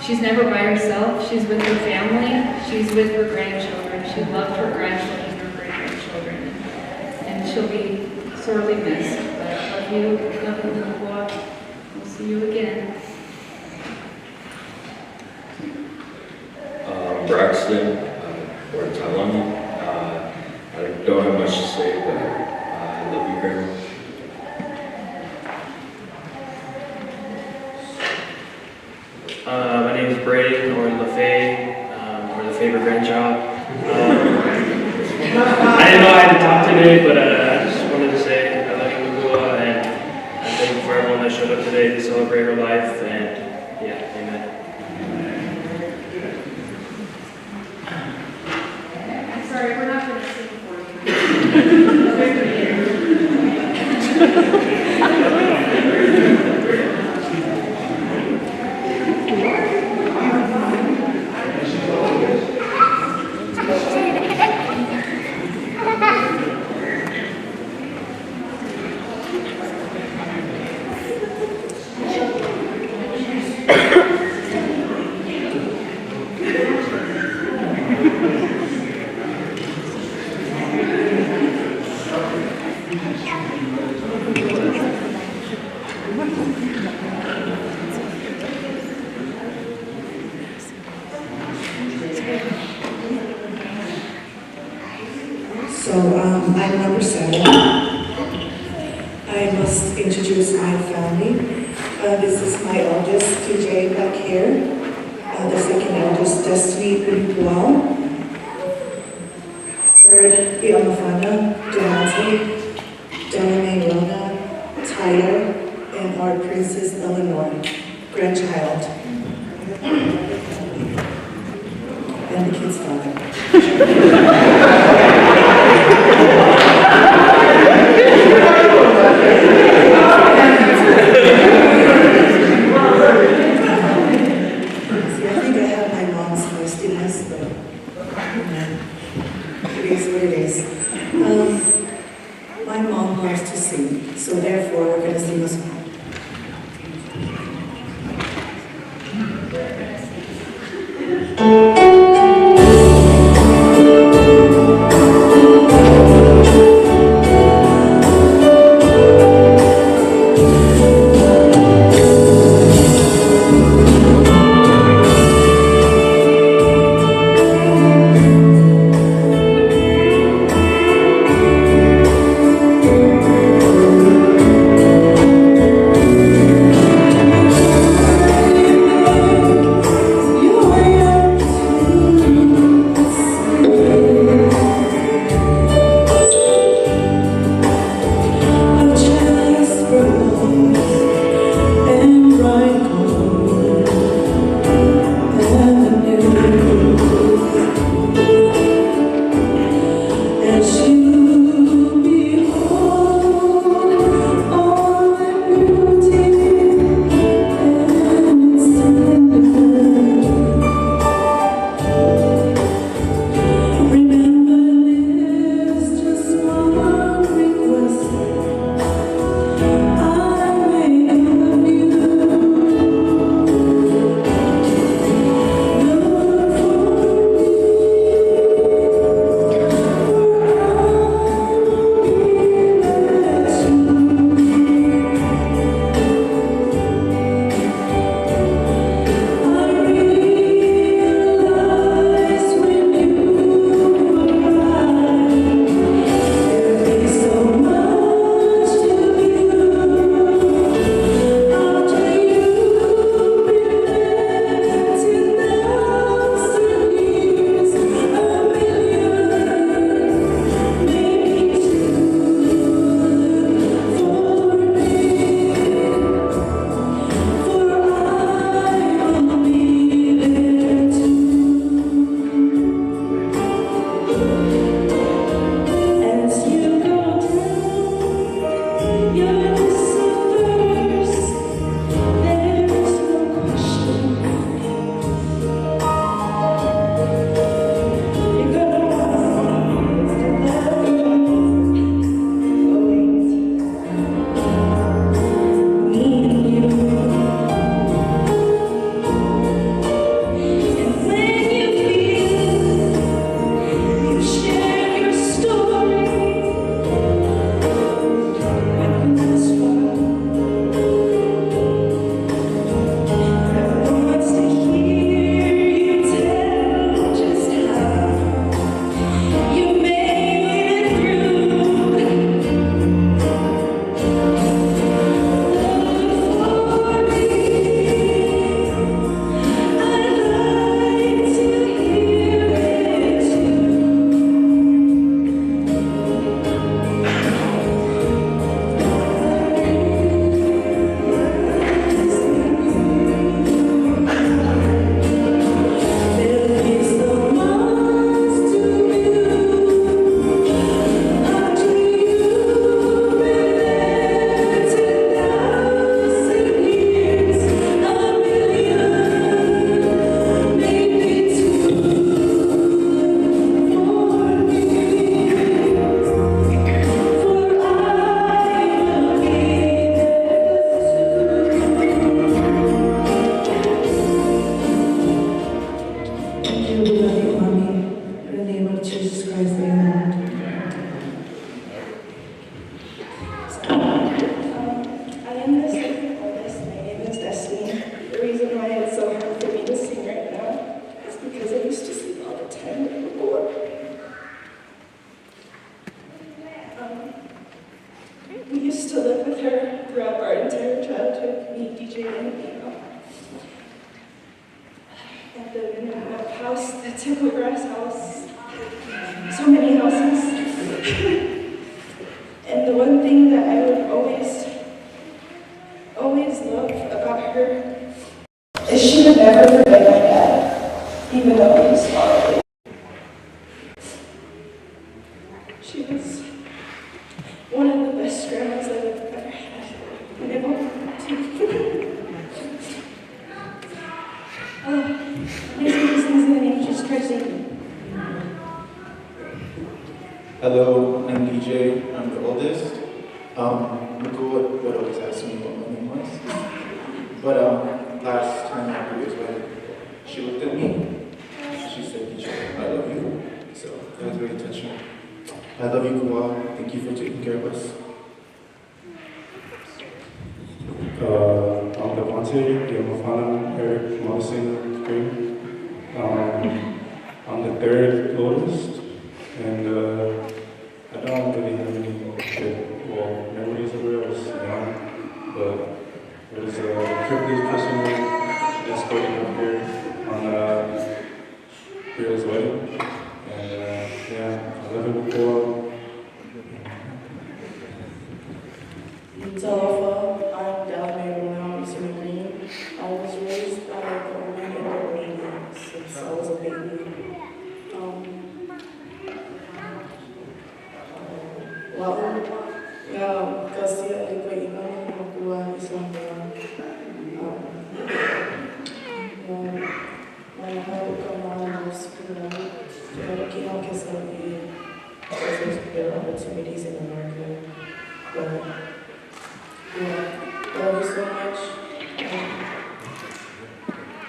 she's never by herself. She's with her family. She's with her grandchildren. She loved her grandchildren and her great-grandchildren. And she'll be sorely missed. But I love you. Love you, Lukua. We'll see you again. Braxton, or Tailani. I don't have much to say, but I love you, Grandma. My name is Braden, or LaFay, or the favorite grandchild. I didn't know I had to talk today, but I just wanted to say I love you, Lukua, and I'm thankful for everyone that showed up today to celebrate her life, and yeah, amen. I'm sorry, we're not going to sing for you. So I'm number 7. I must introduce my family. This is my eldest, TJ, back here. The second eldest, Destiny Ulipuau. Iamafana, Durante, Donna Rona, Tyler, and our Princess Eleanor, grandchild. And the kid's father. See, I think I have my mom's feistiness, but you know, it is what it is. My mom loves to sing, so therefore we're going to sing a song. At the Minute House, the Temple Grass House. so many houses. And the one thing that I would always, always love about her is she would never forget my dad, even though he was far away. She was one of the best grandmas I've ever had. And I want to. I say these things in the name of Jesus Christ, amen. Hello, I'm DJ. I'm the oldest. Makua would always ask me what my name was. But last time after was wedding, she looked at me. She said, DJ, I love you. So that was very touching. I love you, Kua. Thank you for taking care of us. I'm Devontae, Yamafana, Eric, Mosin, Green. I'm the third oldest, and I don't really have any good, memories of where I was young, but it was a privilege personally escorting up here on Briel's wedding, and yeah, I love it before. Talofa, I'm Dalmay Romeo Eastern Green. I was raised by the Omi and the Oni since I was a baby. Well, kasi ali ko ina makua Samoa. Because there's better opportunities in America. But yeah, I love you so much.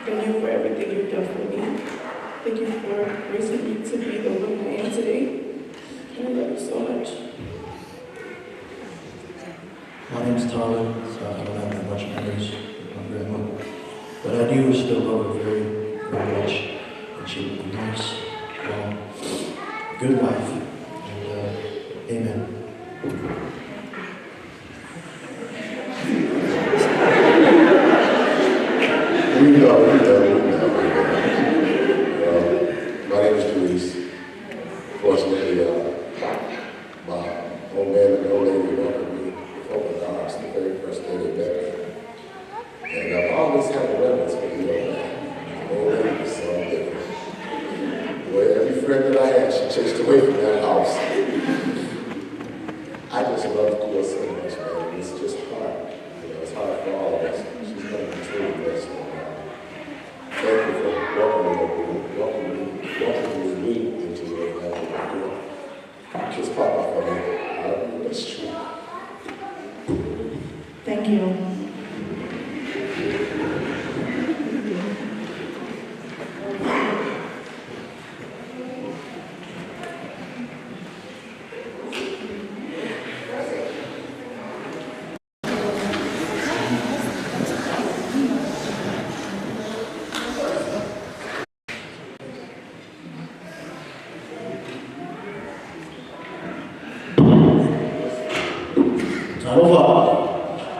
Thank you for everything you've done for me. Thank you for raising me to be the woman I am today. And I love you so much. My name's Tyler, so I don't have that much memories with my grandma. But I do still love her very, very much. And she would be nice, calm, good wife. And amen. We know, we know, we know, we know. My name is Luis. Fortunately, my old man and old lady welcomed me with open arms the very first day they met me. And I've always had a reverence for the old man. The old lady was so different. Boy, every friend that I had, she chased away from that house. I just love Kua so much, man. It's just hard. You know, it's hard for all of us. She's going to be truly blessed. Thank you for welcoming me into your family. Kiss Papa for me. I love you. That's true. Thank you. Talofa.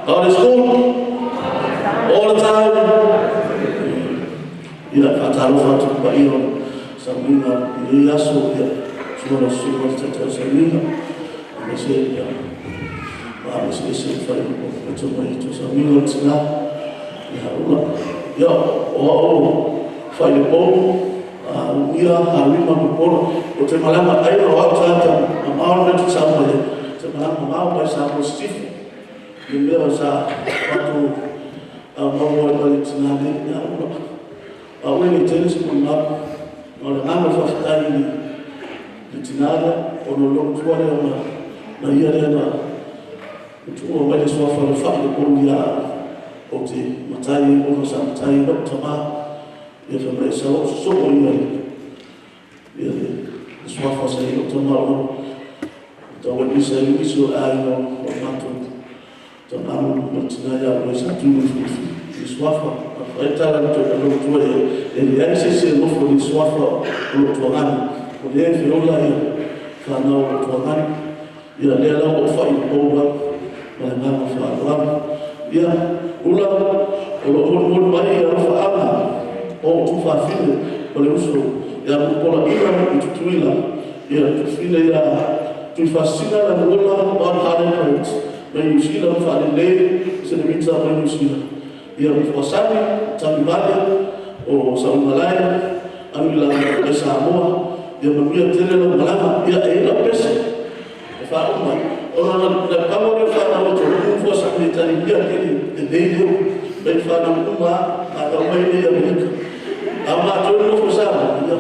God is good. All the time. Ia whātalofa atu pa ia sa muinga i le aso ia sua sua te tau sa muinga. Me se ia ma me se se whai o te mai to sa muinga o tina ia ula. Ia o o whai le pou a uia a rima mo polo o te malama ai o au tata a maori me te sa mai te malama mau mai sa mo stifu. Le mea sa watu a maua mai le tina nei ia ula. A ue le tele se mona o le nganga whawhitai i le tina o no long tua lea na ia lea na tua mai le soafa le whai le polu ia o te matai o no sa matai no tama ia whamai sa o soko ia le soafa sa i no tama o tau e misa i miso ai no o mato tama mo tina ia o sa tu i soafa a whaitara ni tō lou tua e le ai se se nofo i soafa o lo tuangani o le e whiola ia whanau o tuangani ia lea lau o whai i pōua ma le nganga whaaloana ia ula o lo hori hori mai ia whaanga o tu whawhine o le uso ia Mupola Ila i Tutuila, ia Tufina ia Tuifasina la Muola o Hale Parents mai New Zealand faalelei se le mita mai New Zealand. Ia Mufuasani, Tami Vale o Saumalae, anu i la mai Samoa, ia manuia tele lau malaga, ia e ila pese, e faauma. Ona na pau le whanau o tō Mufuasani e tari ia kele, e nei leo, mai whanau uma, a tau mai nei Amerika. A mātou nofo Samoa, ia.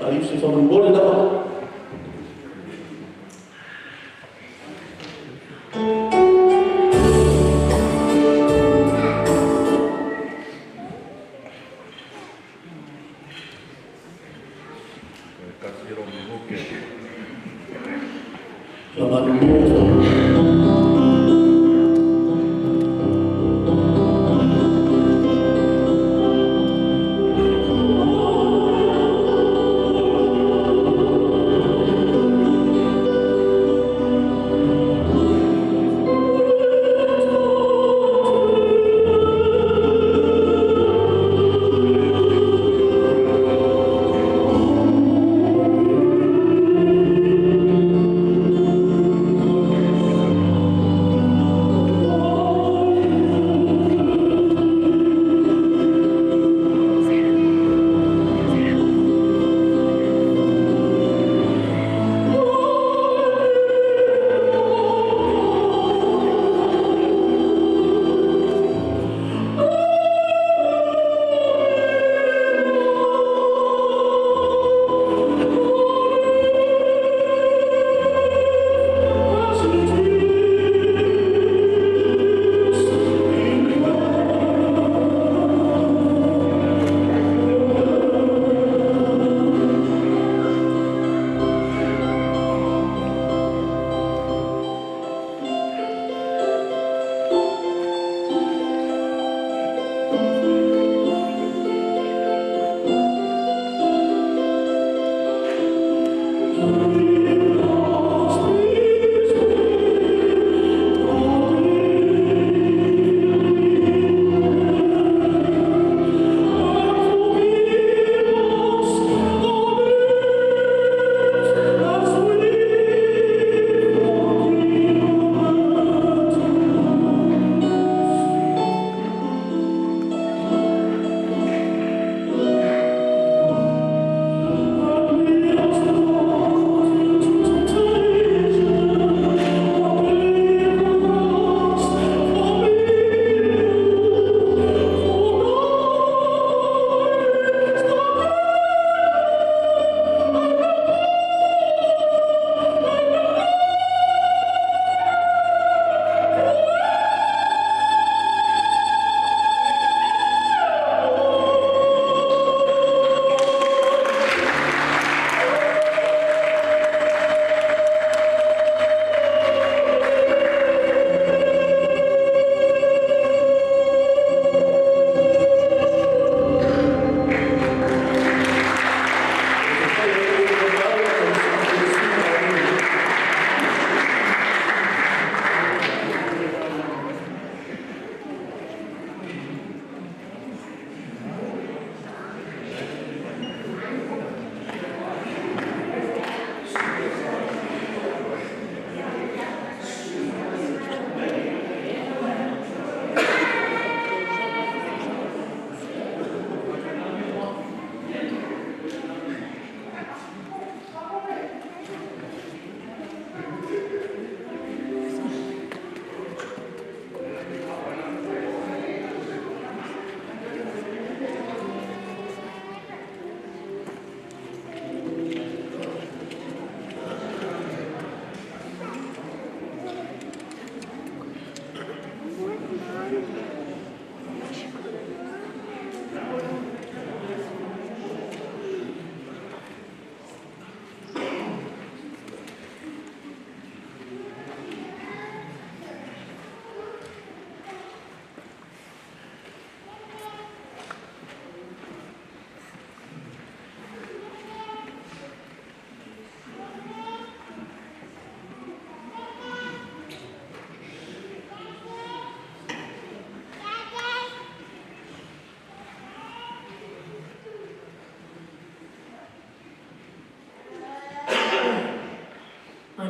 Ali se whamangole lava.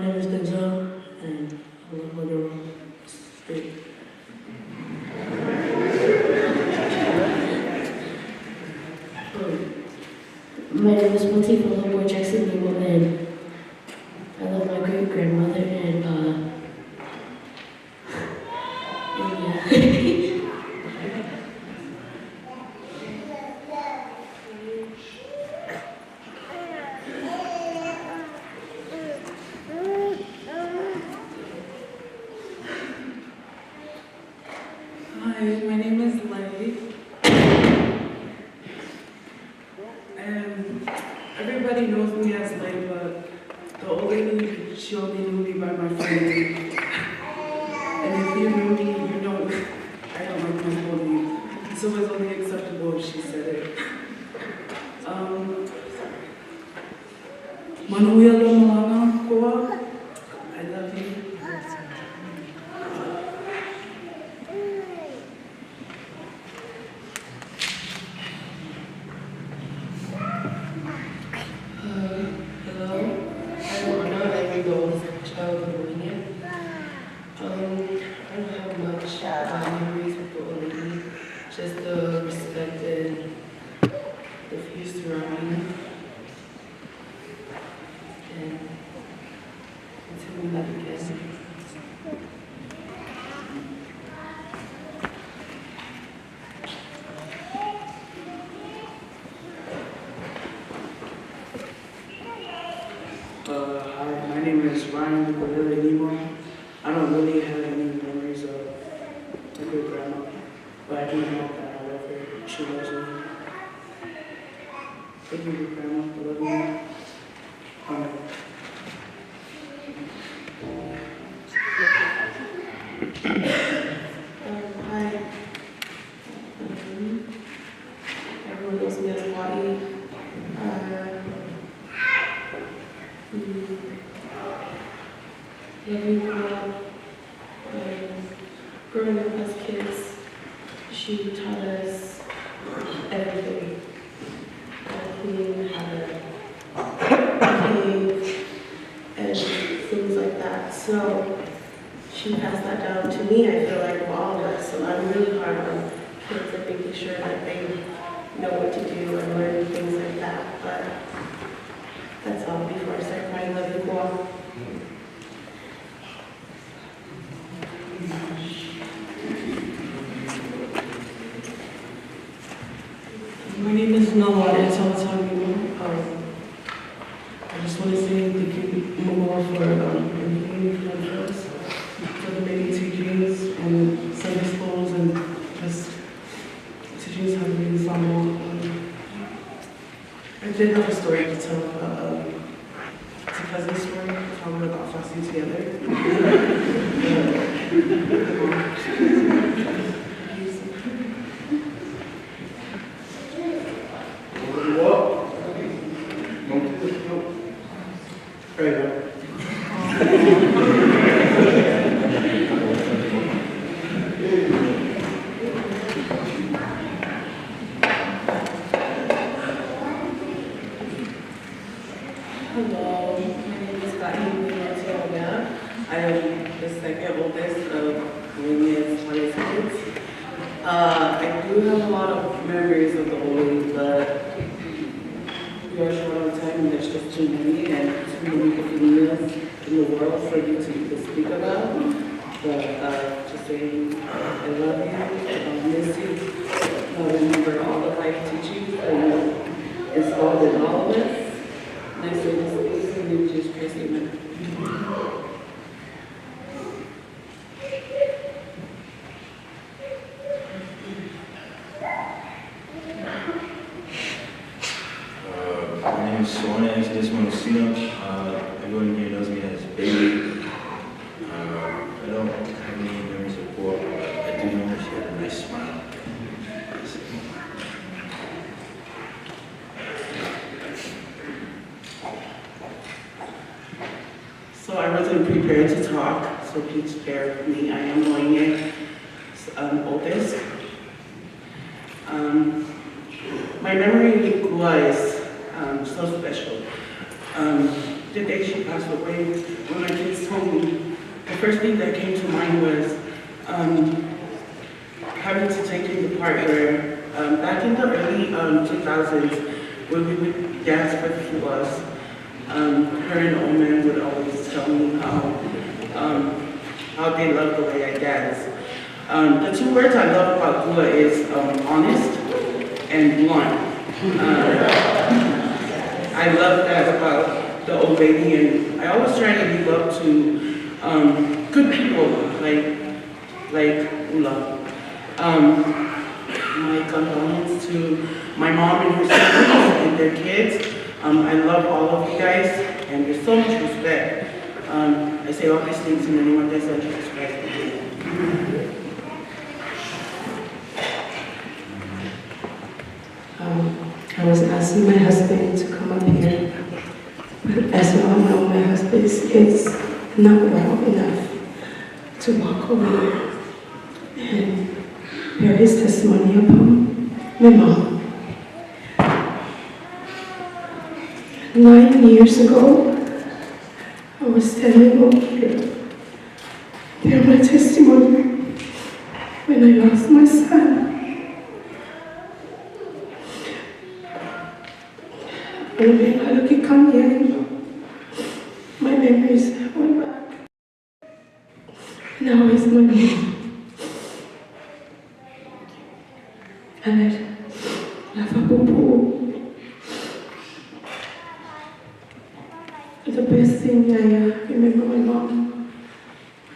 name is Denzel, and I love my grandma. It's great. My name is Monty Boy Jackson Nemo, and I love my great grandmother and yeah. Hi, my name is Lay. And everybody knows me as Lay, but the old lady, she only knew me by my full name. And if you know me, you know I don't like my full name. So it was only acceptable if she said it. Sorry. Manuia lo malanga koa. I love you. Hello, I'm Anna. I'm the oldest child of Romania. I don't have much memories with the old lady, just the respect and the fear surrounding. And until we meet again. Hi, my name is Ryan Lukulele Nemo. I don't really have any memories of my great grandma, but I do know that I love her. She loves me. Thank you, great grandma, for loving me. Hi. Everyone knows me as Wadi. Love you, Grandma. Growing up as kids, she taught us everything. How to clean, how to behave, and things like that. So she passed that down to me, I feel like, for all of us. So I'm really hard on kids and making sure that they know what to do and learn things like that. But that's all before I start crying. Love you, Kuo. My name is Noah Antonio. I just want to say thank you, Moa, for everything you've done for us, for the many teachings and Sunday schools and just teaching us how to be ensemble. I did have a story to tell about, it's a cousin story, how we're about fasting together. There you go. Hello, my name is Fatima Matoga. I am the second oldest of Williams 20 kids. I do have a lot of memories of the old lady, but we are short on time and there's just too many and too many opinions in the world for you to even speak about. But just saying, I love you, I miss you. I remember all the life teachings that you installed in all of us. And I say this in the name of Jesus Christ, amen. My name is Soane Desmonosina. Everyone here knows me as Bailey. I don't have any memories of Pua, but I do know she had a nice smile. So I wasn't prepared to talk, so please bear with me. I am Loine, oldest. My memory with Kua is so special. the day she passed away, when my kids told me, the first thing that came to mind was having to take in the part where back in the early 2000s, when we would dance for the fuas, her and old man would always tell me how they love the way I dance. The two words I love about Gua is honest and blunt. I love that about the old lady, and I always try to live up to good people like Ula. My condolence to my mom and her siblings and their kids. I love all of you guys, and there's so much respect. I say all these things in the name of the Son, Jesus Christ. Amen. I was asking my husband to come up here, but as you all know, my husband is not well enough to walk over here and bear his testimony upon my mom. 9 years ago, I was standing over here, bear my testimony when I lost my son. My memories went back. Now it's my mom. And I love her. The best thing I remember my mom,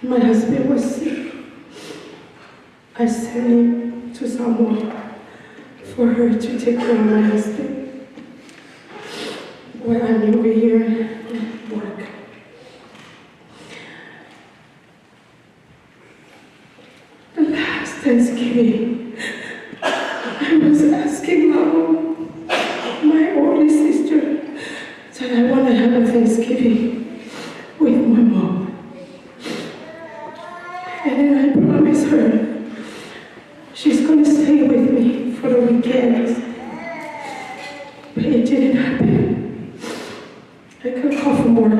when my husband was sick, I sent him to Samoa for her to take care of my husband while I'm over here at work. The last Thanksgiving, I was asking Mom, my only sister, that I want to have a Thanksgiving with my mom. And then I promised her she's going to stay with me for the weekends. But it didn't happen. I got called from work.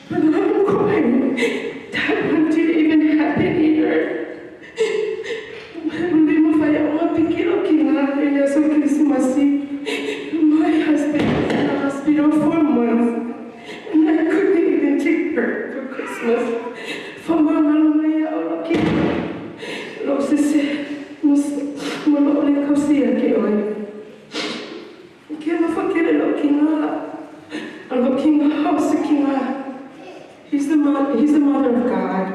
But I'm crying. That one didn't even happen either. My husband was in the hospital for months, and I couldn't even take her for Christmas. He's the mother of God.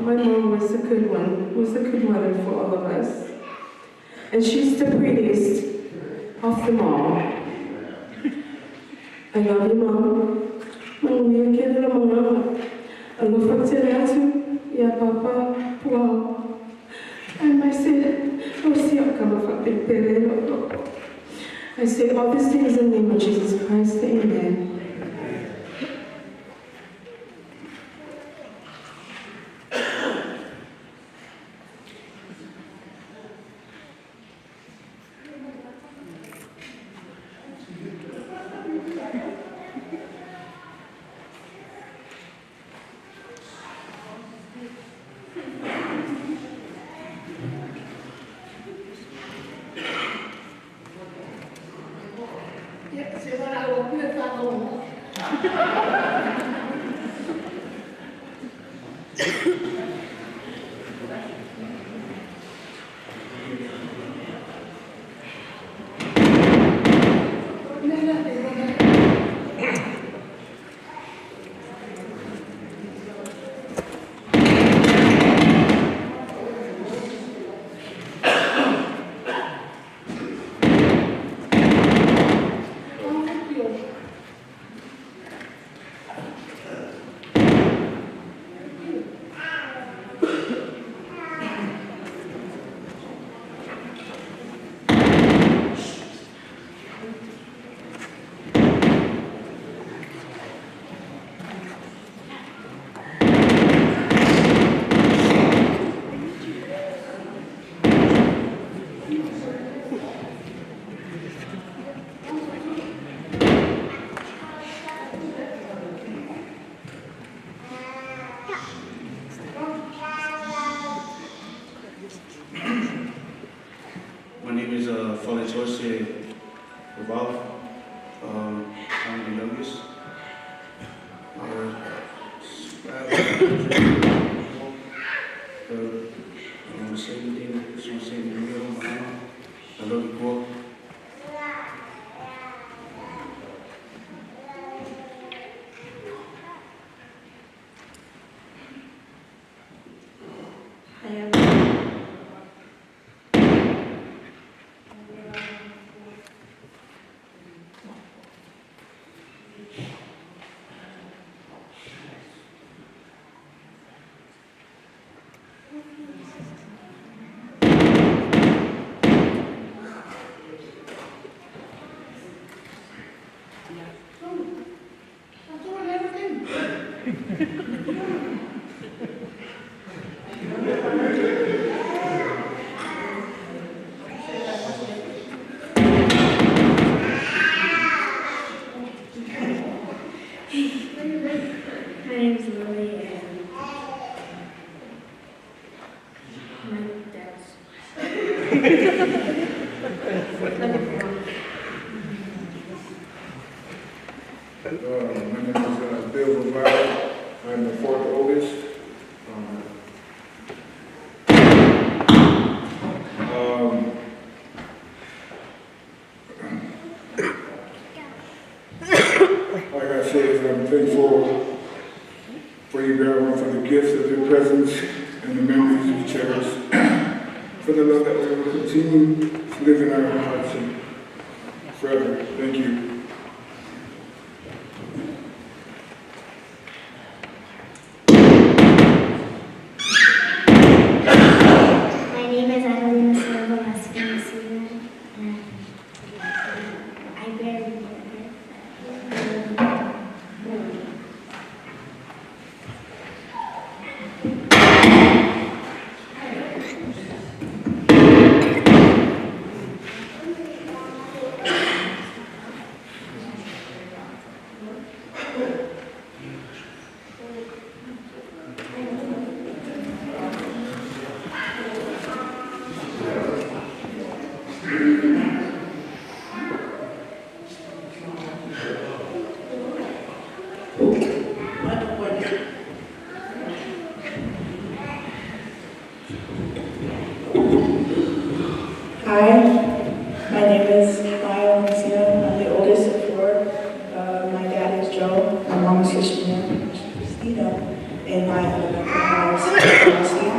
My mom was a good one, was a good mother for all of us. And she's the prettiest of them all. I love you, Mom. And I said, I say all these things in the name of Jesus Christ, amen. My name is Faletose Raval. I'm the youngest. I have I want to say anything. Just want to say I love you, Paul. Hi, I'm My name is Lily, and my dad's. Love you, Mom. My name is Bill Bavaro. I'm the fourth oldest. All I gotta say is I'm thankful for you, Grandma, for the gifts of your presence and the memories you cherish, for the love that we will continue to live in our hearts and forever. Thank you. My name is Adelina Silva Masina, and I barely know her. Hi, my name is Maya Messina. I'm the oldest of four. My dad is Joe, my mom is Christina, and my other grandma is Christine.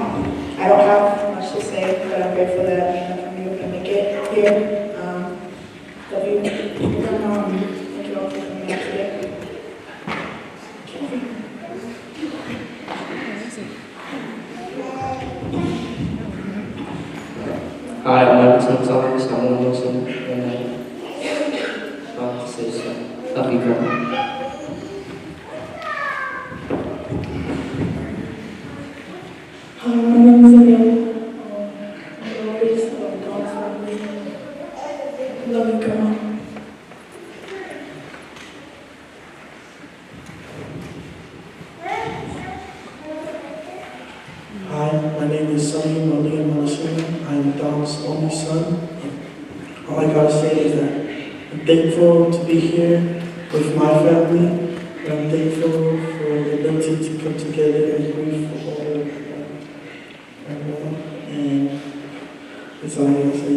I don't have much to say, but I'm grateful that me and my family were able to make it here. Love you, Grandma, and thank you all for coming out today. Hi, I'm Michael Gonzalez. I'm one Wilson, and I want to say so. Love you, Grandma. Hi, my name is Amanda. I'm the oldest of Don's family. Love you, Grandma. Hi, my name is Sonny Malia Malasina. I am Don's only son. All I gotta say is that I'm thankful to be here. with my family. And I'm thankful for the ability to come together and grieve for all of my mom. And that's all I gotta say.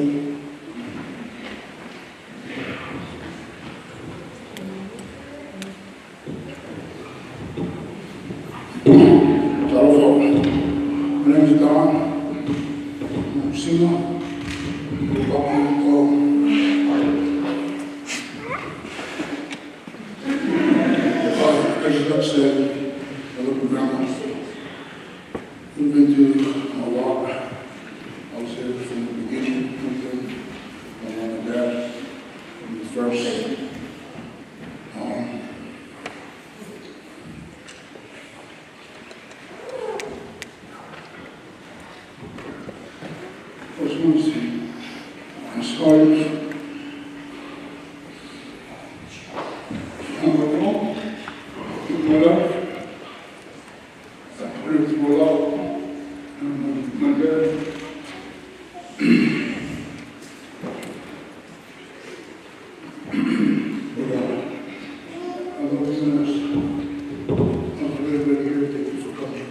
Talofa. My name is Don. I'm single. I just got said, I love my grandma. We've been through a lot. I was here from the beginning with them. My mom and dad from the first. I just want to say, I'm sorry. I'm alone in my life. I put it through a lot. And my dad. But I love you guys. I love everybody here. Thank you for coming.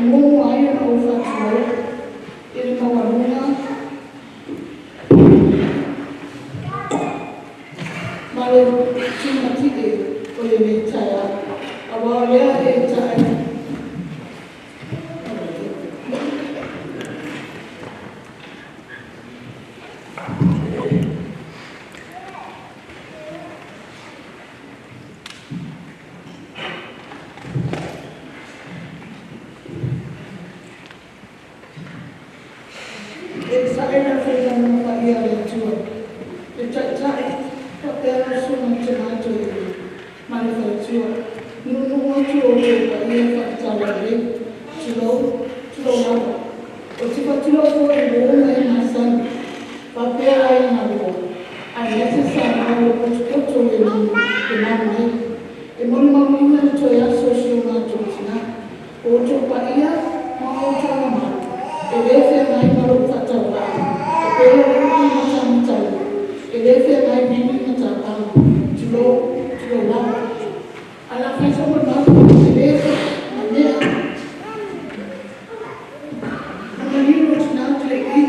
Muamua ai ona ou faatulou i le maualuga ma le timati'e o lenei taeao, auā o lea e tae E sa'e le aufaigaluega paia a le Atua, le Ta'ita'i faapea lau Susuga i le Tina Toeaina ma le Faletua. Nuunuu atu lo outou paia faale-Talalelei, tulou, tulou lava. Ou te faatulou foi i uo ma e masani faapea aiga na lua, aemaise Samoa ua potopoto i le malu nei. E molimauina le toe aso o si o matou tina. O outou paia ma outou mamalu e le feagai ma lou faatauvaa, e pei o le upu i Matamatauga, e le feagai vili ma tapaga. Tulou, tulou lava. Ae o le a fai sau molimau tele mamea. Na maliu lou tina ou te le i i.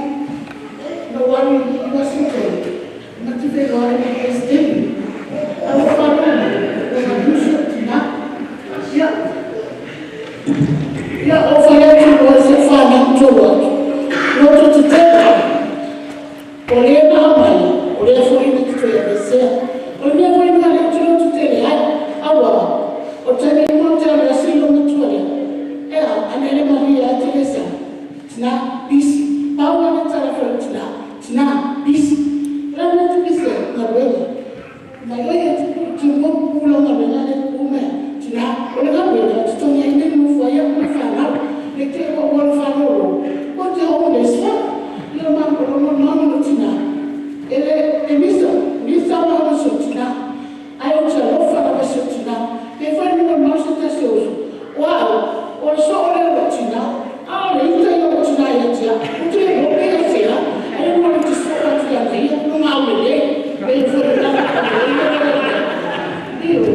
Na ou alu i Uasintona, ma te feiloai ma le Peresetene. Ae ua ou faalogo mai, ua maliu si ou tina. Ia, ia ou fai atu loa i si au fanau ma tolu atu, loto tetele, o le na aumaia, o lea foi na te toe aveesea. O le mea foi lena o lea ou te loto tele ai, aua o taimi uma ou te alu e asi lou matua lea, e a, a na e le malie lava e te le sau. Tina, pisi. Pau lava le tala e fai i lou tina, tina, pisi. O le a le mea e te pisi ai? Galuega. Fai mai, oi, e te lua pupu lau galuega lea e pupu mai ai. Tina, o le galuega e totogi ai mea e nonofo ai au ma le fanau. Ne i te i ua ou alu faalolo, ou te homeless foi. Ia ma o lou molimau lena lou tina. E le, e misa, misa maua ma si ou tina. Ae ou te alofa lava i si ou tina. E pei foi ona molimau se tasi o uso, o au, o le soo lea o lou tina, a o le ita ia o lou tina ia te au. Ou te le iloa pe aisea, ae ou alu ou te soo atu ia te ia, lona aulelei. Pei foi o le tala aulelei lea ua i ai. Ioe.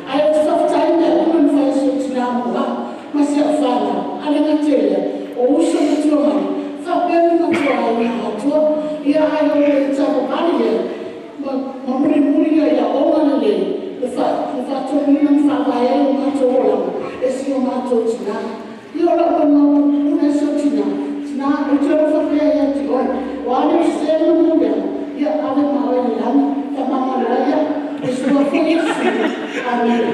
Ae ou te faafetai i mea uma na fai e si ou tina mo au ma si au fanau, ae le gata i lea, o uso ma tuumani, faapea le matou aiga atoa. Ia ae o le savavali lea ma mulimuli ai aoga lelei na faatonuina ma faavae ai o matou olaga e si o matou tina. Ia o lau molimau puupuu lena i si ou tina, tina ou te alofa pea ia te oe. O a ni ou sese ma mauleaga, ia ave ma oe i le lagi, faamagalo ai au. O le Suafa o Iesu. Amene.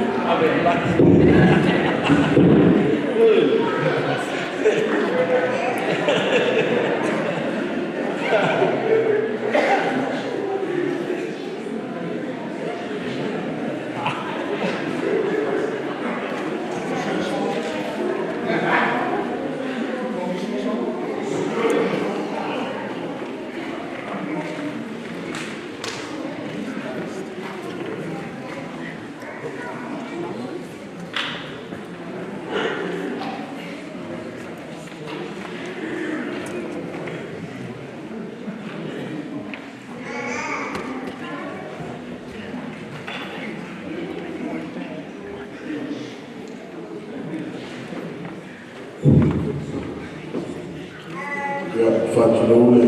Ia, faatulou le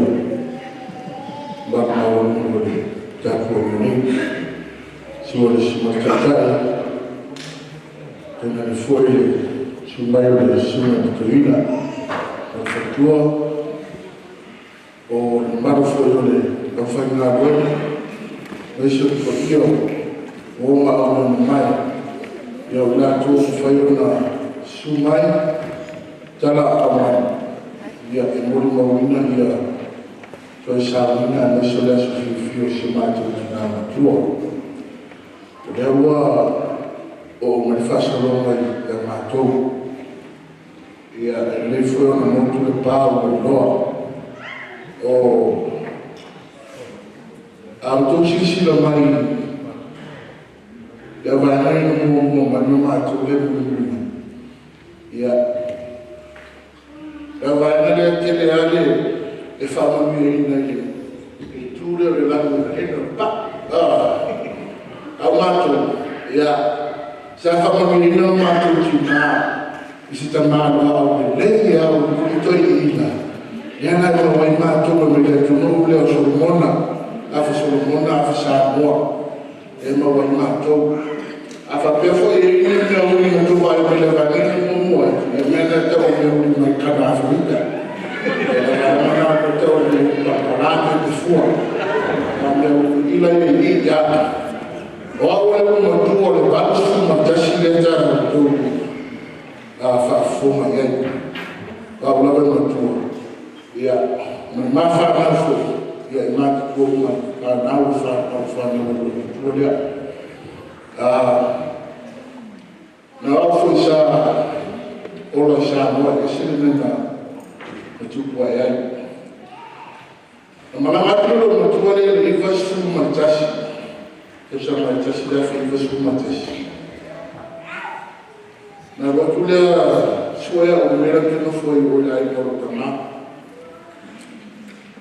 mamalu maualuga o le tapuaiga nei. Susu o le Susuga i le Taitai, tainane foi le susu mai o le Susuga i le Toeaina ma le faletua, o le mamalu foi o le aufaigaluega, aemaise o le paia o uo ma aumeamamae, ia o i latou ua mafai ona susu mai, tala aao mai, ia e molimauina toe sauniga aemaise o le aso fiafia o si o matou tina matua. O lea ua oo mai le faasologa ia matou. Ia, e lelei foi ona motu le pa ua iloa. O a outou silasila mai i vaega ia na muamua mai ma matou lea e mulimuli mai, ia, o le vaega lea e tele lava le faamanuiaina i le itu lea o le lanu o le o le pau. A o matou, ia, sa faamanuiaina lo matou tina. I si tamaloa aulelei e ao i toeaiina lea na e maua ai matou e mai le atunuu lea o Solomona, afa Solomona afa Samoa e maua ai matou. A faapea foi e i ai ni mea uli na tou vaai mai le Vageli muamua, ia mea na e tau o mea uli mai kana Aferika. Ia le vaega na e tau o mea uli palapala pe tefua. A o mea uli ila ia i i, ia. O au le ua matua o le 81 lea ta outou faafofoga i ai. O au lava e matua, ia, ma le ma fanau foi, ia e matutua uma fanau fanau fanau o le matua lea. Na au foi sa ola i Samoa e ese le mea na tupu ae ai. Na malaga atu le matua lea i le 91, tausaga e 1991. Na alu atu lea sue au i le mea la te nofo ai o le aiga o lou tamā.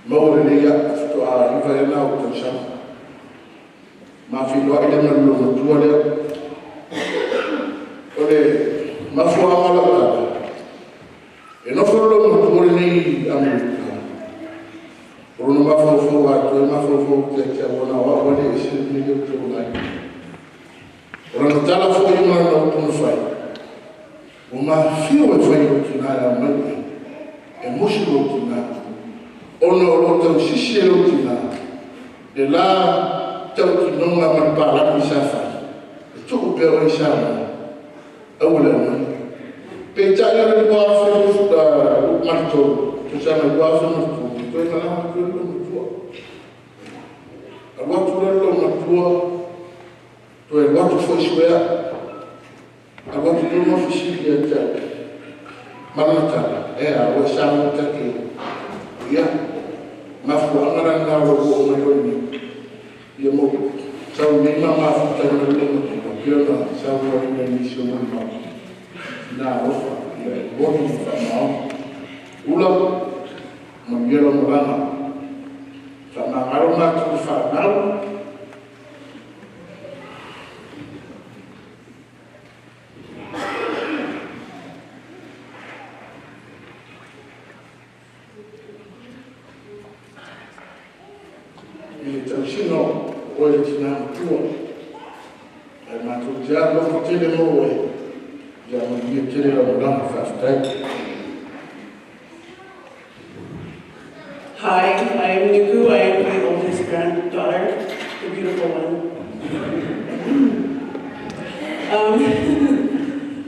Maua lelei au, faatoa 9 ea na ou tausaga. Ma feiloai lea ma le matua lea. O le mafuaaga o lau tala, e nofo le matua lenei i Amerika. O lona mafaufau atoa e mafaufau ia te au, ona o au ale ese le mea lea ou te ola ai. O lana tala foi ma lana upu na fai, ua mafio e fai lou tina e ao mai oe, e musu lou tina, ona o lo tausisi e lou tina, le la tautinoga ma le palagi sa fai, e tuu pea oe i Samoa, aua le aumaia. Peitai o le 2003, tausaga 2003, toe malaga atu ai le matua. Alu atu loa le matua, toe alu atu foi suea, alu atu loa ma fesili ia te au. Ma lana tala, e a, ua e sauni take, ia, mafuaaga la lena o lou oo mai loa i nei. Ia mo sau nei ma mafuta ai ma le matua, pei ona saunoaina e nisi o molimau. Tina alofa, ia e moni ma faamaoni. Ula, manuia lau malaga. Faamagalo matou fanau. I le tausiga o oe le tina matua. Ae matou te alofa tele mo oe, ia manuia tele lau malaga, faafetai. Hi, I am Nuku. I am the oldest granddaughter, the beautiful one.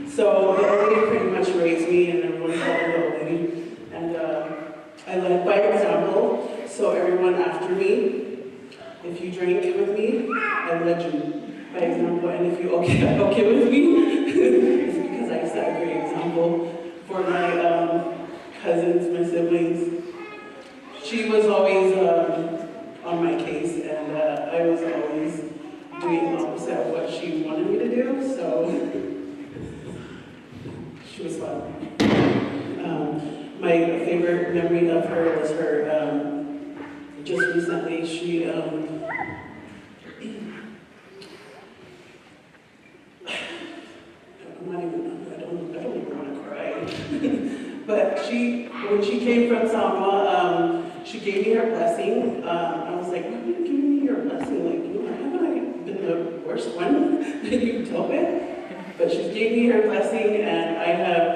So the old lady pretty much raised me, and everyone called me the old lady. And I led by example, so everyone after me, if you drink with me, I led you by example. And if you okay with me, it's because I set a great example for my cousins, my siblings. She was always on my case, and I was always doing the opposite of what she wanted me to do, so she was fun. My favorite memory of her was her, just recently, she, I'm not even, I don't even want to cry. But she, when she came from Samoa, she gave me her blessing. I was like, why are you giving me your blessing? Like, you know, haven't I been the worst one that you've dealt with? But she gave me her blessing, and I have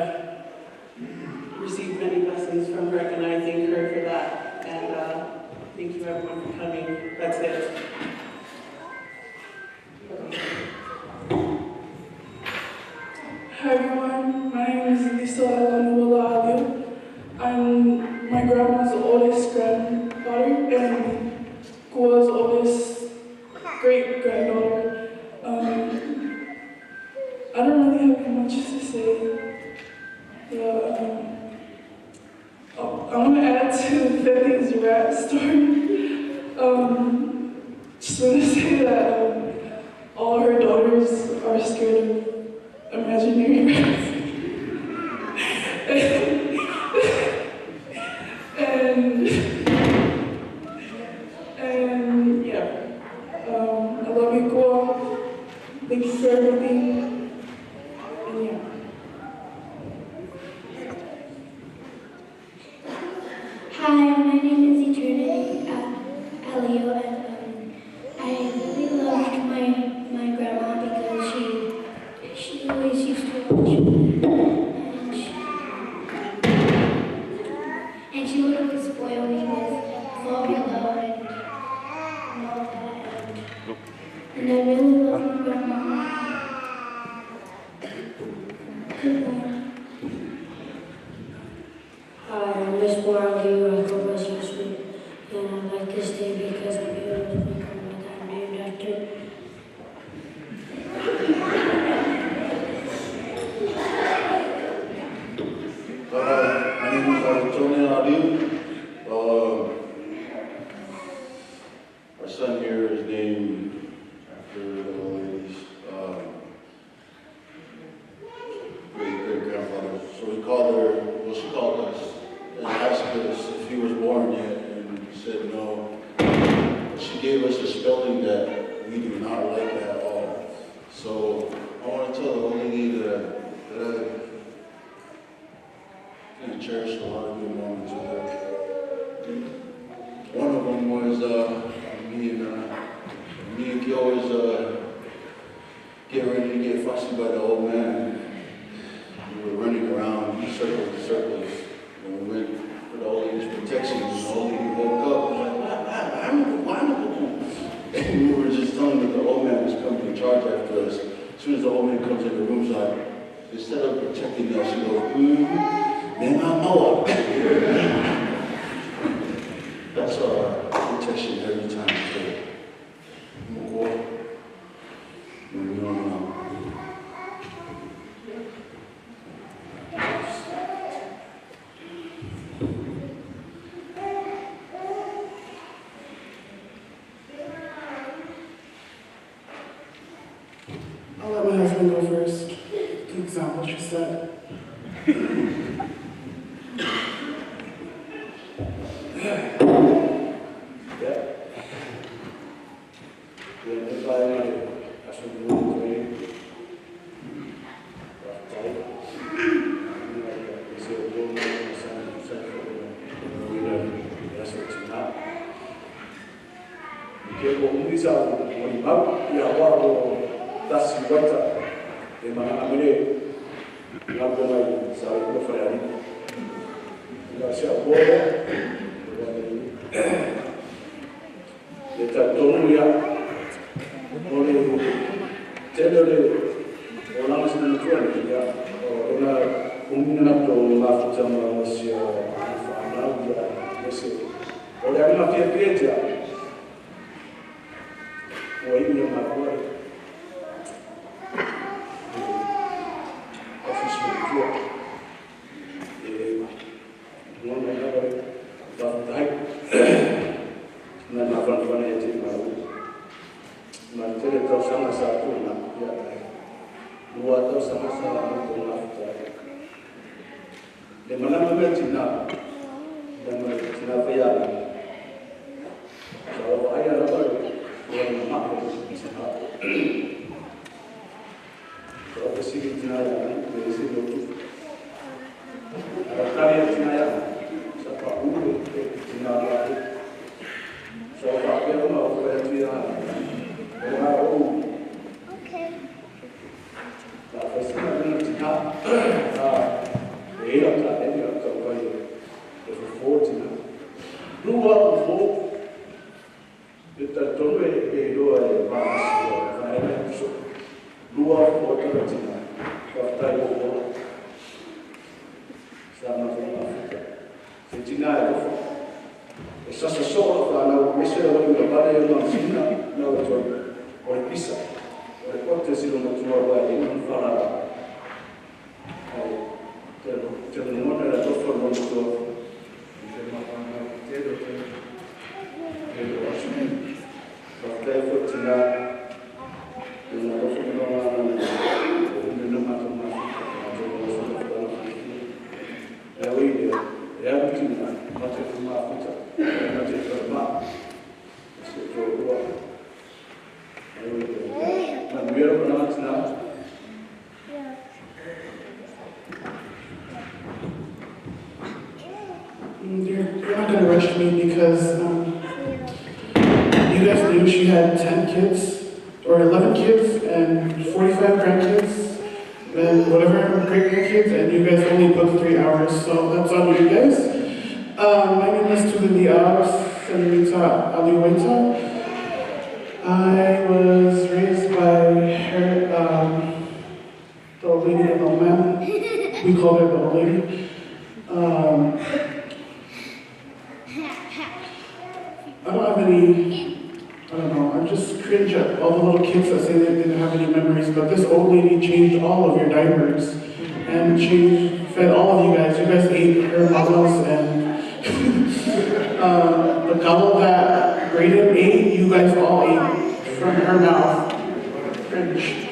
received many blessings from her, and I thank her for that. And thank you everyone for coming. That's it. Hi everyone, my name is Lisa Elanuwala Aliu. I'm my grandma's oldest granddaughter and Kua's oldest great-granddaughter. I don't really have much to say. But, I want to add to Fefi's rat story. Just want to say that all her daughters are scared of imaginary rats. And yeah, I love you, Kua. Thank you for everything. And yeah. name is Tony Ali. Our son here is named after the old lady's great-great-grandfather. So we called her, well, she called us and asked us if he was born yet, and we said no. She gave us a spelling that we do not like at all. So I want to tell the old lady that I cherish a lot of good moments with her. One of them was me and Gil was getting ready to get fussy by the old man. We were running around in circles and circles. And we went for the old lady's protection. And the old lady woke up and was like, and we were just telling her the old man was coming to charge after us. As soon as the old man comes in the room, she's like, instead of protecting us, she goes, man, I'm out. That's our protection every time. I'll let my husband go first. The example she set. Yeah. Yeah, if I You're not going to rush me because you guys knew she had 10 kids, or 11 kids, and 45 grandkids, and whatever great-grandkids, and you guys only booked 3 hours, so that's on you guys. My name is Tulili Senorita Aliwaita. I was raised by her, the old lady and the old man. We called her the old lady. I don't have any, I don't know, I just cringe at all the little kids that say they didn't have any memories, but this old lady changed all of your diapers. And she fed all of you guys. You guys ate her mamas and the gobble that Braden ate, you guys all ate from her mouth. Cringe.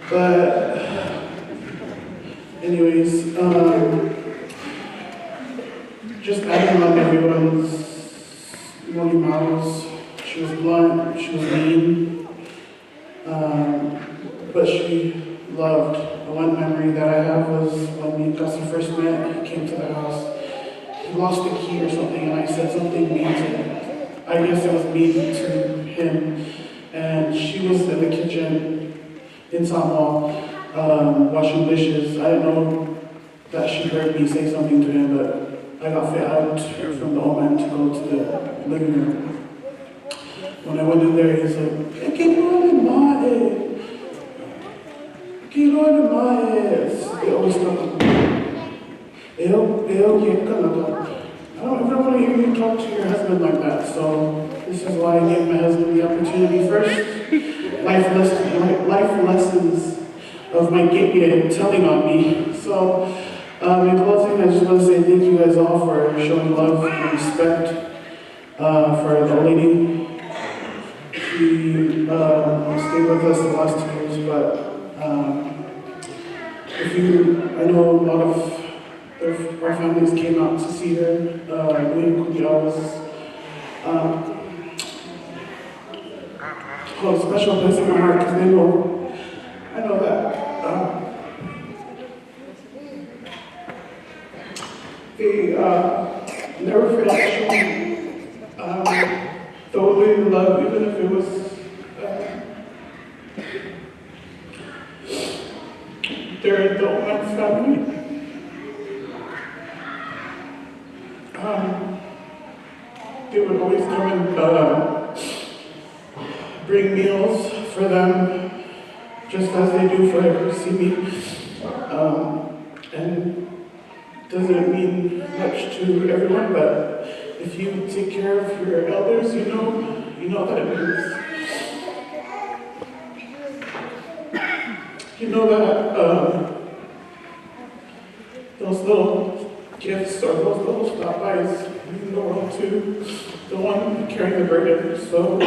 But anyways, just adding on everyone's molimaos. She was blunt, she was mean, but she loved. The one memory that I have was when me and Gussie first met, he came to the house. He lost a key or something, and I said something mean to him. I guess it was mean to him. And she was in the kitchen in Samoa, washing dishes. I didn't know that she heard me say something to him, but I got fit out from the old man to go to the living room. When I went in there, he's like, They always talk. I don't ever want to hear you talk to your husband like that, so this is why I gave my husband the opportunity first. Life lessons of my gate telling on me. So, in closing, I just want to say thank you guys all for showing love and respect for the lady. She stayed with us the last 2 years, but I know a lot of our families came out to see her. Was hold a special place in my heart because they know, I know that they never forgot to show me the way they love, even if it was their adult family. They would always come and bring meals for them, just as they do for see me. And doesn't mean much to everyone, but if you take care of your elders, you know that it means. You know that those little gifts or those little stop-bys mean the world to the one carrying the burden. So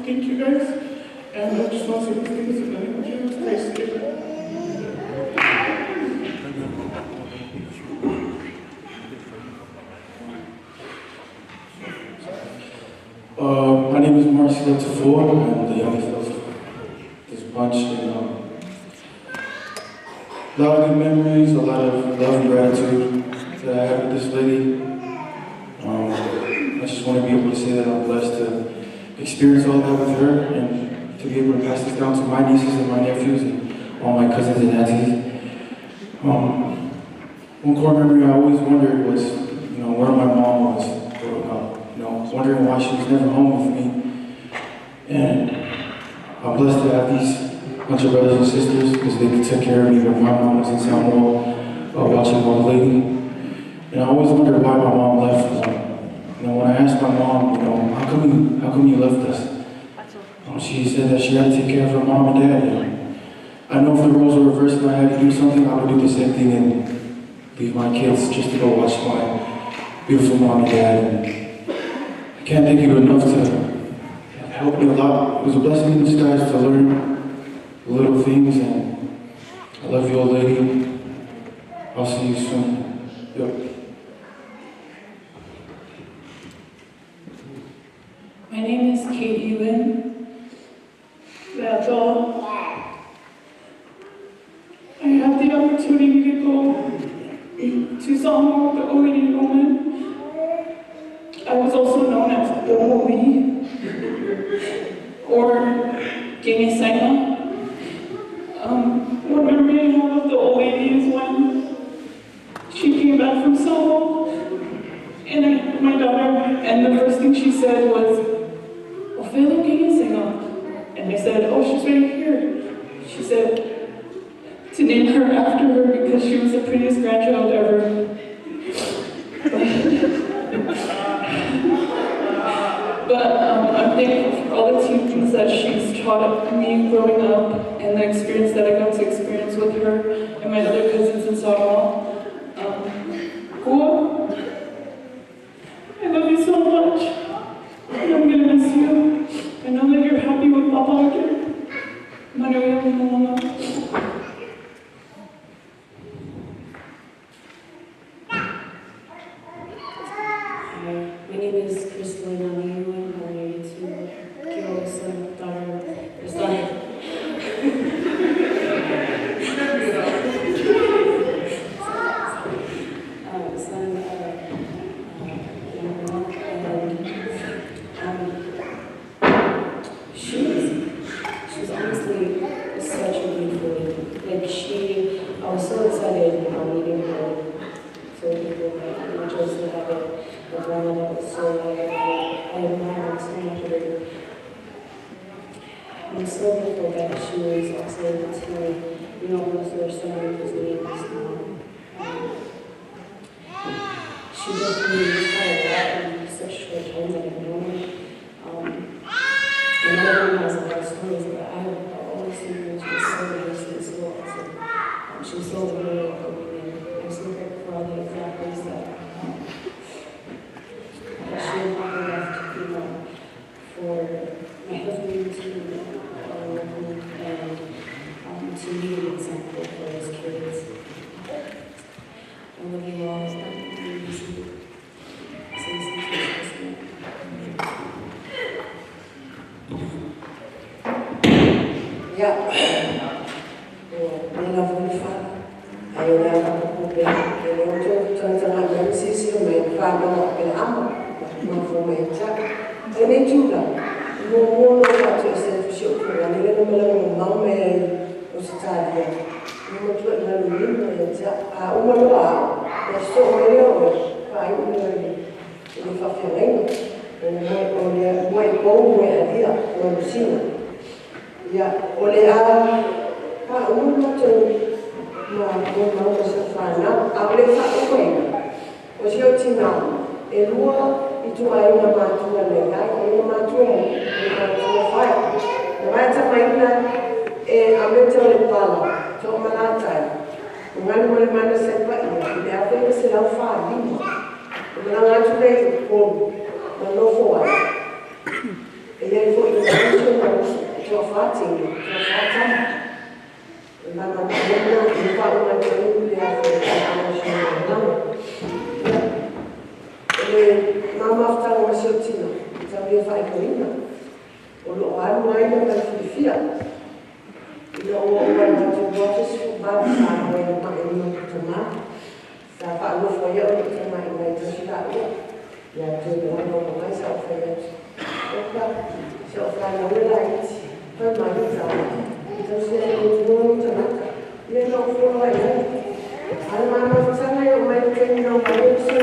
thank you guys. And I just want to say these things in the name of Jesus Christ. Amen. My name is Marcelo Tafur. I'm the youngest of this bunch. And, a lot of good memories, a lot of love and gratitude that I have with this lady. I just want to be able to say that I'm blessed to experience all that with her and to be able to pass this down to my nieces and my nephews and all my cousins and aunties. One core memory I always wondered was, where my mom was growing up. Wondering why she was never home with me. And I'm blessed to have these bunch of brothers and sisters because they took care of me when my mom was in Samoa watching old lady. And I always wondered why my mom left. When I asked my mom, how come you left us? She said that she had to take care of her mom and dad. And I know if the roles were reversed and I had to do something, I would do the same thing and leave my kids just to go watch my beautiful mom and dad. And I can't thank you enough to help me a lot. It was a blessing in disguise to learn little things, and I love you, old lady. I'll see you soon. Yep. My name is Kate Ewan. That's all. I had the opportunity to go to Samoa with the Oidi woman. I was also known as the Oidi or Gengesaina. One memory I have of the old lady is when she came back from Samoa, and my daughter, and the first thing she said was, "Ofelo Gengesaina," and I said, "Oh, she's right here." She said to name her after her because she was the prettiest grandchild ever. But I'm thankful for all the teachings that she's taught me growing up and the experience that I got to experience with name is Crystal Naliu, and I'm married to Kyo's son, daughter, or son. Son of and she was honestly such a beautiful lady. Like I was so excited about meeting her. So people, but I'm rejoiced to have a grandma that was so loving. I admire so much of her. I'm so grateful that she was also able to, you know, bless her son with his name is now. She definitely taught a lot in such a short time that I've known her. And everyone has a lot of stories, but I have always seen her. She was so nice and so awesome. She was so very welcoming, and I'm so grateful for all the examples that, that she and Papa left, you know, for my husband to and to be an example for his kids. I love you all. Ia, o le lava le fala. Ai o le ava ko pe, e le oto tanga mai sisi o mai whānau a pele ama, ma fo mai ta. E nei tūla, mo mo no atu e se tu si o kura, ni le no mele mo mau me ai o se tālia. Mo mo tua ina lu e ta, a uma loa, o so o mele o, pa ai o mele i le whawhiangaina. O le moe pou moe alia, o lusina. Ia, o le a pa uma matou ma mo mau ma sa whanau, a o le wha o O si o tina, e lua i tu ai una mātua nei, ai o una mātua mo, o mātua whai. Na mai ta maina e a mete o le pala, tō malatai. O ngani mo le mana se pa ia, i le awhi se lau wha lima. O mana ngātu nei i polu, ma nofo ai. E iai fo i ngātu na usu, tō whātingi, tō whātama. Mana mana i wha una te unu le awhi e ana si o nama. Le mama ma se o tina, i tau ia whaikawina. O lo alu ai na ka whiwhia. I na ua ua na te wata si whabaru sa hoa i ma e nima tama. Sa whaalofo ia o te mai ngai tasi la ua. Ia te ona o mai sa o whai atu. Oka, se o whanau e la iti. Pai mai i tau. I tau se e o te o tanaka. Ia na o whora ai ai. Ara mama futanga i o mai te nau mai o se.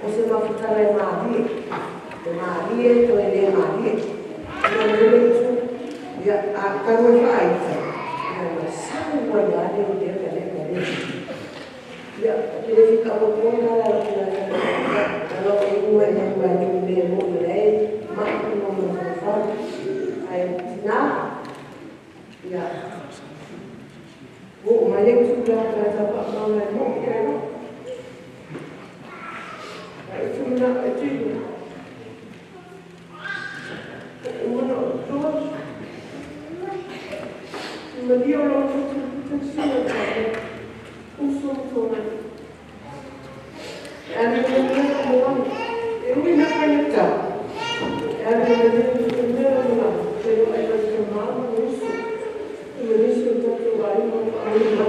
O se mafutanga e maalie. E maalie, to e le maalie. Ia lele tu, ia a karu e whaaita. Ia na sau ua ia ane o te ka le ka le. Ia, te le whika o pōna la la la la la la e ua e ua e me mo i lei, ma i mo mo mo. Ai, tina, ia, o mai le tu la la la pa ma la mo ia no. Ai tu na e tu. Uno, dos. Ma io lo tu tu solo uso tona. Ana mo mo e ui na kanata. Ana mo mo mo pero ai la ma uso. E me dice tanto ai mo ai mo.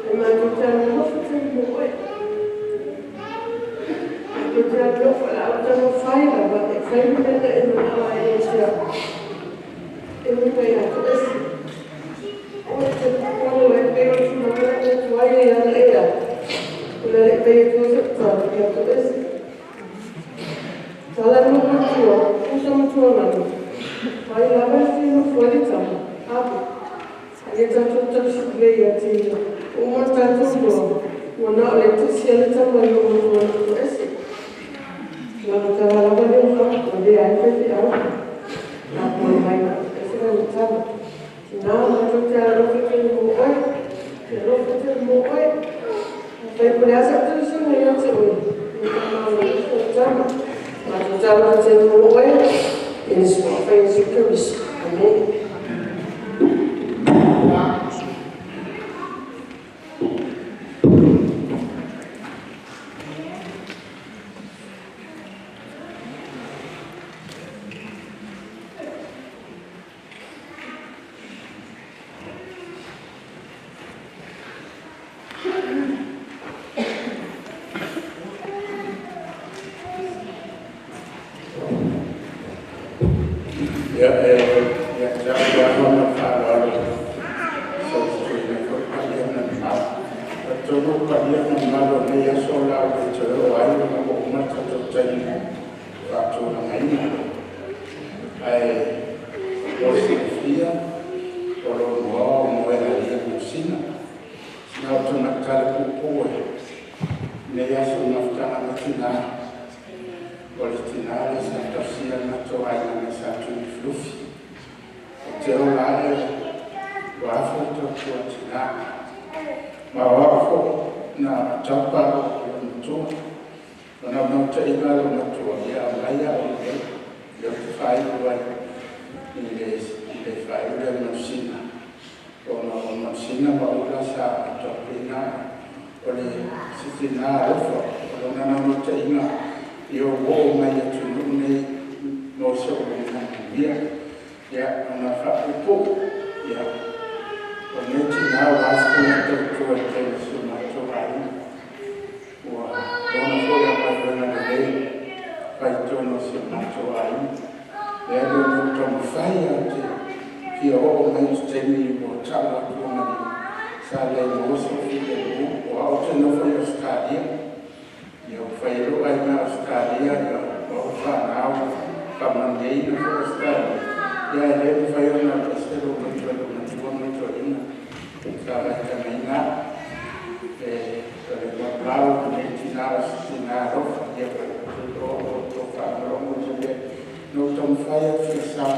E ma tu ta no fu mo oi. Tu ta no fu la ta no fai la ba e fai mi la e no ai e sia. E mi vai a tu es. O te quando e pero tu no la tu ai e la era. O la e pe tu se ta ya tu es. Tala no matua, usa matua na. Ai la va si no fuori ta. Apo. E ta tu ta si le ya ti. O mo ta tu lo. O na le tu si le ta ma no no tu es. La ta la va le fa, o de ai pe ti au. La po mai na. Es la ta. Na ma tu ta ro ke mo oi. Te ro ke mo oi. Fai por asa tu si no ya te oi. Ta ma ma tu ta ro te mo oi. In sua fé Jesus Cristo. Amém. Ia, ia te au le ava ma le faaaloalo soituina foi paia ma le mamalu. E talitonu o paia ma mamalu o lenei aso o le a ou le toe oo ai ona ua uma le tatou taimi faatulagaina. Ae mo le silafia, o lo o noa o Moealia Manusina. Sina o tamaitale puupuu e lenei aso o mafutaga ma tinā. O le tinā lea sa tausia le matou aiga mai Sa Tuilufilufi. O te ola ae ua afu le tautua tinā. Ma o au foi na tapa o le matua. O na mautaiga lo matua ia aumai au i nei. Lea ou te faaiu ai i le faaiu lea Manusina. Ona o Manusina ma Ula sa taupuina o le si tinā alofa. O lona naunautaiga ia ou oo mai i atunuu nei mo se ou lumanai manuia. Ia, ona faapuupuu, ia, o lenei tinā ua afu lana tautua i le tele o si o matou aiga. Ua lona foi a galuega lelei fai i totonu o si o matou aiga. Lea le ona ou taumafai ou te fia oo mai i se taimi ua tau atu ona sa le maua sou filemu. O au ou te nofo i Ausetalia. Ia ua fai ai lou aiga Ausetalia, ia o au fanau faamanuiaina foi Ausetalia. Ia e le mafai ona alu ese lou loto i lou matua ma le toeaina sa vaitagaina au. E o le maumau o lenei tinā o se tinā alofa. Ia ou te iloa ua outou faalogologo i le mea na ou taumafai atu fia sao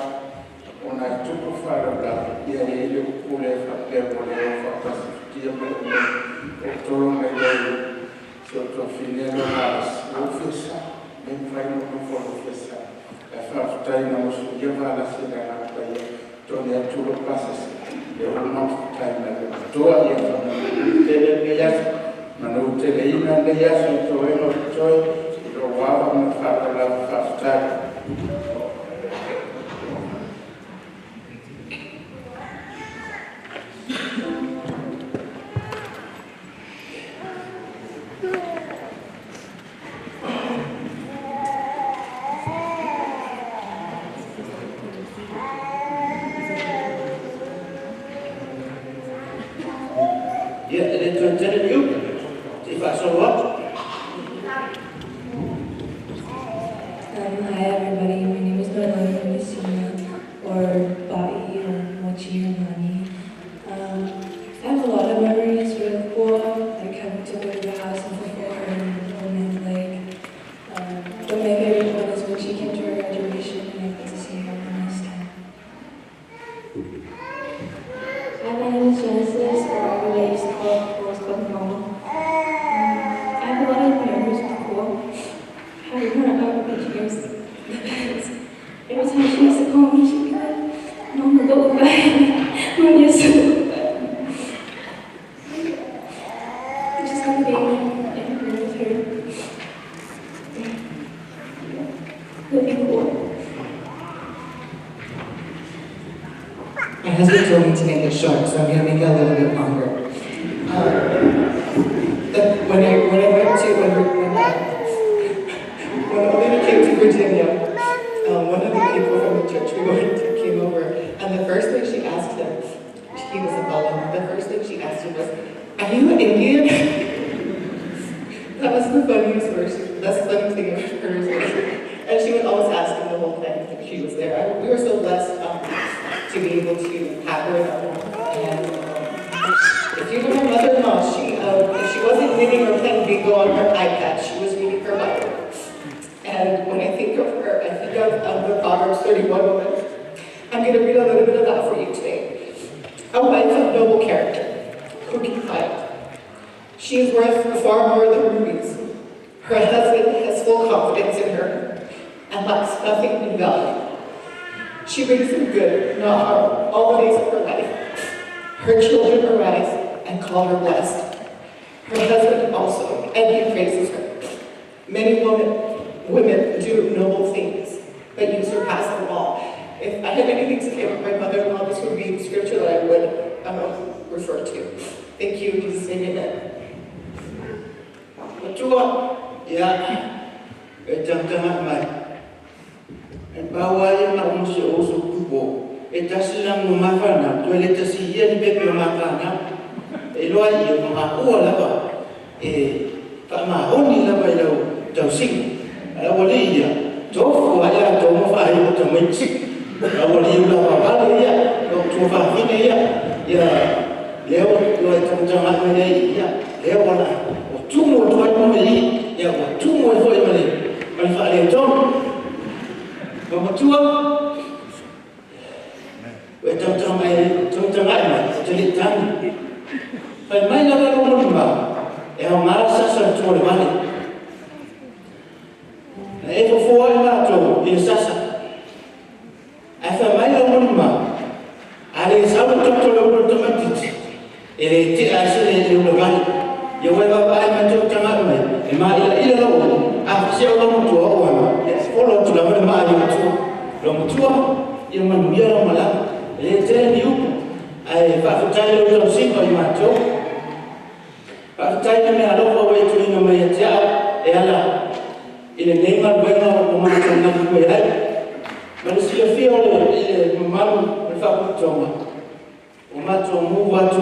ona e tupu faalavelave, ia e i ai le upu lea e faapea ua le o faatasi futia ma le umele. Ua ou tolo mai loa i si ou tuafafine lea o Valasi, ua ou fia sao, e le mafai ona ou nofo loa fia sao. Ae faafetai na musuia Valasi e le Agaga Paia, togi atu lou pasese, lea ua mafuta ai ma le matua. Ia faamanuia tele lenei aso, manu teleina lenei aso i toega o totoe i lou ava ma le faaaloalo lava. Faafetai. Ia, e le toe tele ni upu, se i faasolo atu. Hi everybody, my name is Noelani Manusina, or Ba'i, or Mochi Hermani. I have a lot of memories with Pua, like having to go to the house and fulfill her enrollment, like, but my favorite one is when she came to her graduation and I got to see her one last time. Hi, my name is Genesis, or everybody used to call always called me Mama. I have a lot of memories with Kua. Having her up when she was the best. Every time she used to call me, she'd be like, "Mama, go back. Mama, yes, go back." I just love being in a room with her. Love you, Kua. My husband told me to make it short, so I'm gonna make it a little bit longer. When I went to, when Olivia came to Virginia, one of the people from the church we went to came over, and the first thing she asked him, he was a fellow, the first thing she asked him was, "Are you an Indian?" That was the funniest verse, that's the funniest thing I've ever heard. And she would always ask him the whole time that she was there. We were so blessed to be able to have her in our home. And if you know my mother-in-law, if she wasn't knitting or playing bingo on her iPad, she was reading her Bible. And when I think of her, I think of the Proverbs 31 woman. I'm going to read a little bit of that for you today. A wife of noble character, who can find? She is worth far more than rubies. Her husband has full confidence in her and lacks nothing in value. She brings him good, not harm, all the days of her life. Her children arise and call her blessed. Her husband also, and he praises her. Many women do noble things, but you surpass them all. If I had anything to say about my mother-in-law, this would be the scripture that I would refer to. Thank you, in Jesus' name, amen. Matua, ia, e tagatagai mai. E pau lava ia na o se oso po e tasi la mo ma fa na toe le tasi ia ni pepe o ma fa na e loa i o ma ua lava e fa ma oni lava i lau tausiga a ua le ia tofu ai a to mo fa ai o tamaiti a ua le ula vavale ia o tua fafine ia ia lea ua e tagataga mai ai ia lea ua la o tumu atu ai mo i ia ua tumu ai foi ma le faaletonu ma matua ua e tagataga mai tagatagai mai o te lei tagi fai mai lava lou molimau e aogā sasa le tua o le vale na e fofo ai matou i le sasa ae fai mai lau molimau a le sau le toto le ula o le tamaititi e le tea ai se le ula vale ia ua e vaavaai mai tautaga'i mai e ma'ilaʻila lou ulu a fasea o lau matua oo ana ia e folo atu lava le maa i matua lau matua ia manuia lau malaga e lē tele ni upu ae faafetai lau tausiga i matou faafetai le mea alofa ua e tuuina mai ia te a'u e ala i lenei galuega o matou galulue ai ma le silafia o le mamalu o le faaputoga o matou move atu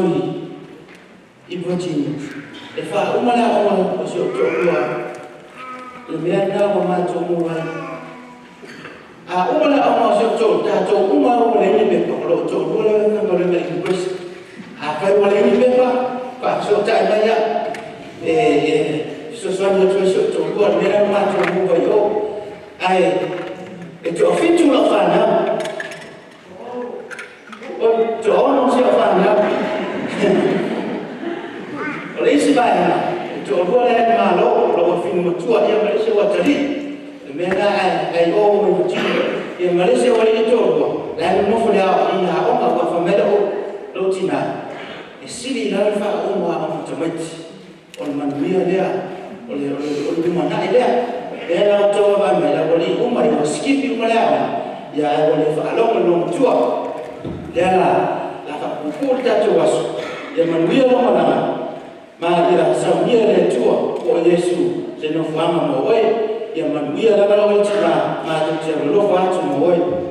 i Virginia e faauma le aoga o si ou toalua le mea lena ua matou move ai a uma le aoga o si ou toalua tatou uma ua leai ni pepa o loo toalua lea e faigaluega i university afai ua leai ni pepa faafesootai mai au e fesoasoani atu ai si ou toalua le mea lea ua matou move ai o ae e toafitu lau fanau o toaono si au fanau o le isi vaega e toalua lea e malo o lou afinu matua ia ma le isi ua atalii le mea lena ai o mai Virginia ia ma le isi ua alii toalua la e nonofo le i aoga ua fai mai lou tinā e sili i lalo le faauma o aoga tamaiti o le manuia lea o le lumanai lea lea la outou vaavaai mai la ua alii uma ua sikipi uma le aoga ia ae ua le faalogo i lou matua lea la la faapuupuu le tatou aso ia manuia lau malaga ma ia saunia e le Atua po o Iesu se nofoaga mo oe ia manuia lava lau e tinā matou te alolofa atu mo oe.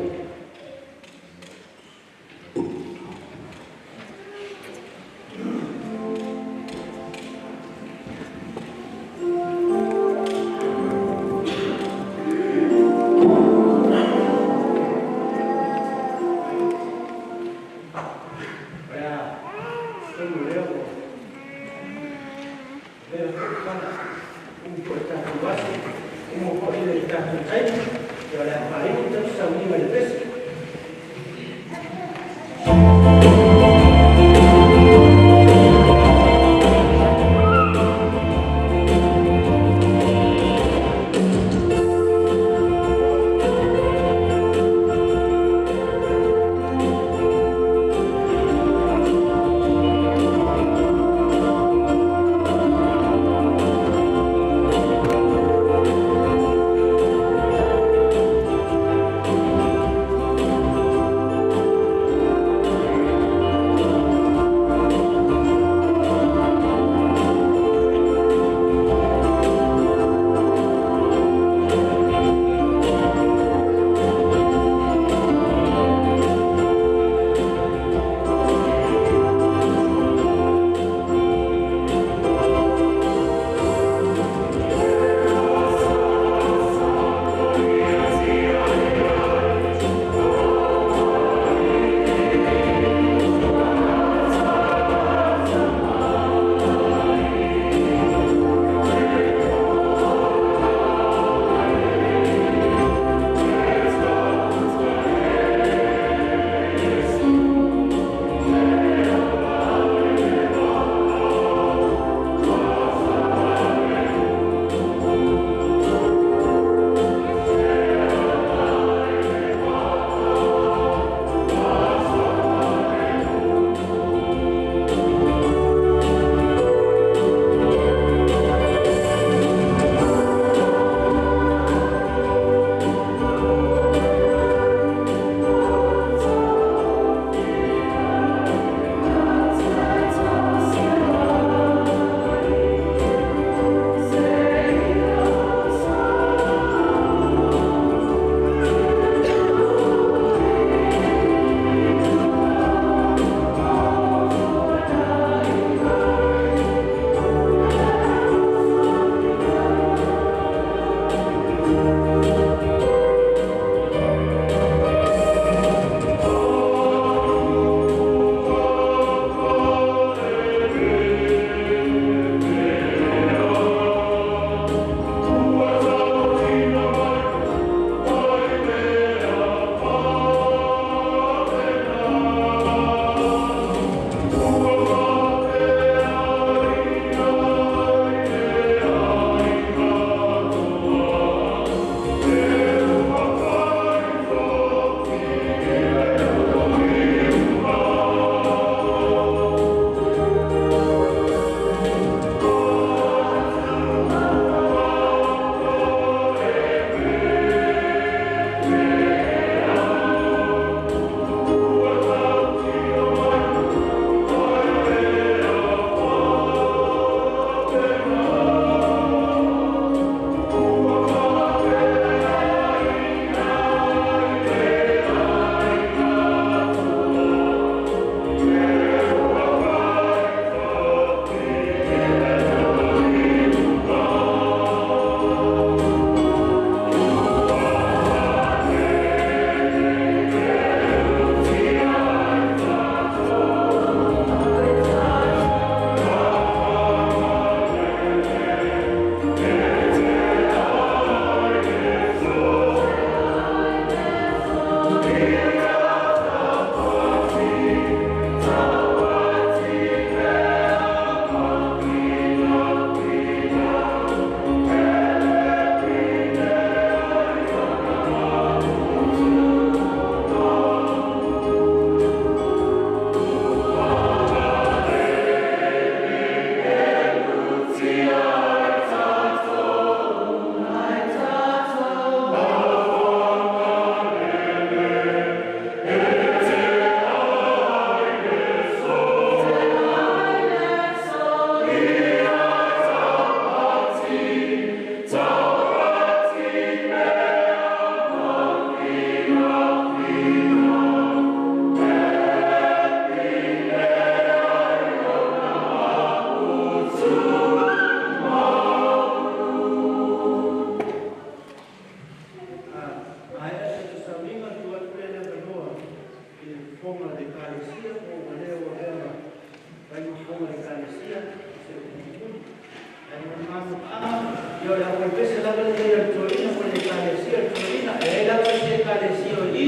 Ia o le aufaipese lava lenei a le toeaina po o le Ekalesia a le toeaina. E i ai lava isi Ekalesia o i i,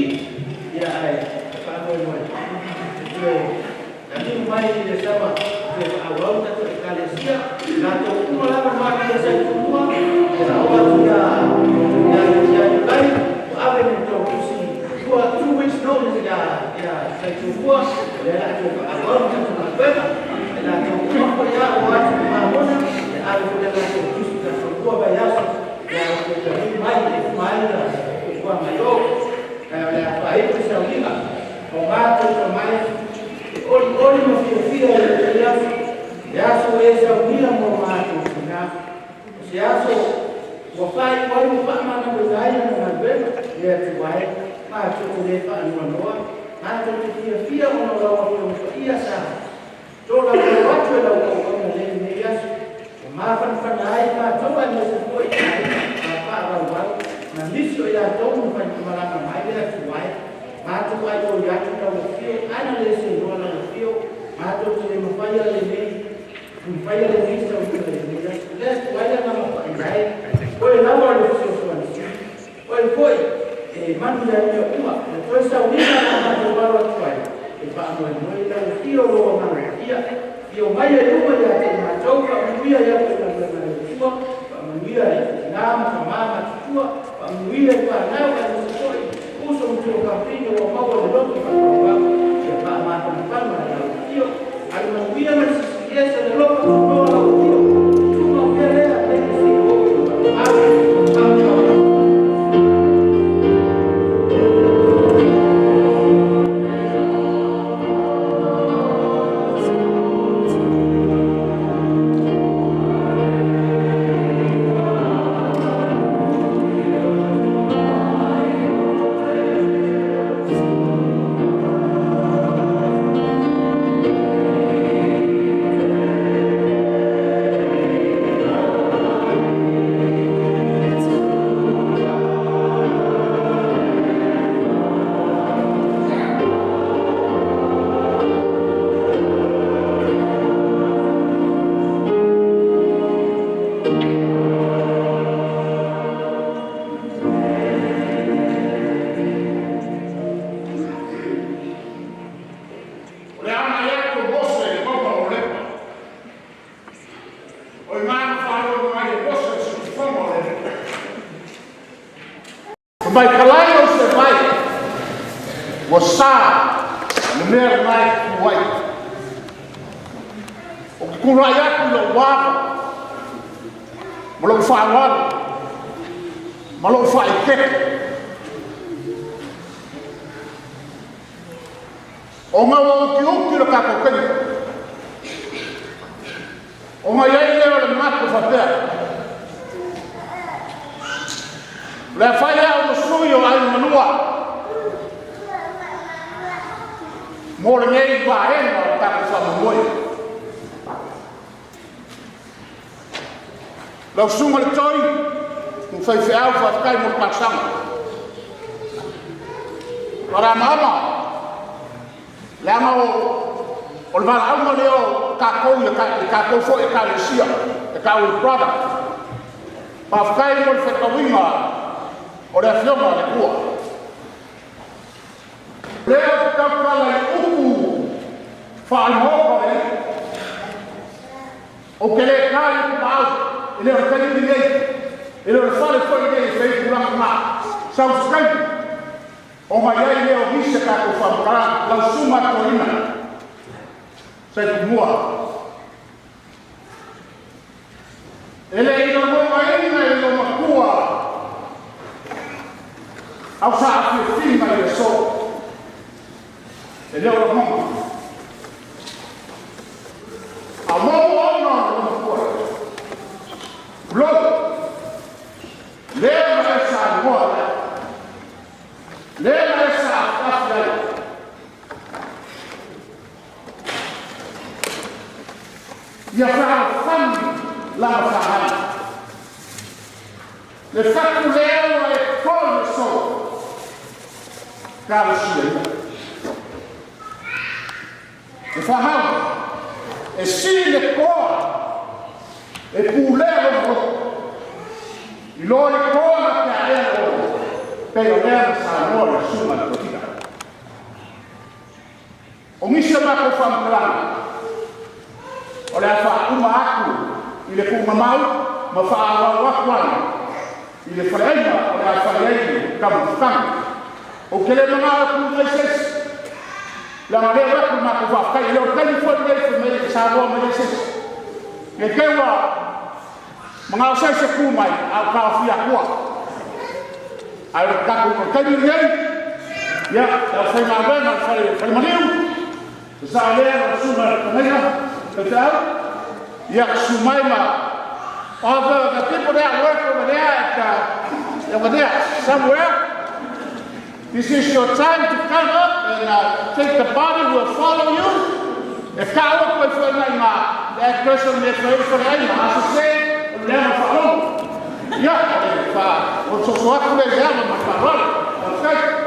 ia ae faamoemoe e toe taliu mai i le sama e toe faaauau le tatou Ekalesia. Latou uma lava na matou sa i Tumua, ia oo atu ia ia Iulai, ua ave ni tou tusi 2 weeks notice ia sa i Tumua, o lea o le a toe faaauau le tatou galuega. E latou uma foi lava ua atu i Mamona, e ave foi le latou tusi tatou 2 vaiaso ia toe taliu mai e uma ai na fuafuaga mai o. Ae o le a faaiu le sauniga o matou tamai e olioli ma fiafia i lenei aso, le aso e saunia mo matou tina. O se aso ua faaiu ai ua faamanavoina ai ana galuega le Atua e matou te lē faanoanoa, matou te fiafia ona o lau Afioga Paia sa tolaulau atu e lau auauna lea lenei aso ua mafanafana ai matou aemaise foi aiga faavavau ma nisi o i latou na malaga mai le Atua e matou aioi atu lau afio ana le seiloa lau afio matou te le mafaia lenei mafaia lenei sauniga lenei aso le Atua ai le agaga paia e oe lava o le fesoasoani sili oe foi e manu ia mea uma le toe sauniga na matou alo atu ai e faamoemoe lau afio lo agaga paia fio mai ai luma ia te i matou faamanuia ia te galuega le Atua faamanuia i tina ma tamā matutua faamanuia i fanau aemaise foi uso ma tuafafine ua maua le loto faatauvao ia faamafanafana i lau afio ale manuia ma le sisiiese le loto tunoa lau afio tuma pea lea lele seia oo i le faamamalu. O le agai atu o Mose i le mauga o Holepa. O i gā na faalogo ai e Mose le siufofoga o le Alii. Mai kalai o se vai, ua sa le mea lena e tupu ai. O ke tulai atu i lou ava, ma lou faaaloalo, ma lou faaeteete. Ona ua utiuti le tatou taimi. Ona i ai lea o le manatu faapea. O le a fai au ma sui o Aiga Manua mo lenei vaega o le tatou faamoemoe. Lau susuga i le Toi, tu faifeau faafetai mo le talosaga. Faraamaama, leaga o le valaauga lea o tatou i le tatou foi Ekalesia, e tau o le brother. Faafetai mo le faitauina o le afioga a le Atua. Lea ou te tautala i upu faale-Maota lenei. Ou te le ta i le pumaau, e le o le taimi lenei, e le o le fale foi lenei e fai ai tulaga na. Sau se taimi, ona i ai lea o nisi a tatou faamatalaga, lau susuga a toeaina, sa i Tumua. E le i lagonaina i lou matua au saafiafiga i le aso. E le o lagona. A mo ona o lou matua. Tulou. Lea na e saunoa ai. Lea na e saafiafi ai. Ia fealofani lana fanau. Le fatu lea ua e to i le aso. Talosia ia. Le fahau, e sili le toa e pulea lona loto. I lo le toa na te a ea o pe o lea na sa noa le sunga le totika. O ngisi o mako whaamakalanga, o le a wha uma aku i le kunga mau, ma wha awau aku ai, i le whaleaina o le a whaleaina ka mufukanga. O ke le mga o ku mai sesi, la nga lea waku mako whaafkai, le o taimi fo le fo mai le sa noa mai le sesi. Nge kewa, mga o sese ku mai, au ka o fia kua. Ai o kaku o taimi nei, ia, o whai ngā wenga, whai maniu, sa lea na suma le kanega, te te au, ia sumai ma, all the people that work over there at over there somewhere, this is your time to come up and take the body will follow you. E ka o koe fo ngai ngā, e person me fo fo ai ma aso se, o le ma fa longo. Ia, e fa, o so so aku le lea ma fa rolo. Okay.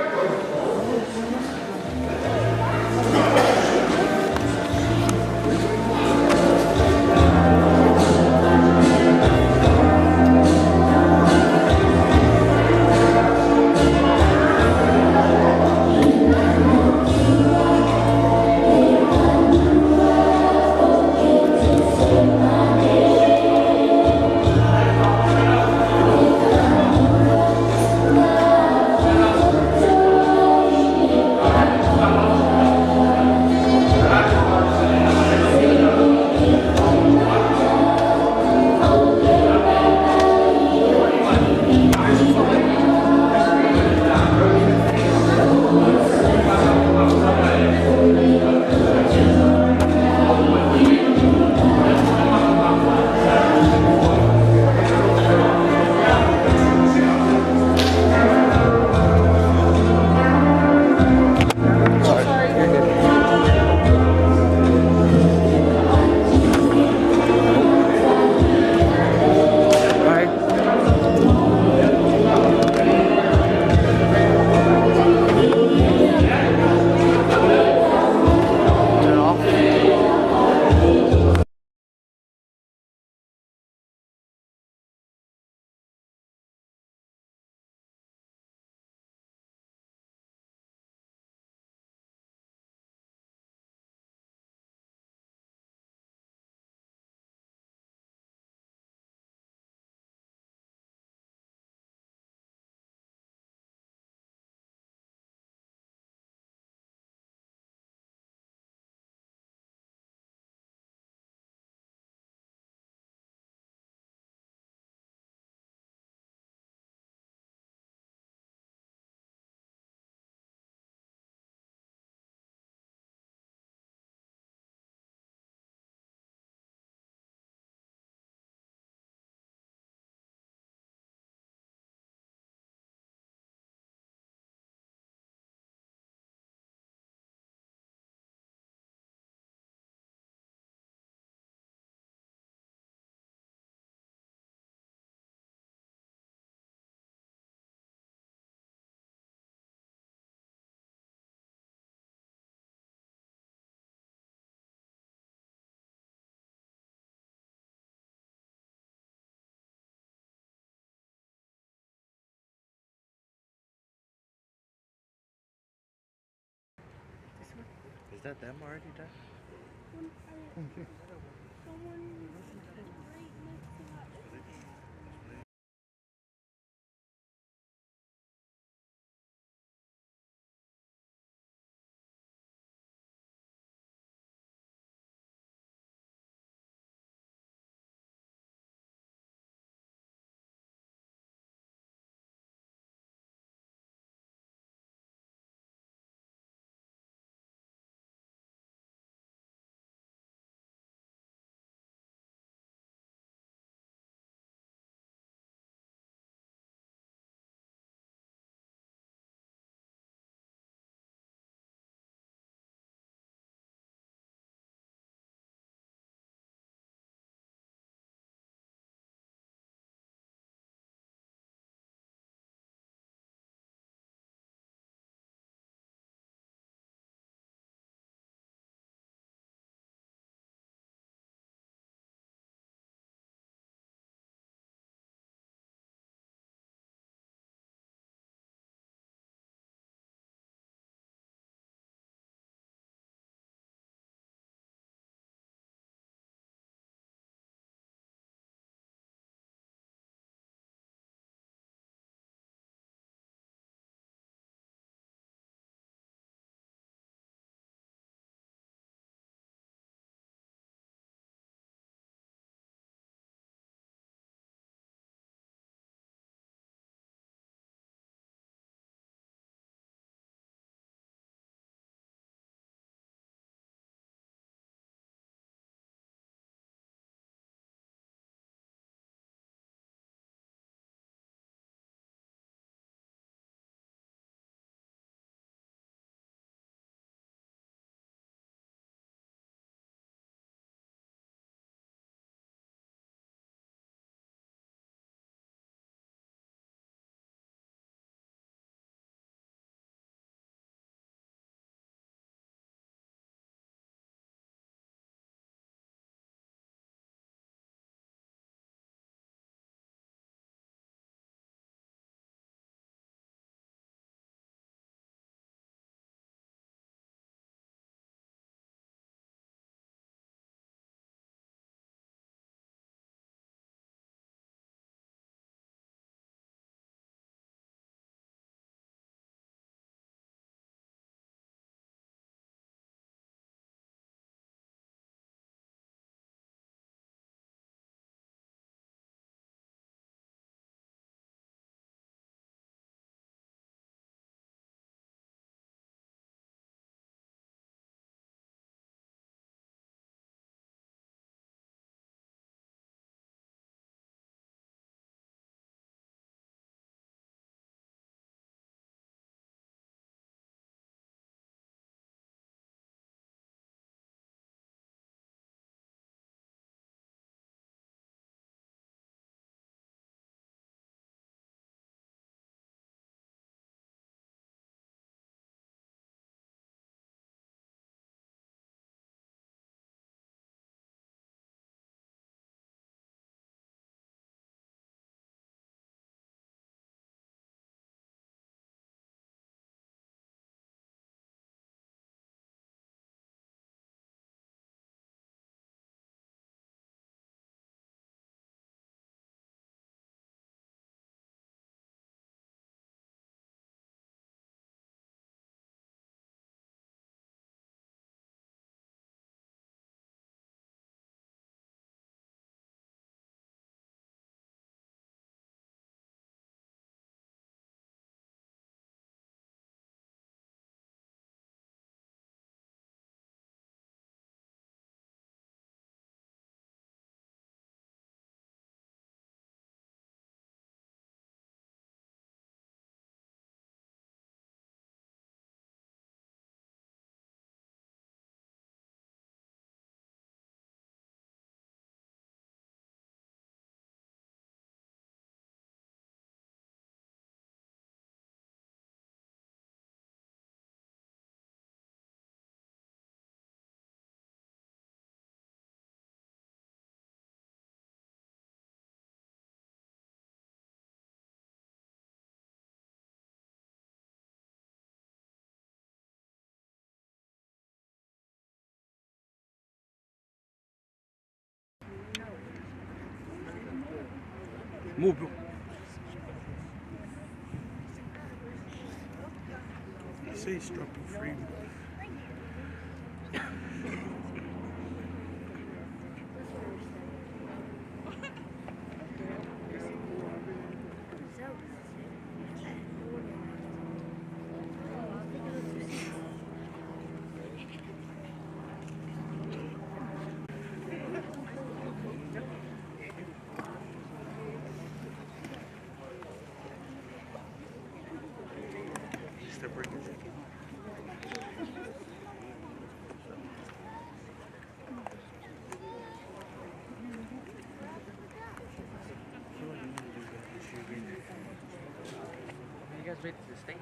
Is that them already done? Okay. Move. I say it's dropping frame. Step right here. You guys made it to the States?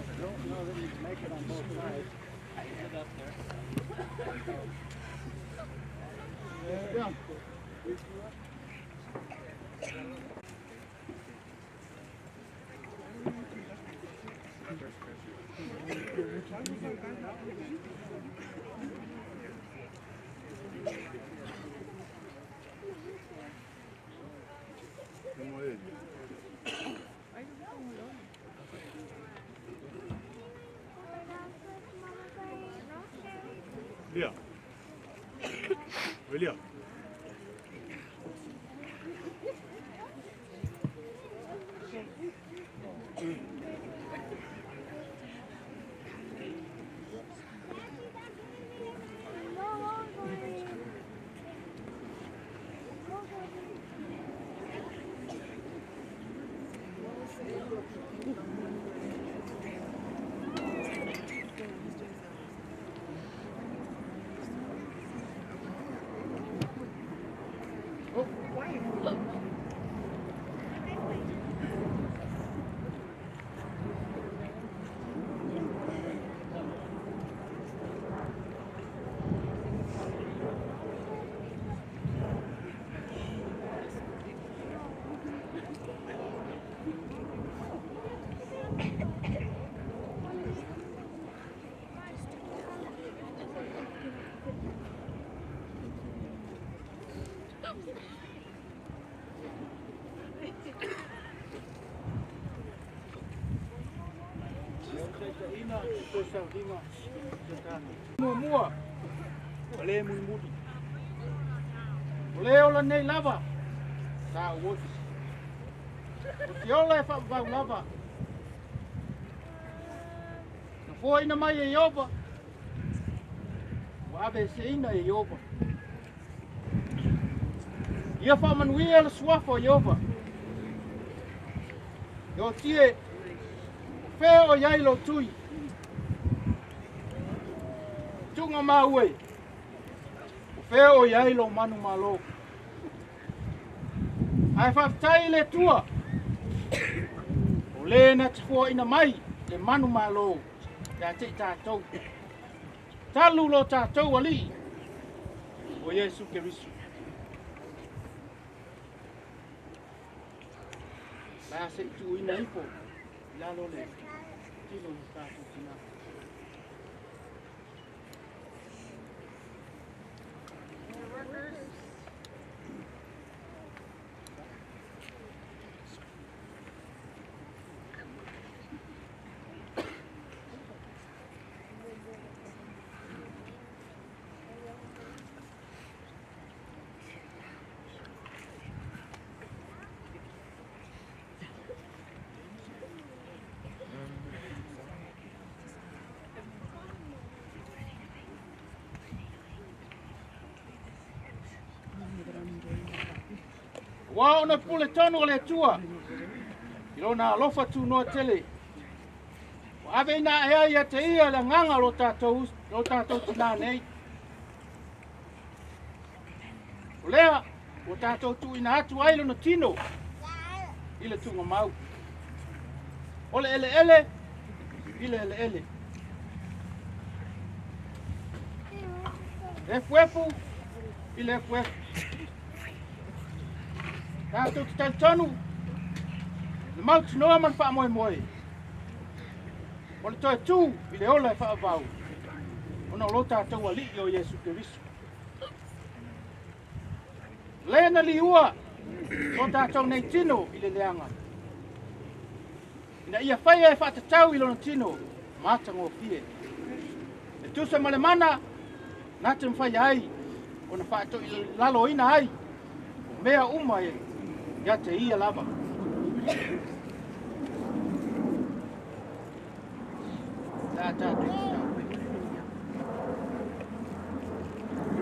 I don't know that you can make it on both sides. Get up there. Yeah. Lia. Lia. Mua, o le mulimuli. O le ola nei lava, sa uosi. O te ola e whaavau lava. Na fōina mai e Ioba, ua ave seina e Ioba. Ia whaamanuia le suafa o Ioba. E o tie, o whea o iai lo tui. Tunga maue, o whea o iai lo manu malo. Ai whaftai le tua, o le na te fua ina mai le manu malo, ia te tātou. Talu lo tātou ali, o Iesu Kerisu. Lai se tu ina ipo, lalo le, tino ni tātou tina. Ua ona pule tonu o le Atua i lona alofa tunoa tele. Ua ave ina ae ai ia te ia le agaga o lo tatou tinā nei. O lea ua tatou tuuina atu ai lona tino i le tuugamau. O le eleele i le eleele. Efuefu i le efuefu. Tatou te talitonu le mautinoa ma le faamoemoe o le toe tu i le ola e faavavau ona o lo tatou alii o Iesu Keriso. Le na liua o tatou nei tino i le leaga. Ina ia faia e faatatau i lona tino matagofie. E tusa ma le mana na te mafai ai ona faatoilaloina ai o mea uma e ia te ia lava. La tātou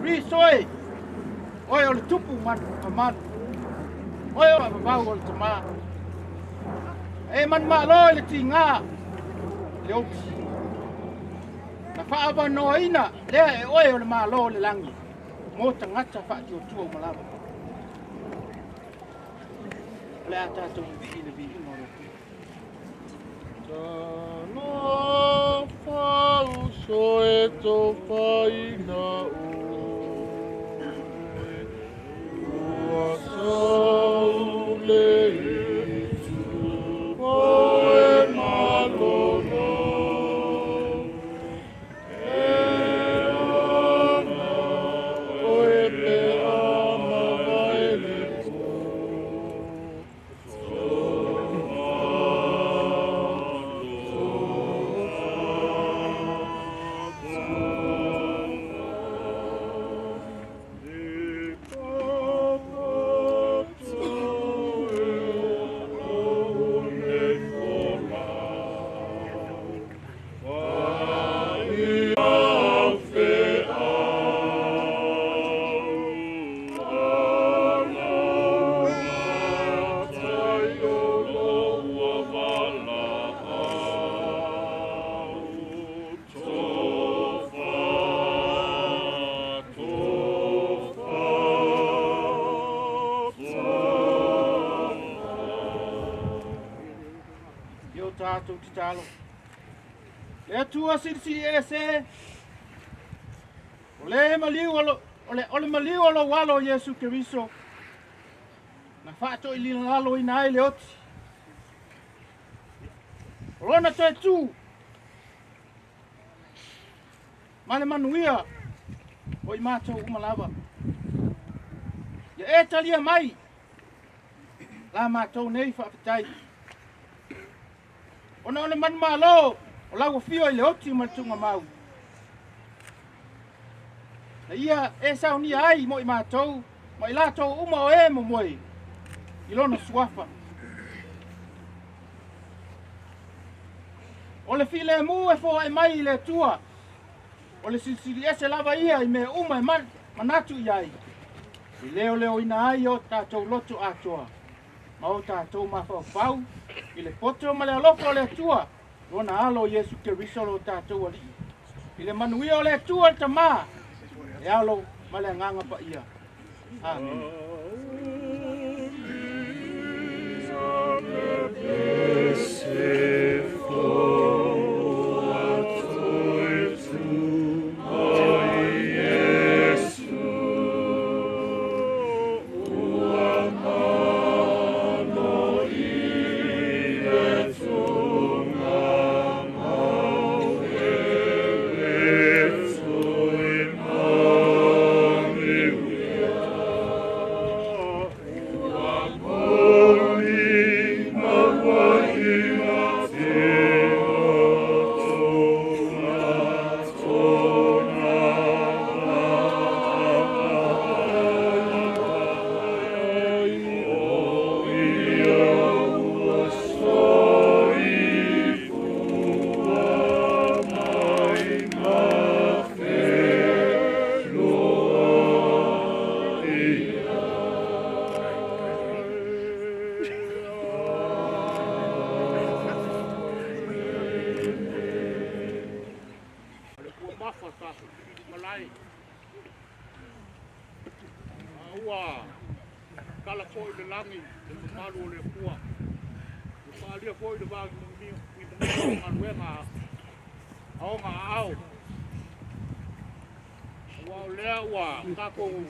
Ri soe, oe o le tupu manu mamalu. Oe o vavau o le tamā. E manu malo i le tigā le oti. Na faaavanoaina lea e oe o le malo o le lagi mo tagata faatuatua uma lava. O le a tatou vivii i le viiga o le Atua. Talofa uso e tofaina oe, ua sau le itu oe malolo. E ana oe pe a mavae le po. I o tatou tatalo. Le Atua silisili ese, o le maliu o lo, o le, o le maliu o lou alo o Iesu Keriso, na faatoilaloina ai le oti. O lona toe tu, ma le manuia o i matou uma lava. Ia e talia mai la matou nei faafetai. Ona o le manumalo o lau afio i le oti ma le tuugamau. Na ia e saunia ai mo i matou ma i latou uma o e momoe i lona suafa. O le filemu e foai mai i le Atua, o le silisili ese lava ia i mea uma e manatu i ai, i leoleoina ai o tatou loto atoa, ma o tatou mafaufau i le poto ma le alofa o le Atua, lona alo o Iesu Keriso lo tatou alii. I le manuia o le Atua le Tamā, le alo ma le agaga paia. Amene. Tala fo'i le lagi le mamalu o le Atua. Ua fa'aalia fo'i le vagimagimaga o galuega a oga aao. Auā o lea ua tatou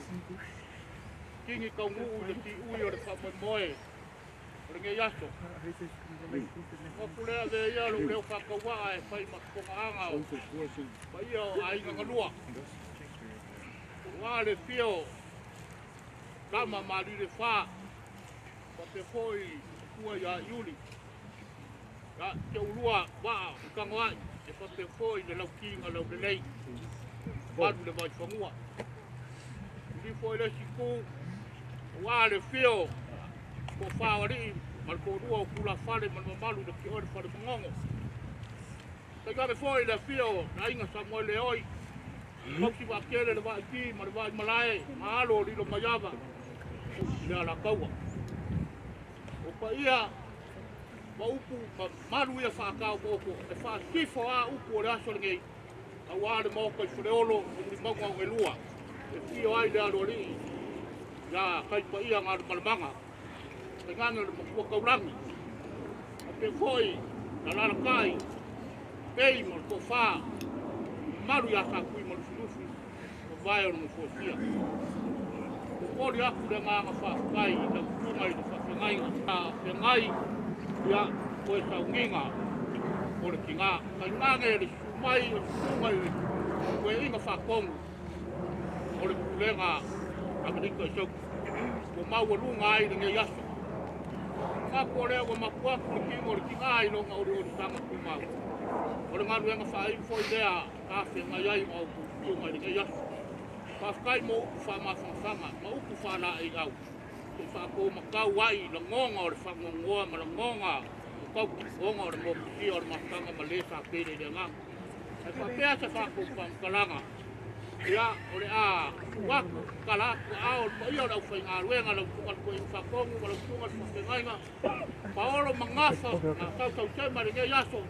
tigi taunuu i le ti'ui o le fa'amoemoe o lenei aso. Motu lea avea ia lou leo faataua'a e fai ma toga'aga o paia o aiga galua. Auā le fio tama ma alii le fā, faapea foi matua ia Iuli. Ia te ulua vaa i tagoai, e faapea foi le lautiga laulelei, malu le vaifanua. Ili foi le isi itu, auā le fio toafā o alii ma le toalua o tulafale ma le mamalu i le tioe le fale magogo. Tainane foi le afio o le aiga Samoele oi, tausi vaatele le vaaiti ma le vaaimalae ma alo o Lilomaiava i le Alataua. O paia ma upu ma malu ia faataotooto e faasifo a upu o le aso lenei, auā le Maota i Faleolo o Mulimauga o Elua, e fio ai le aloalii ia Kaipaia Galumalemana, tainane o le Matua Taulagi, faapea foi na alalatai pei ma le toafā mamalu ia Satui ma Lufilufi mavae o le Nofoafia. Momoli atu le agaga faafetai i lau susuga i le faafeagaiga feagai ia toe sauniga o le tigā, tainane le susu mai o le susuga i le toeaina faatonu o le Pulega Amerika i Sauti ua maualuga ai lenei aso. Manatu o lea ua mapu atu le tino o le tigā i lona oliolisaga tumau. O le galuega faaiu foi lea tafeagai ai ma outou susuga i lenei aso. Faafetai mo upu faamafanafana ma upu faalaeiau se i faatomatau ai lagona o le faanoanoa ma lagona o tauti ona o le motusia o le mafutaga ma le sa pele i le agaga. Ae faapea se faatou faamatalaga, ia o le a tuu atu tala atu aao o le paia o le aufaigaluega, lau susuga i le toeaina faatonu ma lau susuga i le faafeagaiga Paolo Magafa na tautautema i lenei aso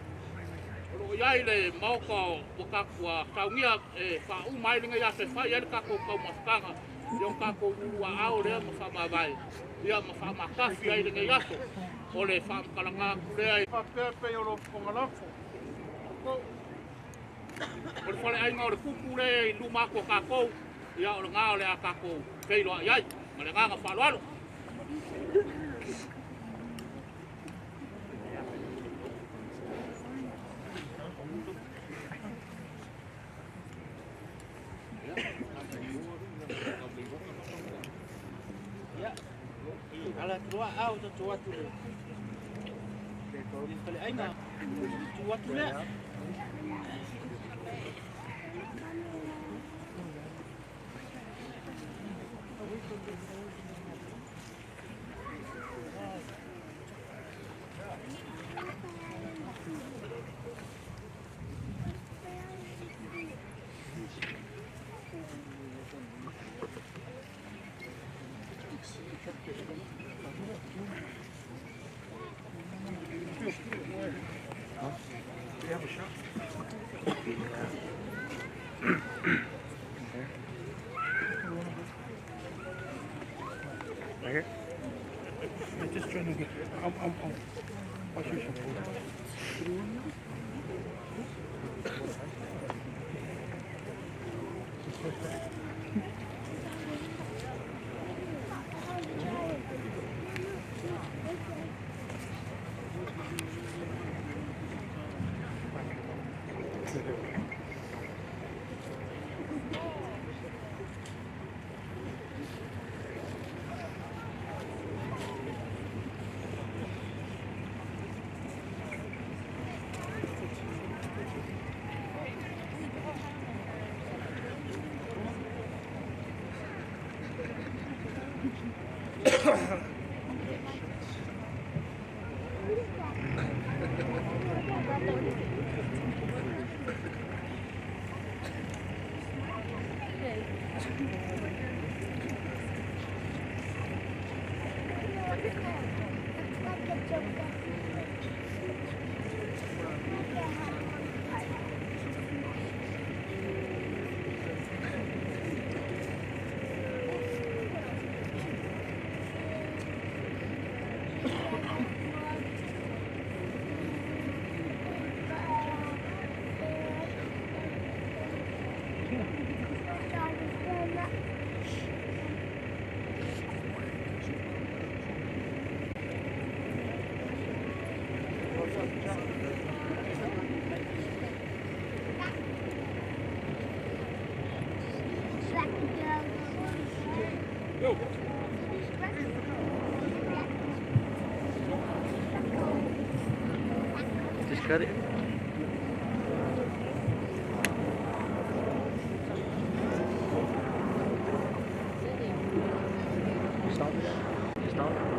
o loo i ai le maota ua ua saunia e faauma ai lenei aso e fai ai le tatou taumafataga i o tatou uluaao lea ma faamavae ia ma faamatafi ai lenei aso. O le faamatalaga atu lea i faapea pei o lo fofoga lafo o le faleaiga o le tupu le i luma atu o tatou, ia o lena o le a tatou feiloai ai ma le agaga faaaloalo. Ia, ala atu au tu atu le faleaiga tu atu lea. Right here? I'm just trying to get. I'll shoot some photos. Just cut it. Stop it. Just stop it.